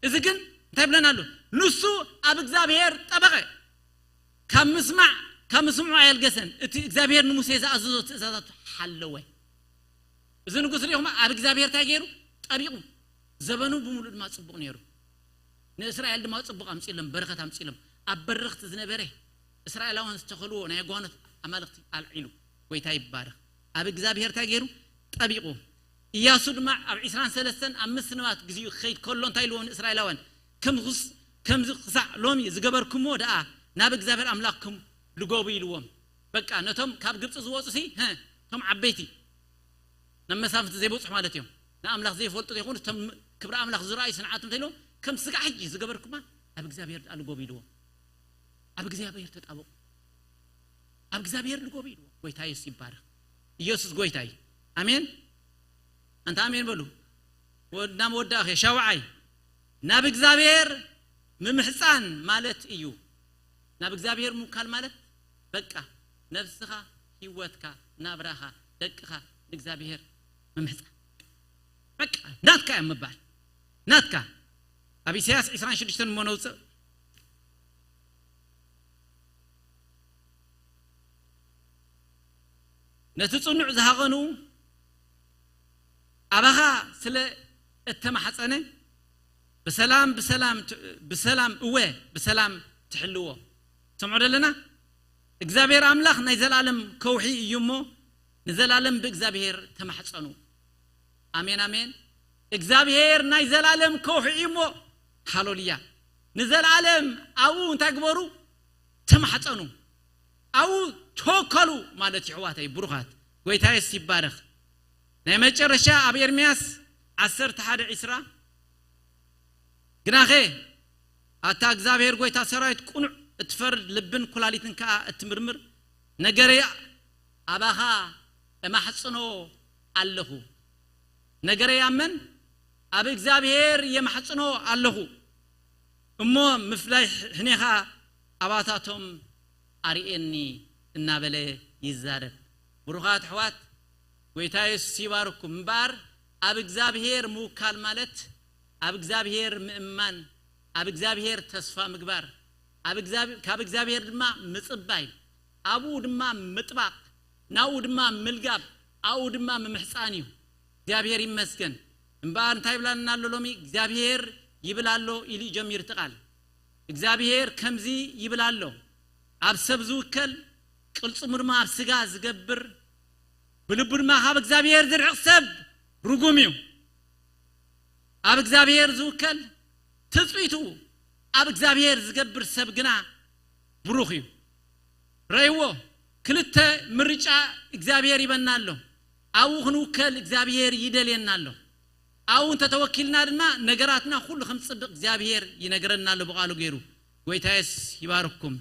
እዚ ግን እንታይ ብለና ኣሎ? ንሱ ኣብ እግዚኣብሔር ጠበቐ። ካብ ምስማዕ ካብ ምስምዑ ኣየልገሰን። እቲ እግዚኣብሔር ንሙሴ ዝኣዘዞ ትእዛዛት ሓለወ። እዚ ንጉስ ሪኹም ኣብ እግዚኣብሔር እንታይ ገይሩ? ጠቢቑ። ዘበኑ ብምሉእ ድማ ጽቡቕ ነይሩ። ንእስራኤል ድማ ጽቡቕ ኣምጺሎም በረኸት ኣምጺሎም። ኣብ በረኽቲ ዝነበረ እስራኤላውያን ዝተኸልዎ ናይ ጓኖት ኣማልኽቲ ኣልዒሉ። ጎይታ ይባረኽ። ኣብ እግዚኣብሔር እንታይ ገይሩ? ጠቢቑ። ኢያሱ ድማ ኣብ ዕስራን ሰለስተን ኣብ ምስንባት ግዜኡ ክኸይድ ከሎ እንታይ ኢልዎ ንእስራኤላውያን? ከምዚ ክሳዕ ሎሚ ዝገበርኩምዎ ደኣ ናብ እግዚኣብሔር ኣምላኽኩም ልጎቡ ኢልዎም። በቃ ነቶም ካብ ግብፂ ዝወፁ ሲ ቶም ዓበይቲ ናብ መሳፍንቲ ዘይበፅሑ ማለት እዮም። ንኣምላኽ ዘይፈልጡ ዘይኮኑ ቶም ክብሪ ኣምላኽ ዝረኣዩ ስንዓት እንታይ ኢልዎም? ከም ስጋዕ ሕጂ ዝገበርኩማ ኣብ እግዚኣብሔር ደኣ ልጎቡ ኢልዎም። ኣብ እግዚኣብሔር ተጣበቑ። ኣብ እግዚኣብሔር ልጎቡ ኢልዎም። ጎይታ የሱስ ይባረኽ። ኢየሱስ ጎይታ እዩ። ኣሜን። ኣንታ ኣሜን በሉ። ወድና መወዳእኸ ሻውዓይ ናብ እግዚኣብሔር ምምሕፃን ማለት እዩ። ናብ እግዚኣብሔር ምውካል ማለት በቃ ነብስኻ፣ ህይወትካ፣ ናብራኻ፣ ደቅኻ ንእግዚኣብሔር ምምሕፃን። በቃ ናትካ እዮም ምባል። ናትካ። ኣብ ኢሳያስ ዕስራን ሽዱሽተን እሞ ነውፅእ። ነቲ ጽኑዕ ዝሃቐኑ ኣባኻ ስለ እተማሕጸነ ብሰላም ብሰላም ት- ብሰላም እወ ብሰላም ትሕልዎ። ሰምዖ ደለና። እግዚኣብሔር ኣምላኽ ናይ ዘላለም ከውሒ እዩ እሞ ንዘላለም ብእግዚኣብሔር ተማሕጸኑ። ኣሜን ኣሜን። እግዚኣብሔር ናይ ዘላለም ከውሒ እዩ እሞ ሃሌሉያ። ንዘላለም ኣብኡ እንታይ ግበሩ? ተማሕጸኑ። ኣብኡ ተወከሉ ማለት እዩ። ኣሕዋተይ ብሩኻት፣ ጎይታ የሱስ ይባረኽ። ናይ መጨረሻ ኣብ ኤርምያስ ዓሰርተ ሓደ ዕስራ ግናኸ ኣታ እግዚኣብሔር ጎይታ ሰራዊት ቅኑዕ እትፈርድ ልብን ኩላሊትን ከኣ እትምርምር ነገረይ ኣባኻ እማሕጽኖ ኣለኹ። ነገረይ ኣብ መን? ኣብ እግዚኣብሔር የማሕጽኖ ኣለኹ እሞ ምፍላይ ሕኔኻ ኣባታቶም ኣርእየኒ እናበለ ይዛረብ። ብሩኻት ኣሕዋት፣ ጎይታ የሱስ ይባርኩም። እምበኣር ኣብ እግዚኣብሔር ምውካል ማለት ኣብ እግዚኣብሔር ምእማን፣ ኣብ እግዚኣብሔር ተስፋ ምግባር፣ ኣብ እግዚኣብ- ካብ እግዚኣብሔር ድማ ምጽባይ፣ ኣብኡ ድማ ምጥባቕ፣ ናብኡ ድማ ምልጋብ፣ ኣብኡ ድማ ምምሕጻን እዩ። እግዚኣብሔር ይመስገን። እምበኣር እንታይ ይብላልና ኣሎ ሎሚ? እግዚኣብሔር ይብል ኣሎ ኢሉ እዩ ጀሚሩ እቲ ቃል። እግዚኣብሔር ከምዚ ይብል ኣሎ፣ ኣብ ሰብ ዝውከል ቅልጽሙ ድማ ኣብ ስጋ ዝገብር ብልቡ ድማ ካብ እግዚኣብሔር ዝርሕቕ ሰብ ርጉም እዩ። ኣብ እግዚኣብሔር ዝውከል ትጽቢቱ ኣብ እግዚኣብሔር ዝገብር ሰብ ግና ብሩኽ እዩ። ረእይዎ፣ ክልተ ምርጫ እግዚኣብሔር ይበና ኣሎ። ኣብኡ ክንውከል እግዚኣብሔር ይደልየና ኣሎ። ኣብኡ እንተተወኪልና ድማ ነገራትና ኩሉ ከም ጽድቕ እግዚኣብሔር ይነገረና ኣሎ ብቓሉ ገይሩ። ጎይታ የሱስ ይባርክኩም።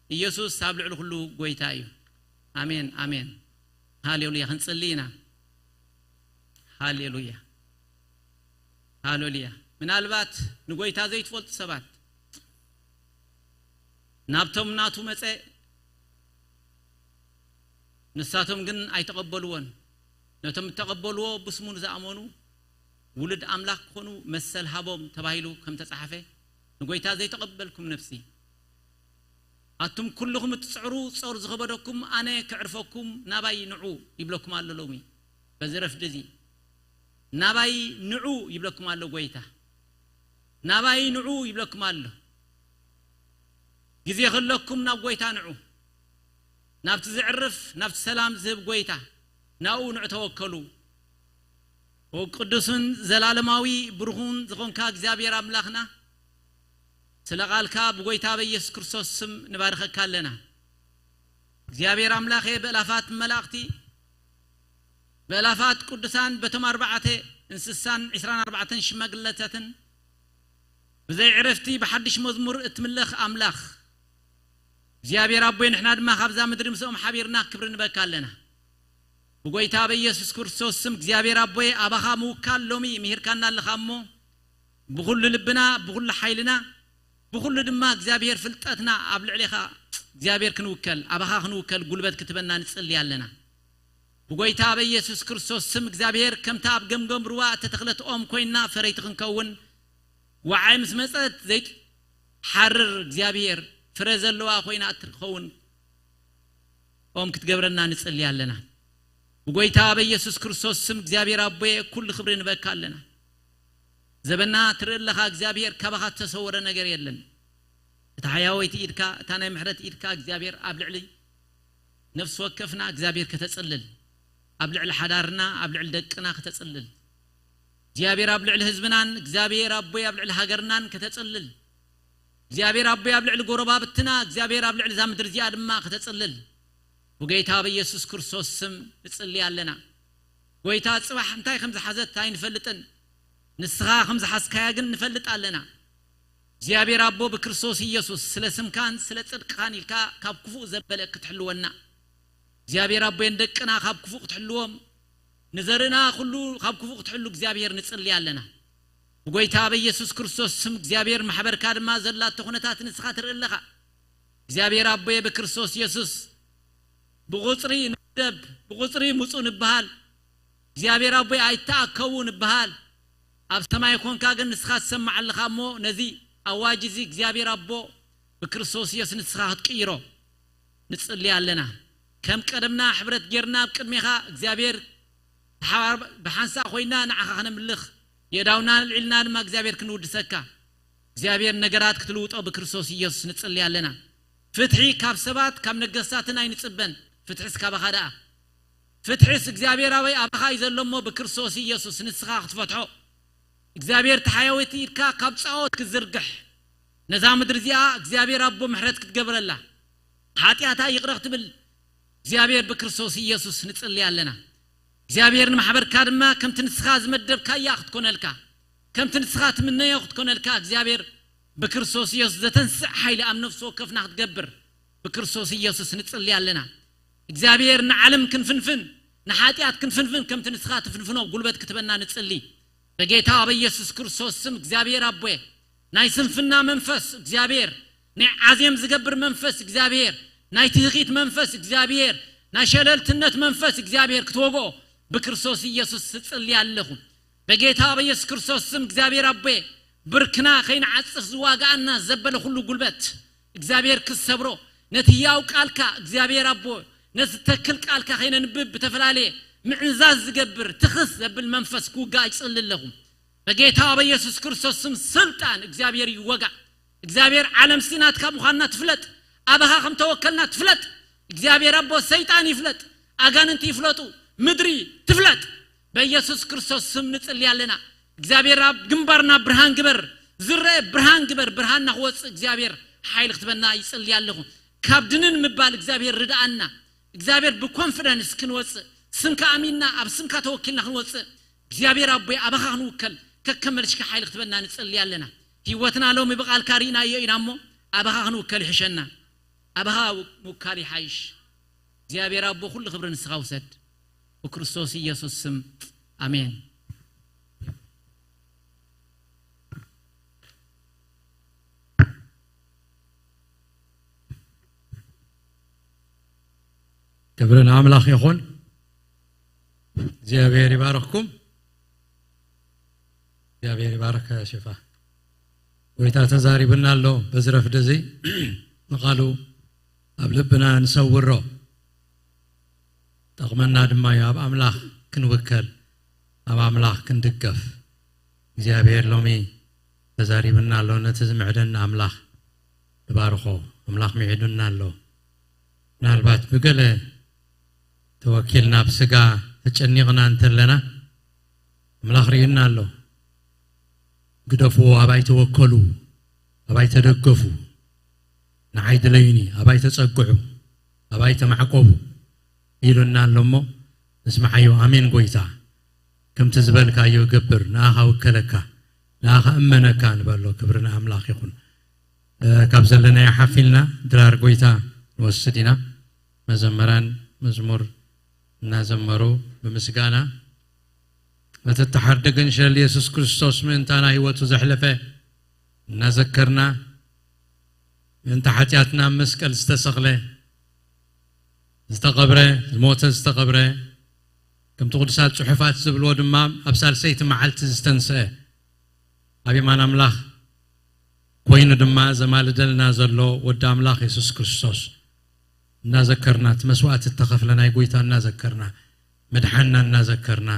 ኢየሱስ ኣብ ልዕሊ ኩሉ ጎይታ እዩ። ኣሜን፣ ኣሜን። ሃሌሉያ። ክንጽሊ ኢና። ሃሌሉያ፣ ሃሌሉያ። ምናልባት ንጎይታ ዘይትፈልጡ ሰባት፣ ናብቶም ናቱ መጸ፣ ንሳቶም ግን ኣይተቐበልዎን። ነቶም እተቐበልዎ ብስሙ ንዝኣመኑ ውሉድ ኣምላኽ ክኾኑ መሰል ሃቦም ተባሂሉ ከም ተጻሕፈ፣ ንጎይታ ዘይተቐበልኩም ነፍሲ፣ ኣቱም ኩልኹም እትጽዕሩ ጾር ዝኸበደኩም ኣነ ክዕርፈኩም ናባይ ንዑ ይብለኩም ኣሎ። ሎሚ በዚ ረፍዲ እዚ ናባይ ንዑ ይብለኩም ኣሎ ጎይታ። ናባይ ንዑ ይብለኩም ኣሎ። ግዜ ከለኩም ናብ ጎይታ ንዑ። ናብቲ ዘዕርፍ ናብቲ ሰላም ዝህብ ጎይታ ናብኡ ንዑ ተወከሉ። ቅዱስን ዘላለማዊ ብሩኹን ዝኾንካ እግዚኣብሔር ኣምላኽና፣ ስለ ቃልካ ብጎይታ በኢየሱስ ክርስቶስ ስም ንባርኸካ ኣለና። እግዚኣብሔር ኣምላኸ፣ ብእላፋት መላእኽቲ፣ ብእላፋት ቅዱሳን፣ በቶም ኣርባዕተ እንስሳን ዕስራን ኣርባዕተን ሽማግለታትን ብዘይ ዕረፍቲ ብሓድሽ መዝሙር እትምለኽ ኣምላኽ እግዚኣብሔር ኣቦይ፣ ንሕና ድማ ካብዛ ምድሪ ምስኦም ሓቢርና ክብሪ ንበካ ኣለና። ብጎይታ በኢየሱስ ክርስቶስ ስም እግዚኣብሔር ኣቦይ፣ ኣባኻ ምውካል ሎሚ ምሂርካና ኣለኻ እሞ፣ ብኹሉ ልብና፣ ብኹሉ ሓይልና፣ ብኹሉ ድማ እግዚኣብሔር ፍልጠትና ኣብ ልዕሌኻ እግዚኣብሔር ክንውከል፣ ኣባኻ ክንውከል ጉልበት ክትበና ንጽሊ ኣለና። ብጎይታ በኢየሱስ ክርስቶስ ስም እግዚኣብሔር፣ ከምታ ኣብ ገምገም ሩባ እተተኽለት ኦም ኮይና ፈረይቲ ክንከውን፣ ወዓይ ምስ መጸት ዘይትሓርር እግዚኣብሔር ፍረ ዘለዋ ኮይና እትኸውን ኦም ክትገብረና ንጽሊ ኣለና። ብጎይታ በኢየሱስ ክርስቶስ ስም እግዚኣብሔር ኣቦየ፣ ኩሉ ክብሪ ንበካ ኣለና። ዘበና ትርኢ ኣለኻ እግዚኣብሔር፣ ካባኻ እተሰወረ ነገር የለን። እታ ሕያወይቲ ኢድካ፣ እታ ናይ ምሕረት ኢድካ እግዚኣብሔር ኣብ ልዕሊ ነፍሲ ወከፍና እግዚኣብሔር ከተጽልል፣ ኣብ ልዕሊ ሓዳርና፣ ኣብ ልዕሊ ደቅና ከተጽልል፣ እግዚኣብሔር ኣብ ልዕሊ ህዝብናን፣ እግዚኣብሔር ኣቦይ ኣብ ልዕሊ ሃገርናን ከተጽልል፣ እግዚኣብሔር ኣቦይ ኣብ ልዕሊ ጎረባብትና፣ እግዚኣብሔር ኣብ ልዕሊ እዛ ምድሪ እዚኣ ድማ ከተጽልል ብጎይታ በኢየሱስ ክርስቶስ ስም ንጽሊ ኣለና። ጎይታ ጽባሕ እንታይ ከም ዝሓዘት ኣይንፈልጥን፣ ንስኻ ከም ዝሓዝካያ ግን ንፈልጥ ኣለና። እግዚኣብሔር ኣቦ ብክርስቶስ ኢየሱስ ስለ ስምካን ስለ ጽድቅኻን ኢልካ ካብ ክፉእ ዘበለ ክትሕልወና፣ እግዚኣብሔር ኣቦይ ንደቅና ካብ ክፉእ ክትሕልዎም፣ ንዘርእና ኩሉ ካብ ክፉእ ክትሕሉ እግዚኣብሔር ንጽሊ ኣለና። ብጎይታ በኢየሱስ ክርስቶስ ስም እግዚኣብሔር ማሕበርካ ድማ ዘላቶ ኩነታት ንስኻ ትርኢ ኣለኻ። እግዚኣብሔር ኣቦየ ብክርስቶስ ኢየሱስ ብቁጽሪ ንደብ፣ ብቁጽሪ ምጹ ንበሃል። እግዚኣብሔር ኣቦይ ኣይተኣከቡ ንበሃል። ኣብ ሰማይ ኮንካ ግን ንስኻ ትሰማዕ ኣለኻ እሞ ነዚ ኣዋጅ እዚ እግዚኣብሔር ኣቦ ብክርስቶስ ኢየሱስ ንስኻ ክትቅይሮ ንጽሊ ኣለና። ከም ቀደምና ሕብረት ጌርና ኣብ ቅድሜኻ እግዚኣብሔር ብሓባር ብሓንሳእ ኮይና ንዓኻ ክነምልኽ የዳውና ኣልዒልና ድማ እግዚኣብሔር ክንውድሰካ እግዚኣብሔር ነገራት ክትልውጦ ብክርስቶስ ኢየሱስ ንጽሊ ኣለና። ፍትሒ ካብ ሰባት ካብ ነገስታትን ኣይንጽበን። ፍትሕስ ካባኻ ደኣ። ፍትሕስ እግዚኣብሔር ኣበይ ኣባኻ እዩ ዘሎ እሞ ብክርስቶስ ኢየሱስ ንስኻ ክትፈትሖ እግዚኣብሔር ተሓያወቲ ኢድካ ካብ ጻኦት ክትዝርግሕ ነዛ ምድሪ እዚኣ እግዚኣብሔር ኣቦ ምሕረት ክትገብረላ ሓጢኣታ ይቕረ ክትብል እግዚኣብሔር ብክርስቶስ ኢየሱስ ንጽሊ ኣለና። እግዚኣብሔር ንማሕበርካ ድማ ከምቲ ንስኻ ዝመደብካያ ክትኮነልካ ከምቲ ንስኻ ትምነዮ ክትኮነልካ እግዚኣብሔር ብክርስቶስ ኢየሱስ ዘተንስእ ሓይሊ ኣብ ነፍሲ ወከፍና ክትገብር ብክርስቶስ ኢየሱስ ንጽሊ ኣለና። እግዚኣብሔር ንዓለም ክንፍንፍን ንሓጢኣት ክንፍንፍን ከምቲ ንስኻ ትፍንፍኖ ጉልበት ክትበና ንጽሊ። በጌታ በኢየሱስ ክርስቶስ ስም እግዚኣብሔር ኣቦየ ናይ ስንፍና መንፈስ እግዚኣብሔር ናይ ዓዜም ዝገብር መንፈስ እግዚኣብሔር ናይ ትህኺት መንፈስ እግዚኣብሔር ናይ ሸለልትነት መንፈስ እግዚኣብሔር ክትወግኦ ብክርስቶስ ኢየሱስ እጽሊ ኣለኹ። በጌታ በኢየሱስ ክርስቶስ ስም እግዚኣብሔር ኣቦየ ብርክና ከይንዓጽፍ ዝዋጋኣና ዘበለ ኩሉ ጉልበት እግዚኣብሔር ክሰብሮ ነቲ ህያው ቃልካ እግዚኣብሔር ኣቦ ነቲ ተክል ቃልካ ከይነንብብ ብተፈላለየ ምዕንዛዝ ዝገብር ትኽስ ዘብል መንፈስ ክውጋእ ይጽሊ ኣለኹ። በጌታ በኢየሱስ ክርስቶስ ስም ስልጣን እግዚኣብሔር ይወጋእ። እግዚኣብሔር ዓለም ሲናትካ ምዃንና ትፍለጥ። ኣባኻ ከም ተወከልና ትፍለጥ። እግዚኣብሔር ኣቦ ሰይጣን ይፍለጥ። ኣጋንንቲ ይፍለጡ። ምድሪ ትፍለጥ። በኢየሱስ ክርስቶስ ስም ንጽሊ ኣለና። እግዚኣብሔር ኣብ ግንባርና ብርሃን ግበር። ዝረአ ብርሃን ግበር። ብርሃንና ክወጽእ እግዚኣብሔር ሓይሊ ክትበና ይጽሊ ኣለኹ። ካብ ድንን ምባል እግዚኣብሔር ርድኣና። እግዚኣብሔር ብኮንፊደንስ ክንወጽእ ስምካ ኣሚንና ኣብ ስምካ ተወኪልና ክንወጽእ እግዚኣብሔር ኣቦይ ኣባኻ ክንውከል ከከም መልሽካ ሓይሊ ክትበና ንጸሊ ኣለና። ህይወትና ሎሚ ብቓልካ ርኢናዮ ኢና እሞ ኣባኻ ክንውከል ይሕሸና። ኣባኻ ምውካል ይሓይሽ። እግዚኣብሔር ኣቦ ኩሉ ክብሪ ንስኻ ውሰድ። ብክርስቶስ ኢየሱስ ስም ኣሜን። ክብሪ ንኣምላኽ ይኹን። እግዚኣብሔር ይባርኽኩም። እግዚኣብሔር ይባርኽ ሽፋ። ጎይታ ተዛሪብና ኣሎ። በዚ ረፍዲ እዚ ንቓሉ ኣብ ልብና ንሰውሮ። ጠቕመና ድማ እዩ ኣብ ኣምላኽ ክንውከል፣ ኣብ ኣምላኽ ክንድገፍ። እግዚኣብሔር ሎሚ ተዛሪብና ኣሎ። ነቲ ዝምዕደና ኣምላኽ ንባርኾ። ኣምላኽ ምዒዱና ኣሎ። ምናልባት ብገለ ተወኪልና ብስጋ ተጨኒቕና እንተለና ኣምላኽ ርእዩና ኣሎ። ግደፍዎ፣ ኣባይ ተወከሉ፣ ኣባይ ተደገፉ፣ ንዓይ ድለዩኒ፣ ኣባይ ተጸግዑ፣ ኣባይ ተማዕቆቡ ኢሉና ኣሎ እሞ ንስምዓዮ። ኣሜን ጎይታ፣ ከምቲ ዝበልካዮ ገብር፣ ንኣኻ ውከለካ፣ ንኣኻ እመነካ ንበሎ። ክብሪ ንኣምላኽ ይኹን። እ፣ ካብ ዘለናዮ ሓፍ ኢልና ድራር ጎይታ ንወስድ ኢና። መዘመራን መዝሙር እናዘመሩ ብምስጋና ነቲ እተሓርደ ገንሸል የሱስ ክርስቶስ ምእንታና ህይወቱ ዘሕለፈ እናዘከርና፣ ምእንቲ ሓጢኣትና ኣብ መስቀል ዝተሰቕለ፣ ዝተቐብረ፣ ዝሞተ፣ ዝተቐብረ፣ ከምቲ ቅዱሳት ጽሑፋት ዝብልዎ ድማ ኣብ ሳልሰይቲ መዓልቲ ዝተንስአ፣ ኣብ የማን ኣምላኽ ኮይኑ ድማ ዘማልደልና ዘሎ ወዲ ኣምላኽ የሱስ ክርስቶስ እናዘከርና፣ እቲ መስዋእቲ እተኸፍለ ናይ ጎይታ እናዘከርና፣ ምድሓንና እናዘከርና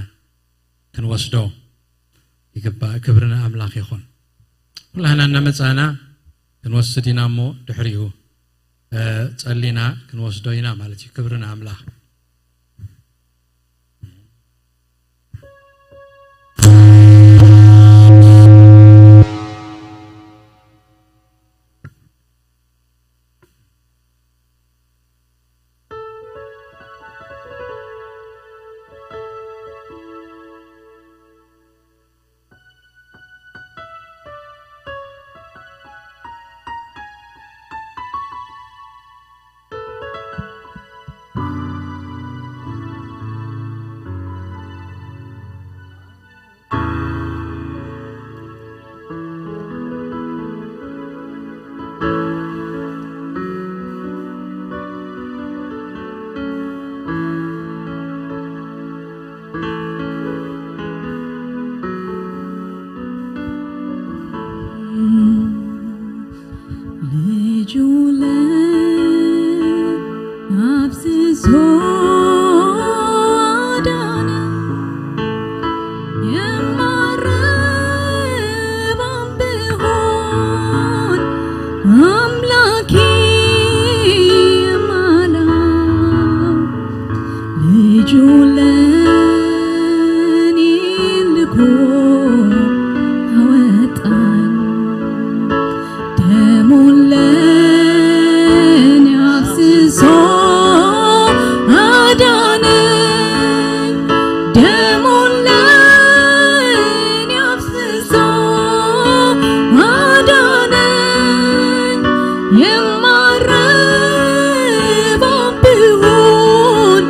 ክንወስዶ ይግባእ። ክብሪ ንኣምላኽ ይኹን። ኩላህና እናመጻና ክንወስድ ኢና እሞ ድሕሪኡ፣ እ፣ ጸሊና ክንወስዶ ኢና ማለት እዩ። ክብሪ ንኣምላኽ። ልጁ ለአፍስሶ አዳነ። የማረባም ብሆን አምላኬ የማላ ልጁ ለኔ ልኮ አወጣኝ። ደሙን ለኔ አፍስሶ አዳነኝ። ደሙን ለኔ አፍስሶ አዳነኝ። የማረባ ብሆን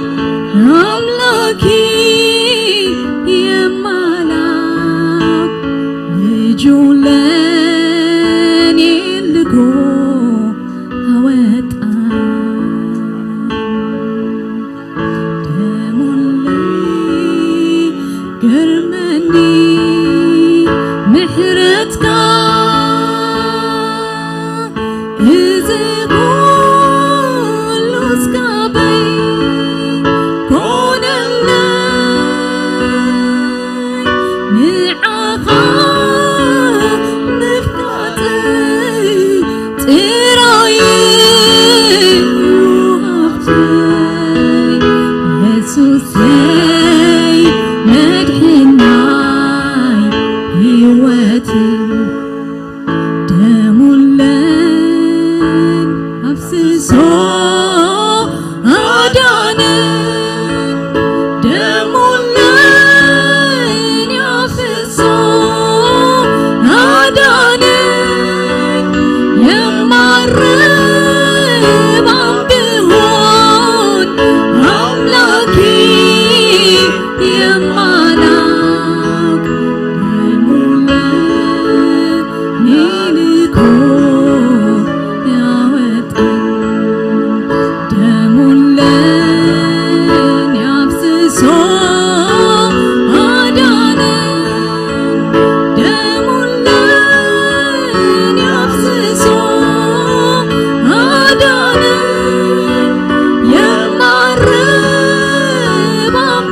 አምላኬ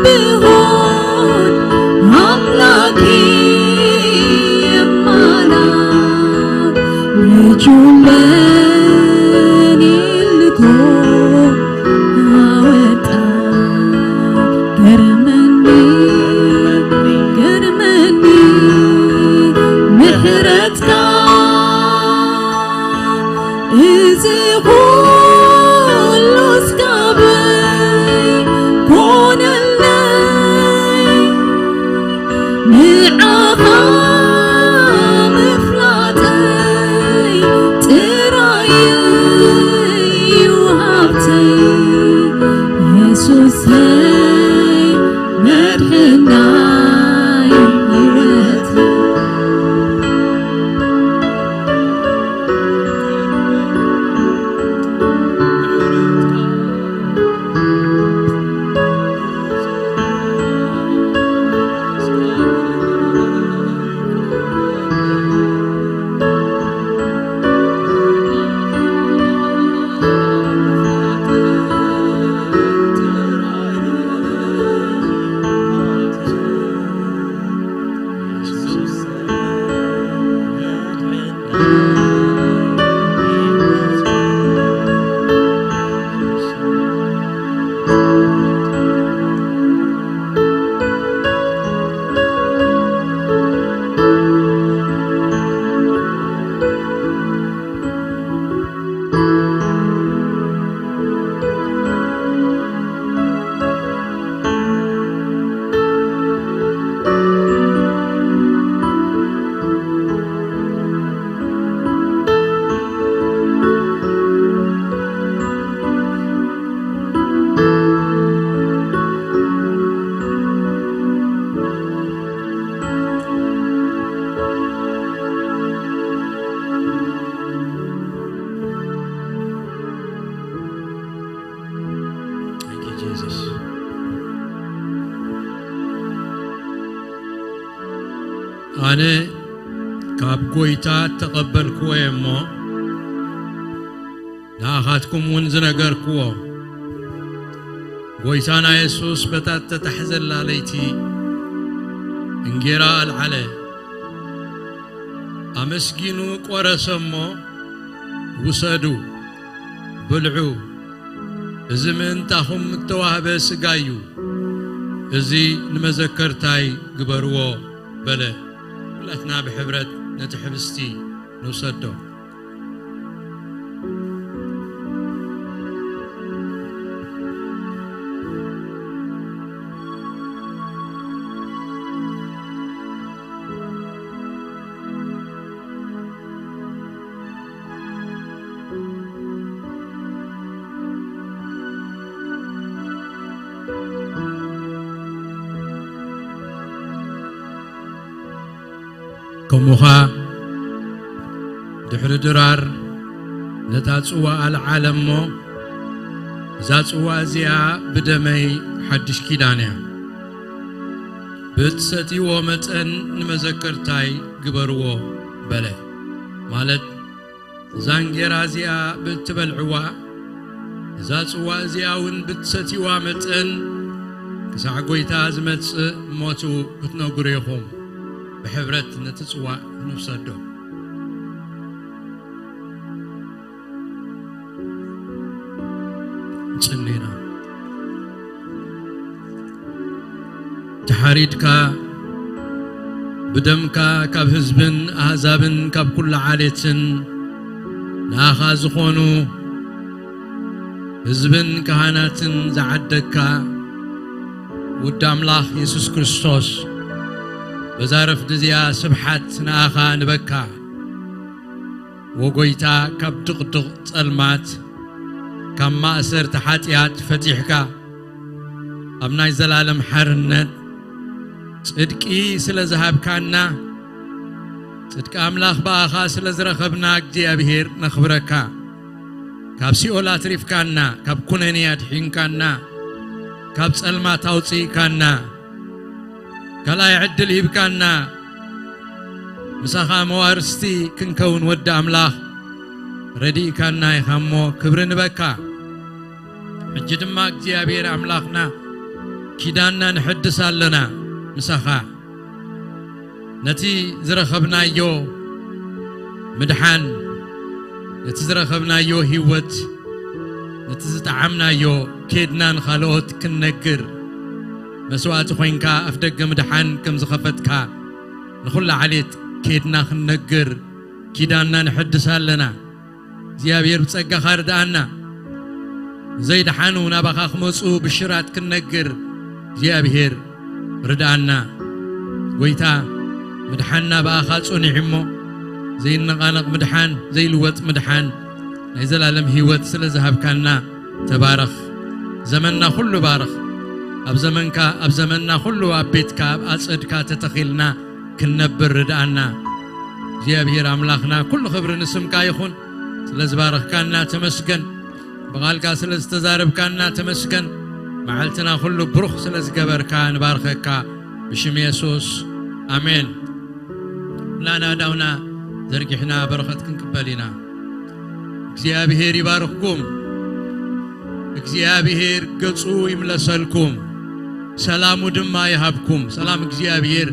ብሆን ኣምላኪ የማና ልጁን ለኔ ልኮ ኣወጣ። ገርመኒ፣ ገርመኒ ምሕረትካ። እዚ ኩሉ እስካበይ ኮነለይ? ንዓኻ ምፍላጠይ ጥራይ እዩ ሃብተይ፣ የሱሰይ መድሕናይ ህይወተይ። Thank you, Jesus. ኣነ ካብ ጐይታ እተቐበልክዎ እየ እሞ፣ ንኣኻትኩም እውን ዝነገርክዎ። ጐይታና የሱስ በታ እተታሕዘላ ለይቲ እንጌራ ኣልዓለ፣ ኣመስጊኑ ቈረሰ እሞ፣ ውሰዱ፣ ብልዑ፣ እዚ ምእንታኹም እተዋህበ ሥጋይ እዩ፣ እዚ ንመዘከርታይ ግበርዎ በለ። ኩላትና ብሕብረት ነቲ ሕብስቲ ንውሰዶ። ከምኡ ኸኣ ድሕሪ ድራር ነታ ጽዋ ኣልዓለ እሞ፣ እዛ ጽዋ እዚኣ ብደመይ ሓድሽ ኪዳን እያ፣ ብእትሰትይዎ መጠን ንመዘከርታይ ግበርዎ በለ። ማለት እዛ እንጌራ እዚኣ ብእትበልዕዋ፣ እዛ ጽዋ እዚኣ እውን ብእትሰትይዋ መጠን፣ ክሳዕ ጐይታ ዝመጽእ ሞቱ ክትነግሩ ኢኹም። ብሕብረት ነቲ ጽዋእ ንውሰዶ። ጽሊና። ተሓሪድካ፣ ብደምካ ካብ ህዝብን ኣህዛብን ካብ ኩሉ ዓሌትን ንኣኻ ዝኾኑ ህዝብን ካህናትን ዝዓደግካ ውድ ኣምላኽ የሱስ ክርስቶስ፣ በዛ ረፍዲ እዚኣ ስብሓት ንኣኻ ንበካ። ወጎይታ፣ ካብ ድቕድቕ ጸልማት፣ ካብ ማእሰርቲ ሓጢኣት ፈቲሕካ፣ ኣብ ናይ ዘላለም ሓርነት ጽድቂ ስለ ዝሃብካና፣ ጽድቂ ኣምላኽ ብኣኻ ስለ ዝረኸብና፣ እግዚኣብሄር ነኽብረካ። ካብ ሲኦል ኣትሪፍካና፣ ካብ ኩነኔ ኣድሒንካና፣ ካብ ጸልማት ኣውጽእካና፣ ካልኣይ ዕድል ሂብካና፣ ምሳኻ መዋርስቲ ክንከውን ወዲ ኣምላኽ ረዲእካና ኢኻ እሞ ክብሪ ንበካ። ሕጂ ድማ እግዚኣብሔር ኣምላኽና ኪዳንና ንሕድስ ኣለና ምሳኻ። ነቲ ዝረኸብናዮ ምድሓን፣ ነቲ ዝረኸብናዮ ህይወት፣ ነቲ ዝጠዓምናዮ ኬድና ንኻልኦት ክንነግር፣ መስዋእቲ ኮይንካ ኣፍደገ ምድሓን ከም ዝኸፈትካ፣ ንኹላ ዓሌት ኬድና ክንነግር ኪዳንና ንሕድስ ኣለና። እግዚኣብሔር ብጸጋኻ ርድኣና። ዘይደሓኑ ናባኻ ክመጹ ብሽራት ክንነግር እግዚኣብሔር ርድኣና። ጎይታ ምድሓንና ብኣኻ ጽኑዕ እሞ፣ ዘይነቓነቕ ምድሓን፣ ዘይልወጥ ምድሓን፣ ናይ ዘላለም ህይወት ስለ ዝሃብካና ተባረኽ። ዘመንና ኩሉ ባርኽ። ኣብ ዘመንካ፣ ኣብ ዘመንና ኩሉ ኣብ ቤትካ፣ ኣብ ኣጸድካ ተተኺልና ክንነብር ርድኣና። እግዚኣብሔር ኣምላኽና፣ ኩሉ ክብሪ ንስምካ ይኹን። ስለ ዝባረኽካና ተመስገን። ብቓልካ ስለ ዝተዛረብካና ተመስገን። መዓልትና ኩሉ ብሩኽ ስለ ዝገበርካ ንባርኸካ ብሽም የሱስ። ኣሜን። ላና ዳውና ዘርጊሕና በረኸት ክንቅበል ኢና። እግዚኣብሔር ይባርኽኩም። እግዚኣብሔር ገጹ ይምለሰልኩም፣ ሰላሙ ድማ ይሃብኩም። ሰላም እግዚኣብሔር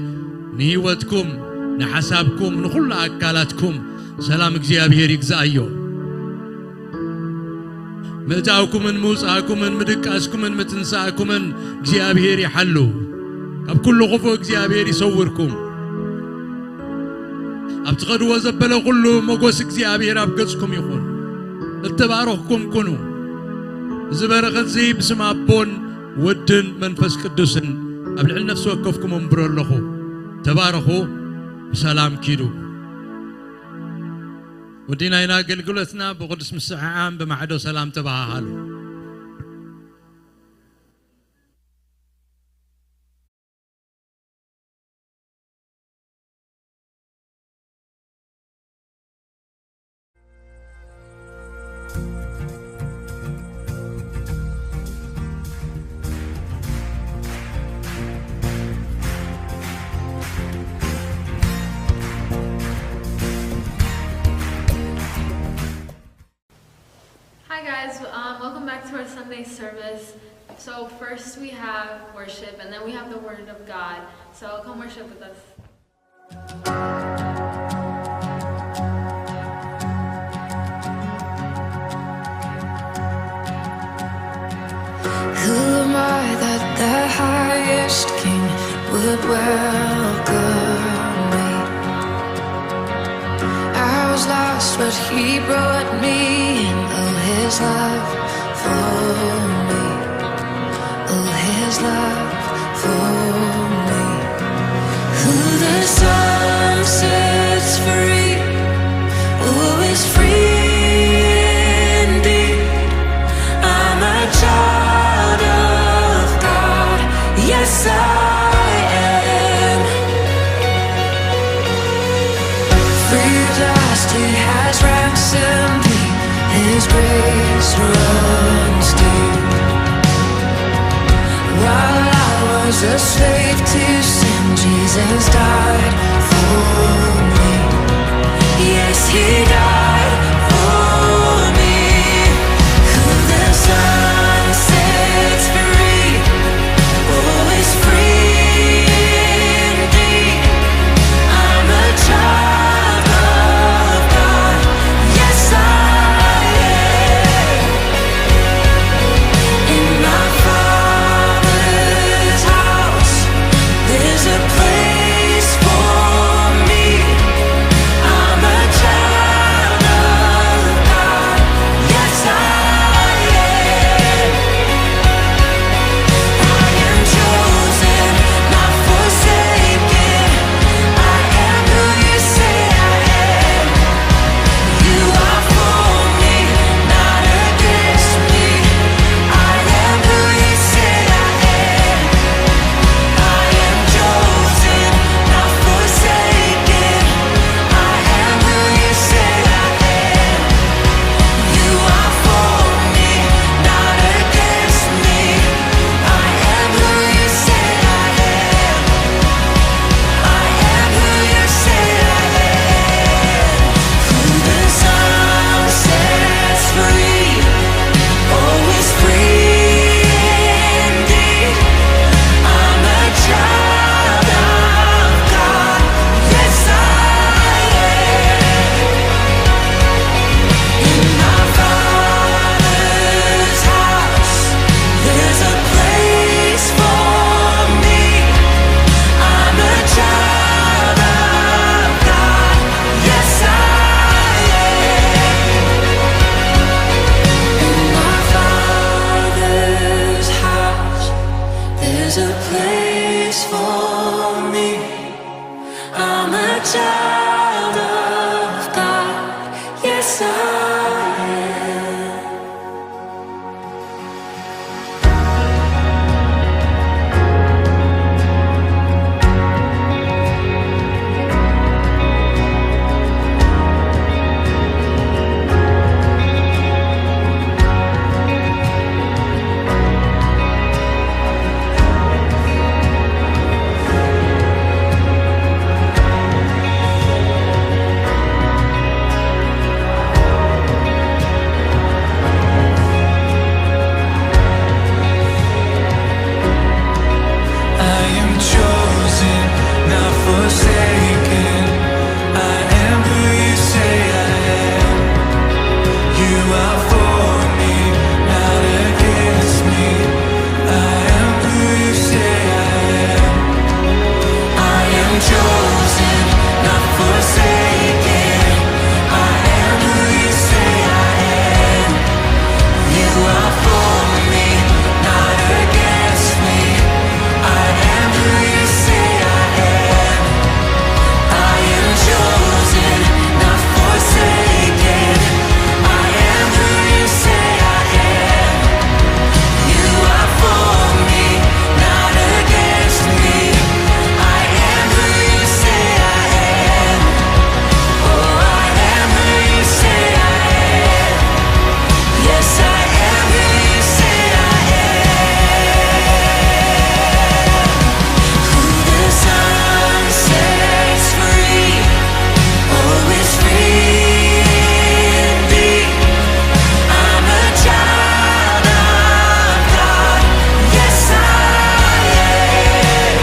ንህይወትኩም፣ ንሓሳብኩም፣ ንኹሉ ኣካላትኩም ሰላም እግዚኣብሔር ይግዛእዮ። ምእታውኩምን ምውጻእኩምን ምድቃስኩምን ምትንሳእኩምን እግዚኣብሔር ይሓሉ። ካብ ኩሉ ክፉእ እግዚኣብሔር ይሰውርኩም። ኣብ ትኸድዎ ዘበለ ኩሉ ሞጎስ እግዚኣብሔር ኣብ ገጽኩም ይኹን። እተባረኽኩም ኩኑ። እዚ በረኸት እዚ ብስም ኣቦን ወድን መንፈስ ቅዱስን ኣብ ልዕሊ ነፍሲ ወከፍኩም ኣንብሮ ኣለኹ። ተባረኹ፣ ብሰላም ኪዱ። ወዲና ኢና ኣገልግሎትና ብቅዱስ ምስሕዓም ብማዕዶ ሰላም ተበሃሃሉ። Hi guys, um, welcome back to our Sunday service. So first we have worship and then we have the word of God. So come worship with us. Who am I that the highest king would welcome me? I was lost, but he brought me in. Oh, his love for me. Oh, his love for me. Who the Son sets free, oh, is free indeed. I'm a child of God, yes, I am. Free at last, he has ransomed me. His grace runs deep. While I was a slave to sin, Jesus died for me. Yes, he died for me. Who the Son sets free, oh, is free indeed. I'm a child of God. Yes, I am. In my Father's house, there's a place for me. I'm a child Child of God, yes, I am. I am chosen, not forsaken. I am who you say I am. You are for me, not against me. I am who you say I am. I am chosen, not forsaken. I am who you say I am. You are for me, not against me. I am who you say I am. I am chosen, not forsaken. I am who you say I am. You are for me, not against me. I am who you say I am. Oh, I am who you say I am. Yes, I am who you say I am. Who the Son sets free, oh, is free indeed. I'm a child of God. Yes, I am.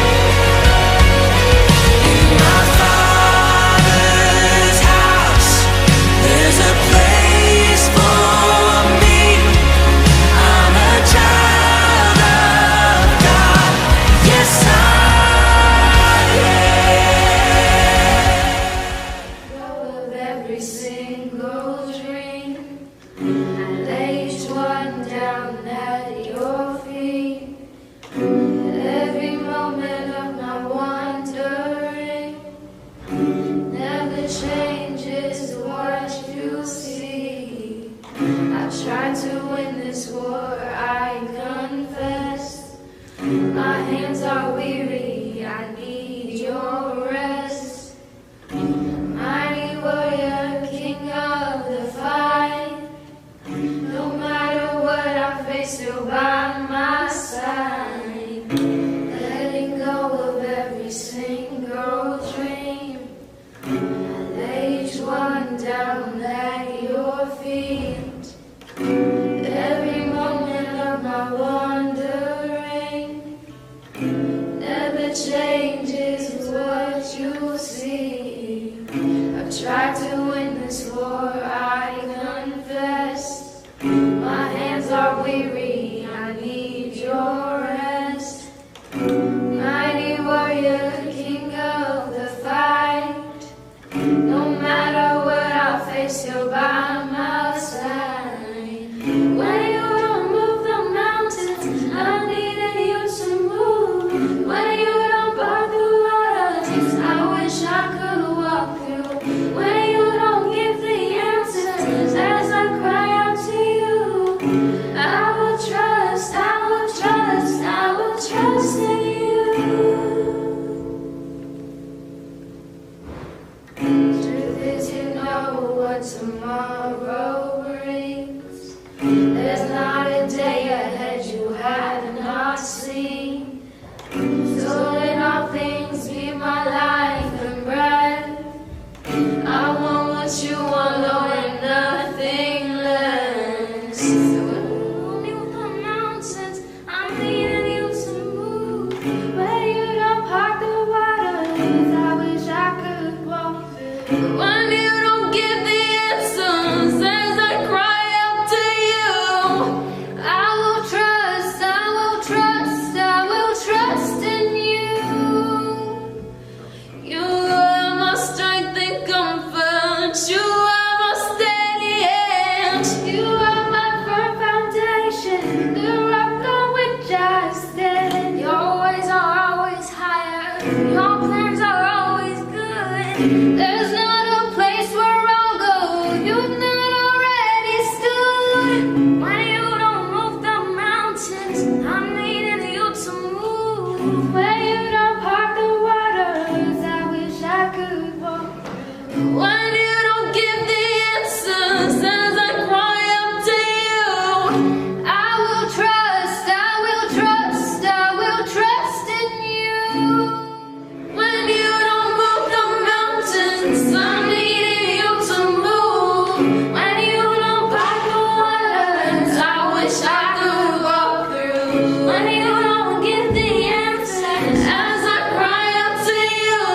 In my Father's house, there's a place for me. I'm a child of God. Yes, I am. Of every single dream, I lay each one down at your feet. Every moment of my wandering never changes what you see. I try to win this war, I confess. My hands are weary, I need your rest. Mighty warrior, king of the fight. No matter what I face, you're by my side. Letting go of every single dream. I lay each one down at your feet. Every moment of my wandering never changes what you see. I've tried to win this war, I confess. My hands are weary, I need your rest. Mighty warrior, king of the fight. No matter what I face, you're by my side. When you don't move the mountains, I'm needing you to move. When you don't part the waters, I wish I could walk through. When you don't give the answers as I cry out to you, I will trust, I will trust, I will trust in you. Truth is, you know what tomorrow brings. There's not a day ahead you have not seen. So let all things be my life and breath. I want what you want, Lord, and nothing less. So when you move the mountains, I'm needing you to move. Where you don't part the waters, I wish I could walk through. When you don't give the answers as I cry out to you, I will trust, I will trust, I will trust in you. You are my strength and comfort. You are my steady hand. You are my firm foundation, the rock on which I stand. Your ways are always higher. Your plans are always good. When you don't part the waters, I wish I could walk. When you don't give the answers as I cry up to you, I will trust, I will trust, I will trust in you. When you don't move the mountains, I'm needing you to move. When you don't part the waters, I wish I could walk through. When you don't give the answers as I cry up to you,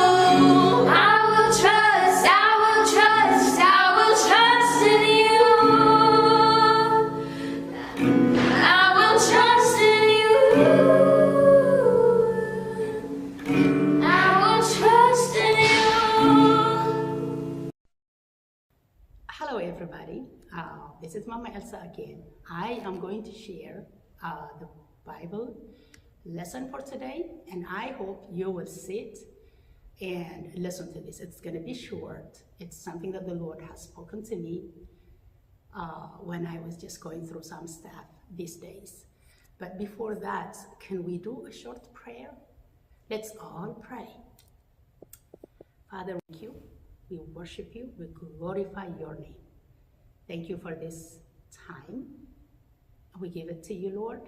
I will trust, I will trust, I will trust in you. I will trust in you. I will trust in you. Hello, everybody. Uh, this is Mama Elsa again. I am going to share uh, the Bible lesson for today, and I hope you will sit and listen to this. It's going to be short. It's something that the Lord has spoken to me uh, when I was just going through some stuff these days. But before that, can we do a short prayer? Let's all pray. Father, thank you. We worship you. We glorify your name. Thank you for this time. We give it to you, Lord.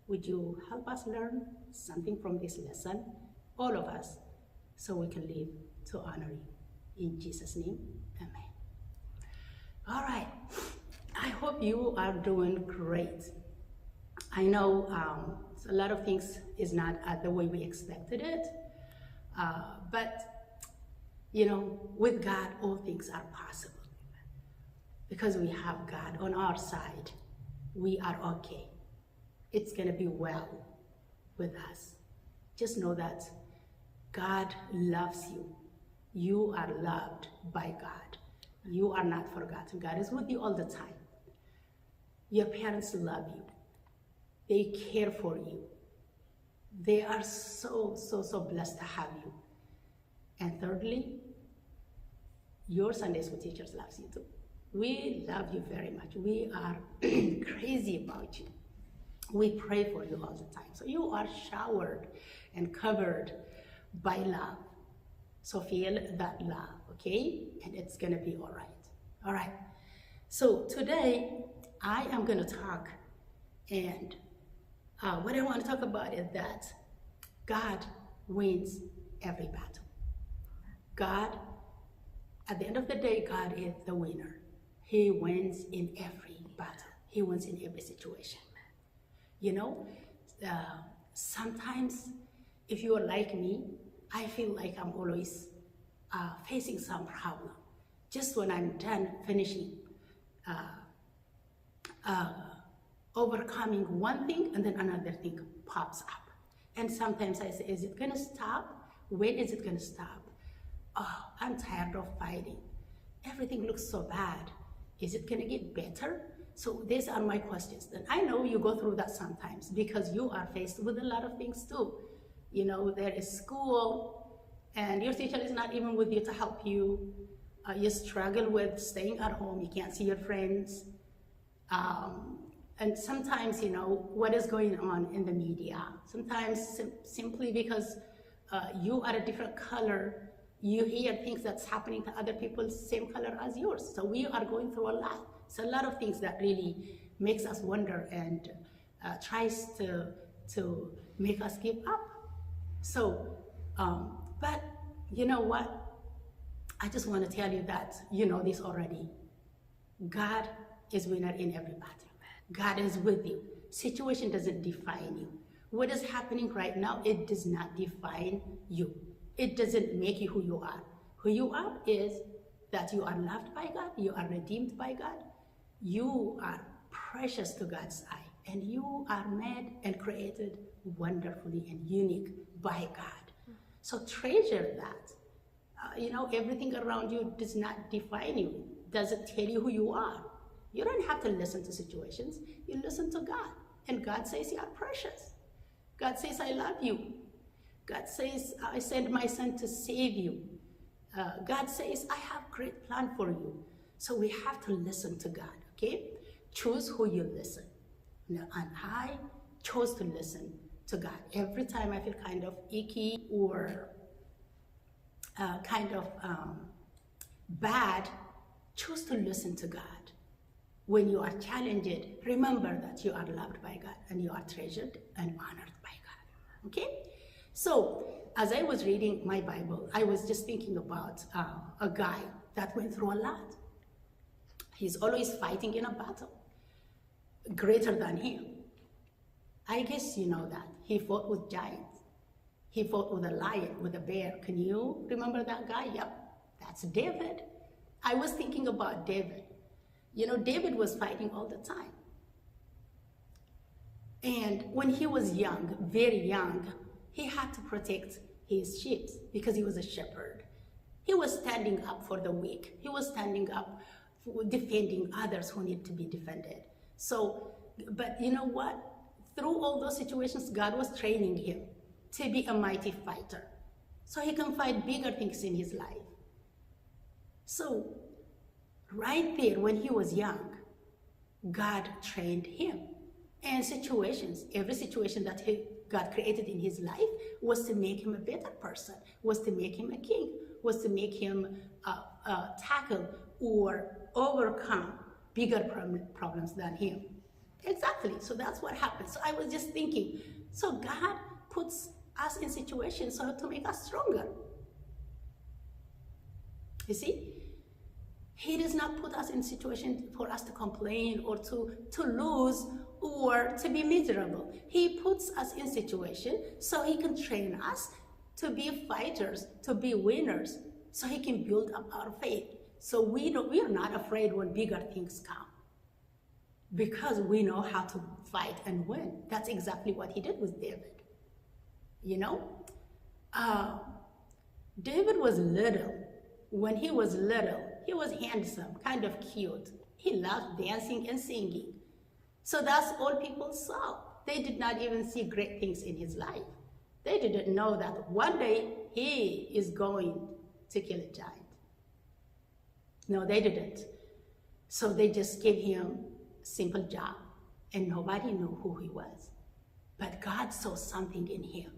Would you help us learn something from this lesson, all of us, so we can live to honor you? In Jesus' name, amen. All right. I hope you are doing great. I know um, a lot of things is not uh, the way we expected it, uh, but you know, with God, all things are possible. Because we have God on our side, we are okay. It's going to be well with us. Just know that God loves you. You are loved by God. You are not forgotten. God is with you all the time. Your parents love you. They care for you. They are so, so, so blessed to have you. And thirdly, your Sunday school teachers loves you too. We love you very much. We are crazy about you. We pray for you all the time. So you are showered and covered by love. So feel that love, okay? And it's gonna be all right. All right. So today, I am gonna talk, and uh, what I want to talk about is that God wins every battle. God, at the end of the day, God is the winner. He wins in every battle. He wins in every situation. You know, uh, sometimes if you are like me, I feel like I'm always uh, facing some problem. Just when I'm done finishing uh, uh, overcoming one thing, and then another thing pops up. And sometimes I say, is it gonna stop? When is it gonna stop? Oh, I'm tired of fighting. Everything looks so bad. Is it gonna get better? So these are my questions. And I know you go through that sometimes because you are faced with a lot of things too. You know, there is school, and your teacher is not even with you to help you. Uh, you struggle with staying at home. You can't see your friends. Um, and sometimes, you know, what is going on in the media? Sometimes sim- simply because uh, you are a different color, you hear things that's happening to other people same color as yours. So we are going through a lot. It's a lot of things that really makes us wonder and uh, tries to to make us give up. So, um, but you know what? I just want to tell you that you know this already. God is winner in every battle. God is with you. Situation doesn't define you. What is happening right now, it does not define you. It doesn't make you who you are. Who you are is that you are loved by God, you are redeemed by God, you are precious to God's eye, and you are made and created wonderfully and unique by God. So treasure that. Uh, you know, everything around you does not define you, doesn't tell you who you are. You don't have to listen to situations. You listen to God. And God says you are precious. God says, I love you. God says, I send my son to save you. Uh, God says, I have great plan for you. So we have to listen to God, okay? Choose who you listen. Now, and I chose to listen to God. Every time I feel kind of icky or uh, kind of um, bad, choose to listen to God. When you are challenged, remember that you are loved by God and you are treasured and honored by God. Okay? So, as I was reading my Bible, I was just thinking about uh, a guy that went through a lot. He's always fighting in a battle greater than him. I guess you know that. He fought with giants. He fought with a lion, with a bear. Can you remember that guy? Yep, that's David. I was thinking about David. You know, David was fighting all the time. And when he was young, very young, he had to protect his sheep because he was a shepherd. He was standing up for the weak. He was standing up for defending others who need to be defended. So, but you know what? Through all those situations, God was training him to be a mighty fighter so he can fight bigger things in his life. So, right there, when he was young, God trained him. And situations, every situation that he, God created in his life was to make him a better person, was to make him a king, was to make him uh, uh, tackle or overcome bigger problem, problems than him. Exactly. So that's what happened. So I was just thinking, so God puts us in situations so to make us stronger. You see? He does not put us in situation for us to complain or to, to lose or to be miserable. He puts us in situation so he can train us to be fighters, to be winners, so he can build up our faith. So we don't, we are not afraid when bigger things come because we know how to fight and win. That's exactly what he did with David. You know, uh, David was little. When he was little, he was handsome, kind of cute. He loved dancing and singing. So that's all people saw. They did not even see great things in his life. They didn't know that one day he is going to kill a giant. No, they didn't. So they just gave him a simple job, and nobody knew who he was. But God saw something in him.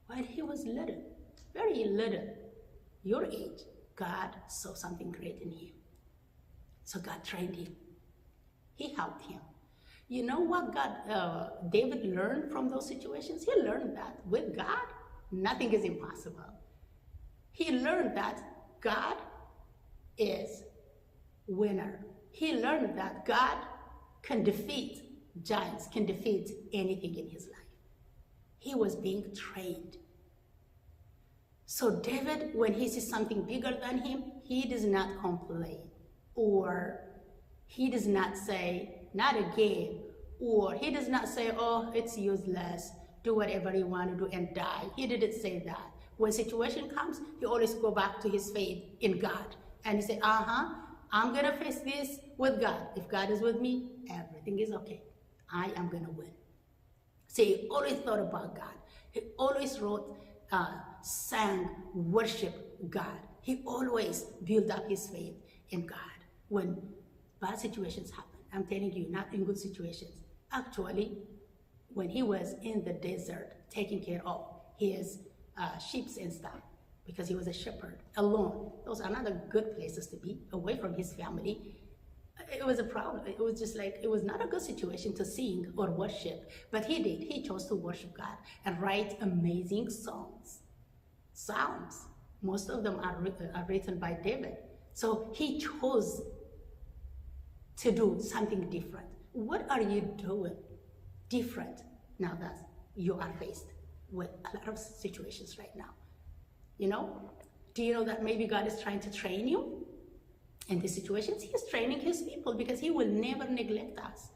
When he was little, very little, your age, God saw something great in him. So God trained him. He helped him. You know what God, uh, David learned from those situations? He learned that with God, nothing is impossible. He learned that God is winner. He learned that God can defeat giants, can defeat anything in his life. He was being trained. So David, when he sees something bigger than him, he does not complain, or he does not say, "Not again," or he does not say, "Oh, it's useless, do whatever you want to do and die." He didn't say that. When situation comes, he always go back to his faith in God. And he say, "Uh-huh, I'm going to face this with God. If God is with me, everything is okay. I am going to win." So he always thought about God. He always wrote, uh, sang, worship God. He always built up his faith in God when bad situations happen. I'm telling you, not in good situations. Actually, when he was in the desert taking care of his uh, sheep and stuff, because he was a shepherd alone. Those are not the good places to be, away from his family. It was a problem. It was just like, it was not a good situation to sing or worship, but he did. He chose to worship God and write amazing songs. Psalms, most of them are, writ- are written by David. So he chose to do something different. What are you doing different now that you are faced with a lot of situations right now? You know, do you know that maybe God is trying to train you in these situations? He is training his people because he will never neglect us.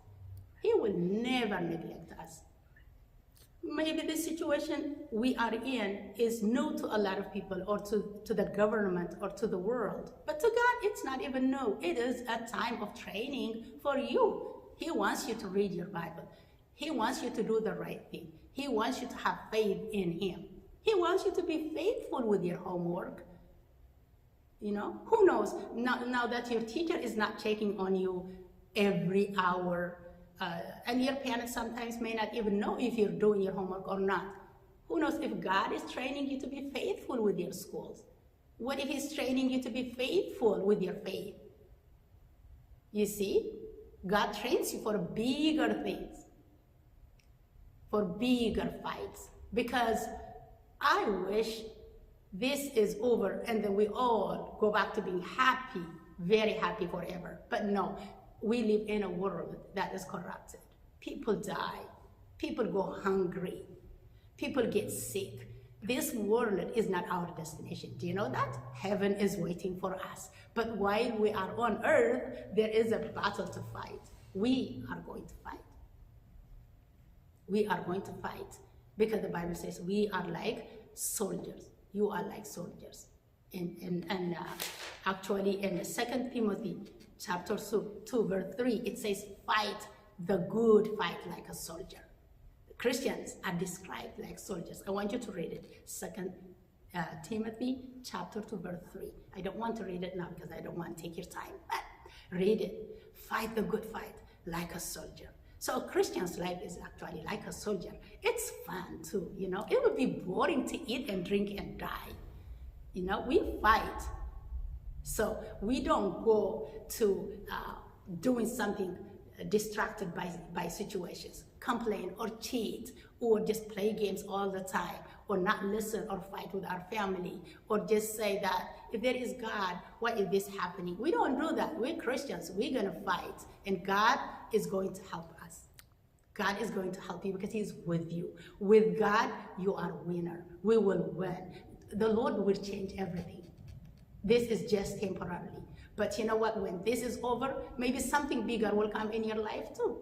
He will never neglect us. Maybe the situation we are in is new to a lot of people, or to, to the government, or to the world. But to God, it's not even new. It is a time of training for you. He wants you to read your Bible. He wants you to do the right thing. He wants you to have faith in him. He wants you to be faithful with your homework. You know, who knows? Now, now that your teacher is not checking on you every hour, And your parents sometimes may not even know if you're doing your homework or not. Who knows if God is training you to be faithful with your schools? What if He's training you to be faithful with your faith? You see, God trains you for bigger things, for bigger fights. Because I wish this is over and then we all go back to being happy, very happy forever. But no, we live in a world that is corrupted. People die, people go hungry, people get sick. This world is not our destination. Do you know that? Heaven is waiting for us. But while we are on earth, there is a battle to fight. We are going to fight. We are going to fight because the Bible says we are like soldiers. You are like soldiers. And, and, and uh, actually, in Second Timothy chapter two, two, verse three, it says, "Fight the good fight like a soldier." Christians are described like soldiers. I want you to read it. Second uh, Timothy chapter two, verse three. I don't want to read it now because I don't want to take your time. But read it. Fight the good fight like a soldier. So a Christian's life is actually like a soldier. It's fun too, you know. It would be boring to eat and drink and die. You know, we fight. So we don't go to uh, doing something distracted by, by situations, complain or cheat or just play games all the time or not listen or fight with our family or just say that if there is God, why is this happening? We don't do that. We're Christians. We're going to fight, and God is going to help us. God is going to help you because He's with you. With God, you are a winner. We will win. The Lord will change everything. This is just temporarily. But you know what? When this is over, maybe something bigger will come in your life too.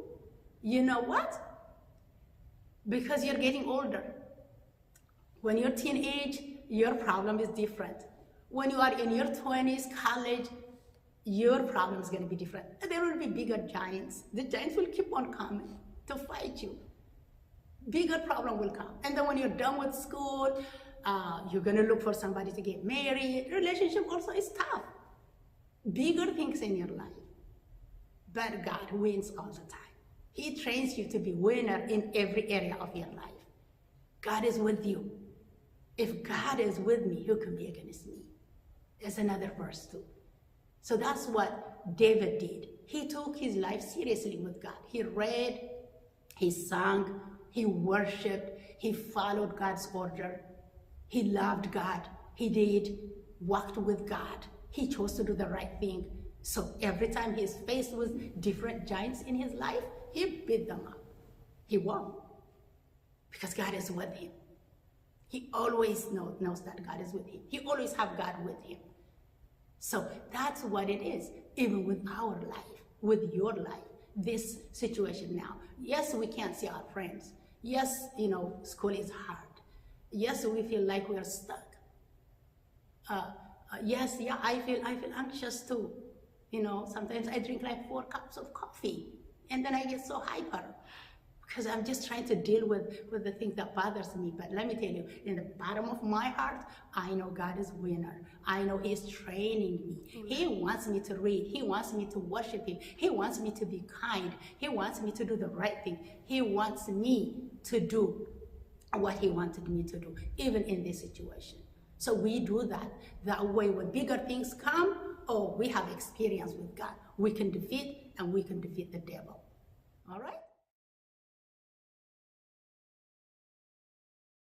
You know what? Because you're getting older. When you're teenage, your problem is different. When you are in your twenties, college, your problem is going to be different. There will be bigger giants. The giants will keep on coming to fight you. Bigger problem will come. And then when you're done with school, uh, you're going to look for somebody to get married. Relationship also is tough. Bigger things in your life. But God wins all the time. He trains you to be winner in every area of your life. God is with you. If God is with me, who can be against me? Is another verse too. So that's what David did. He took his life seriously with God. He read, he sang, he worshiped, he followed God's order. He loved God. He did, walked with God. He chose to do the right thing. So every time he's faced with different giants in his life, he beat them up. He won. Because God is with him. He always know, knows that God is with him. He always have God with him. So that's what it is, even with our life, with your life, this situation now. Yes, we can't see our friends. Yes, you know, school is hard. Yes, we feel like we are stuck. Uh, uh, yes, yeah, I feel I feel anxious too. You know, sometimes I drink like four cups of coffee, and then I get so hyper because I'm just trying to deal with with the things that bothers me. But let me tell you, in the bottom of my heart, I know God is winner. I know He's training me. He wants me to read. He wants me to worship Him. He wants me to be kind. He wants me to do the right thing. He wants me to do what He wanted me to do, even in this situation. So we do that. That way, when bigger things come, oh, we have experience with God. We can defeat and we can defeat the devil. All right?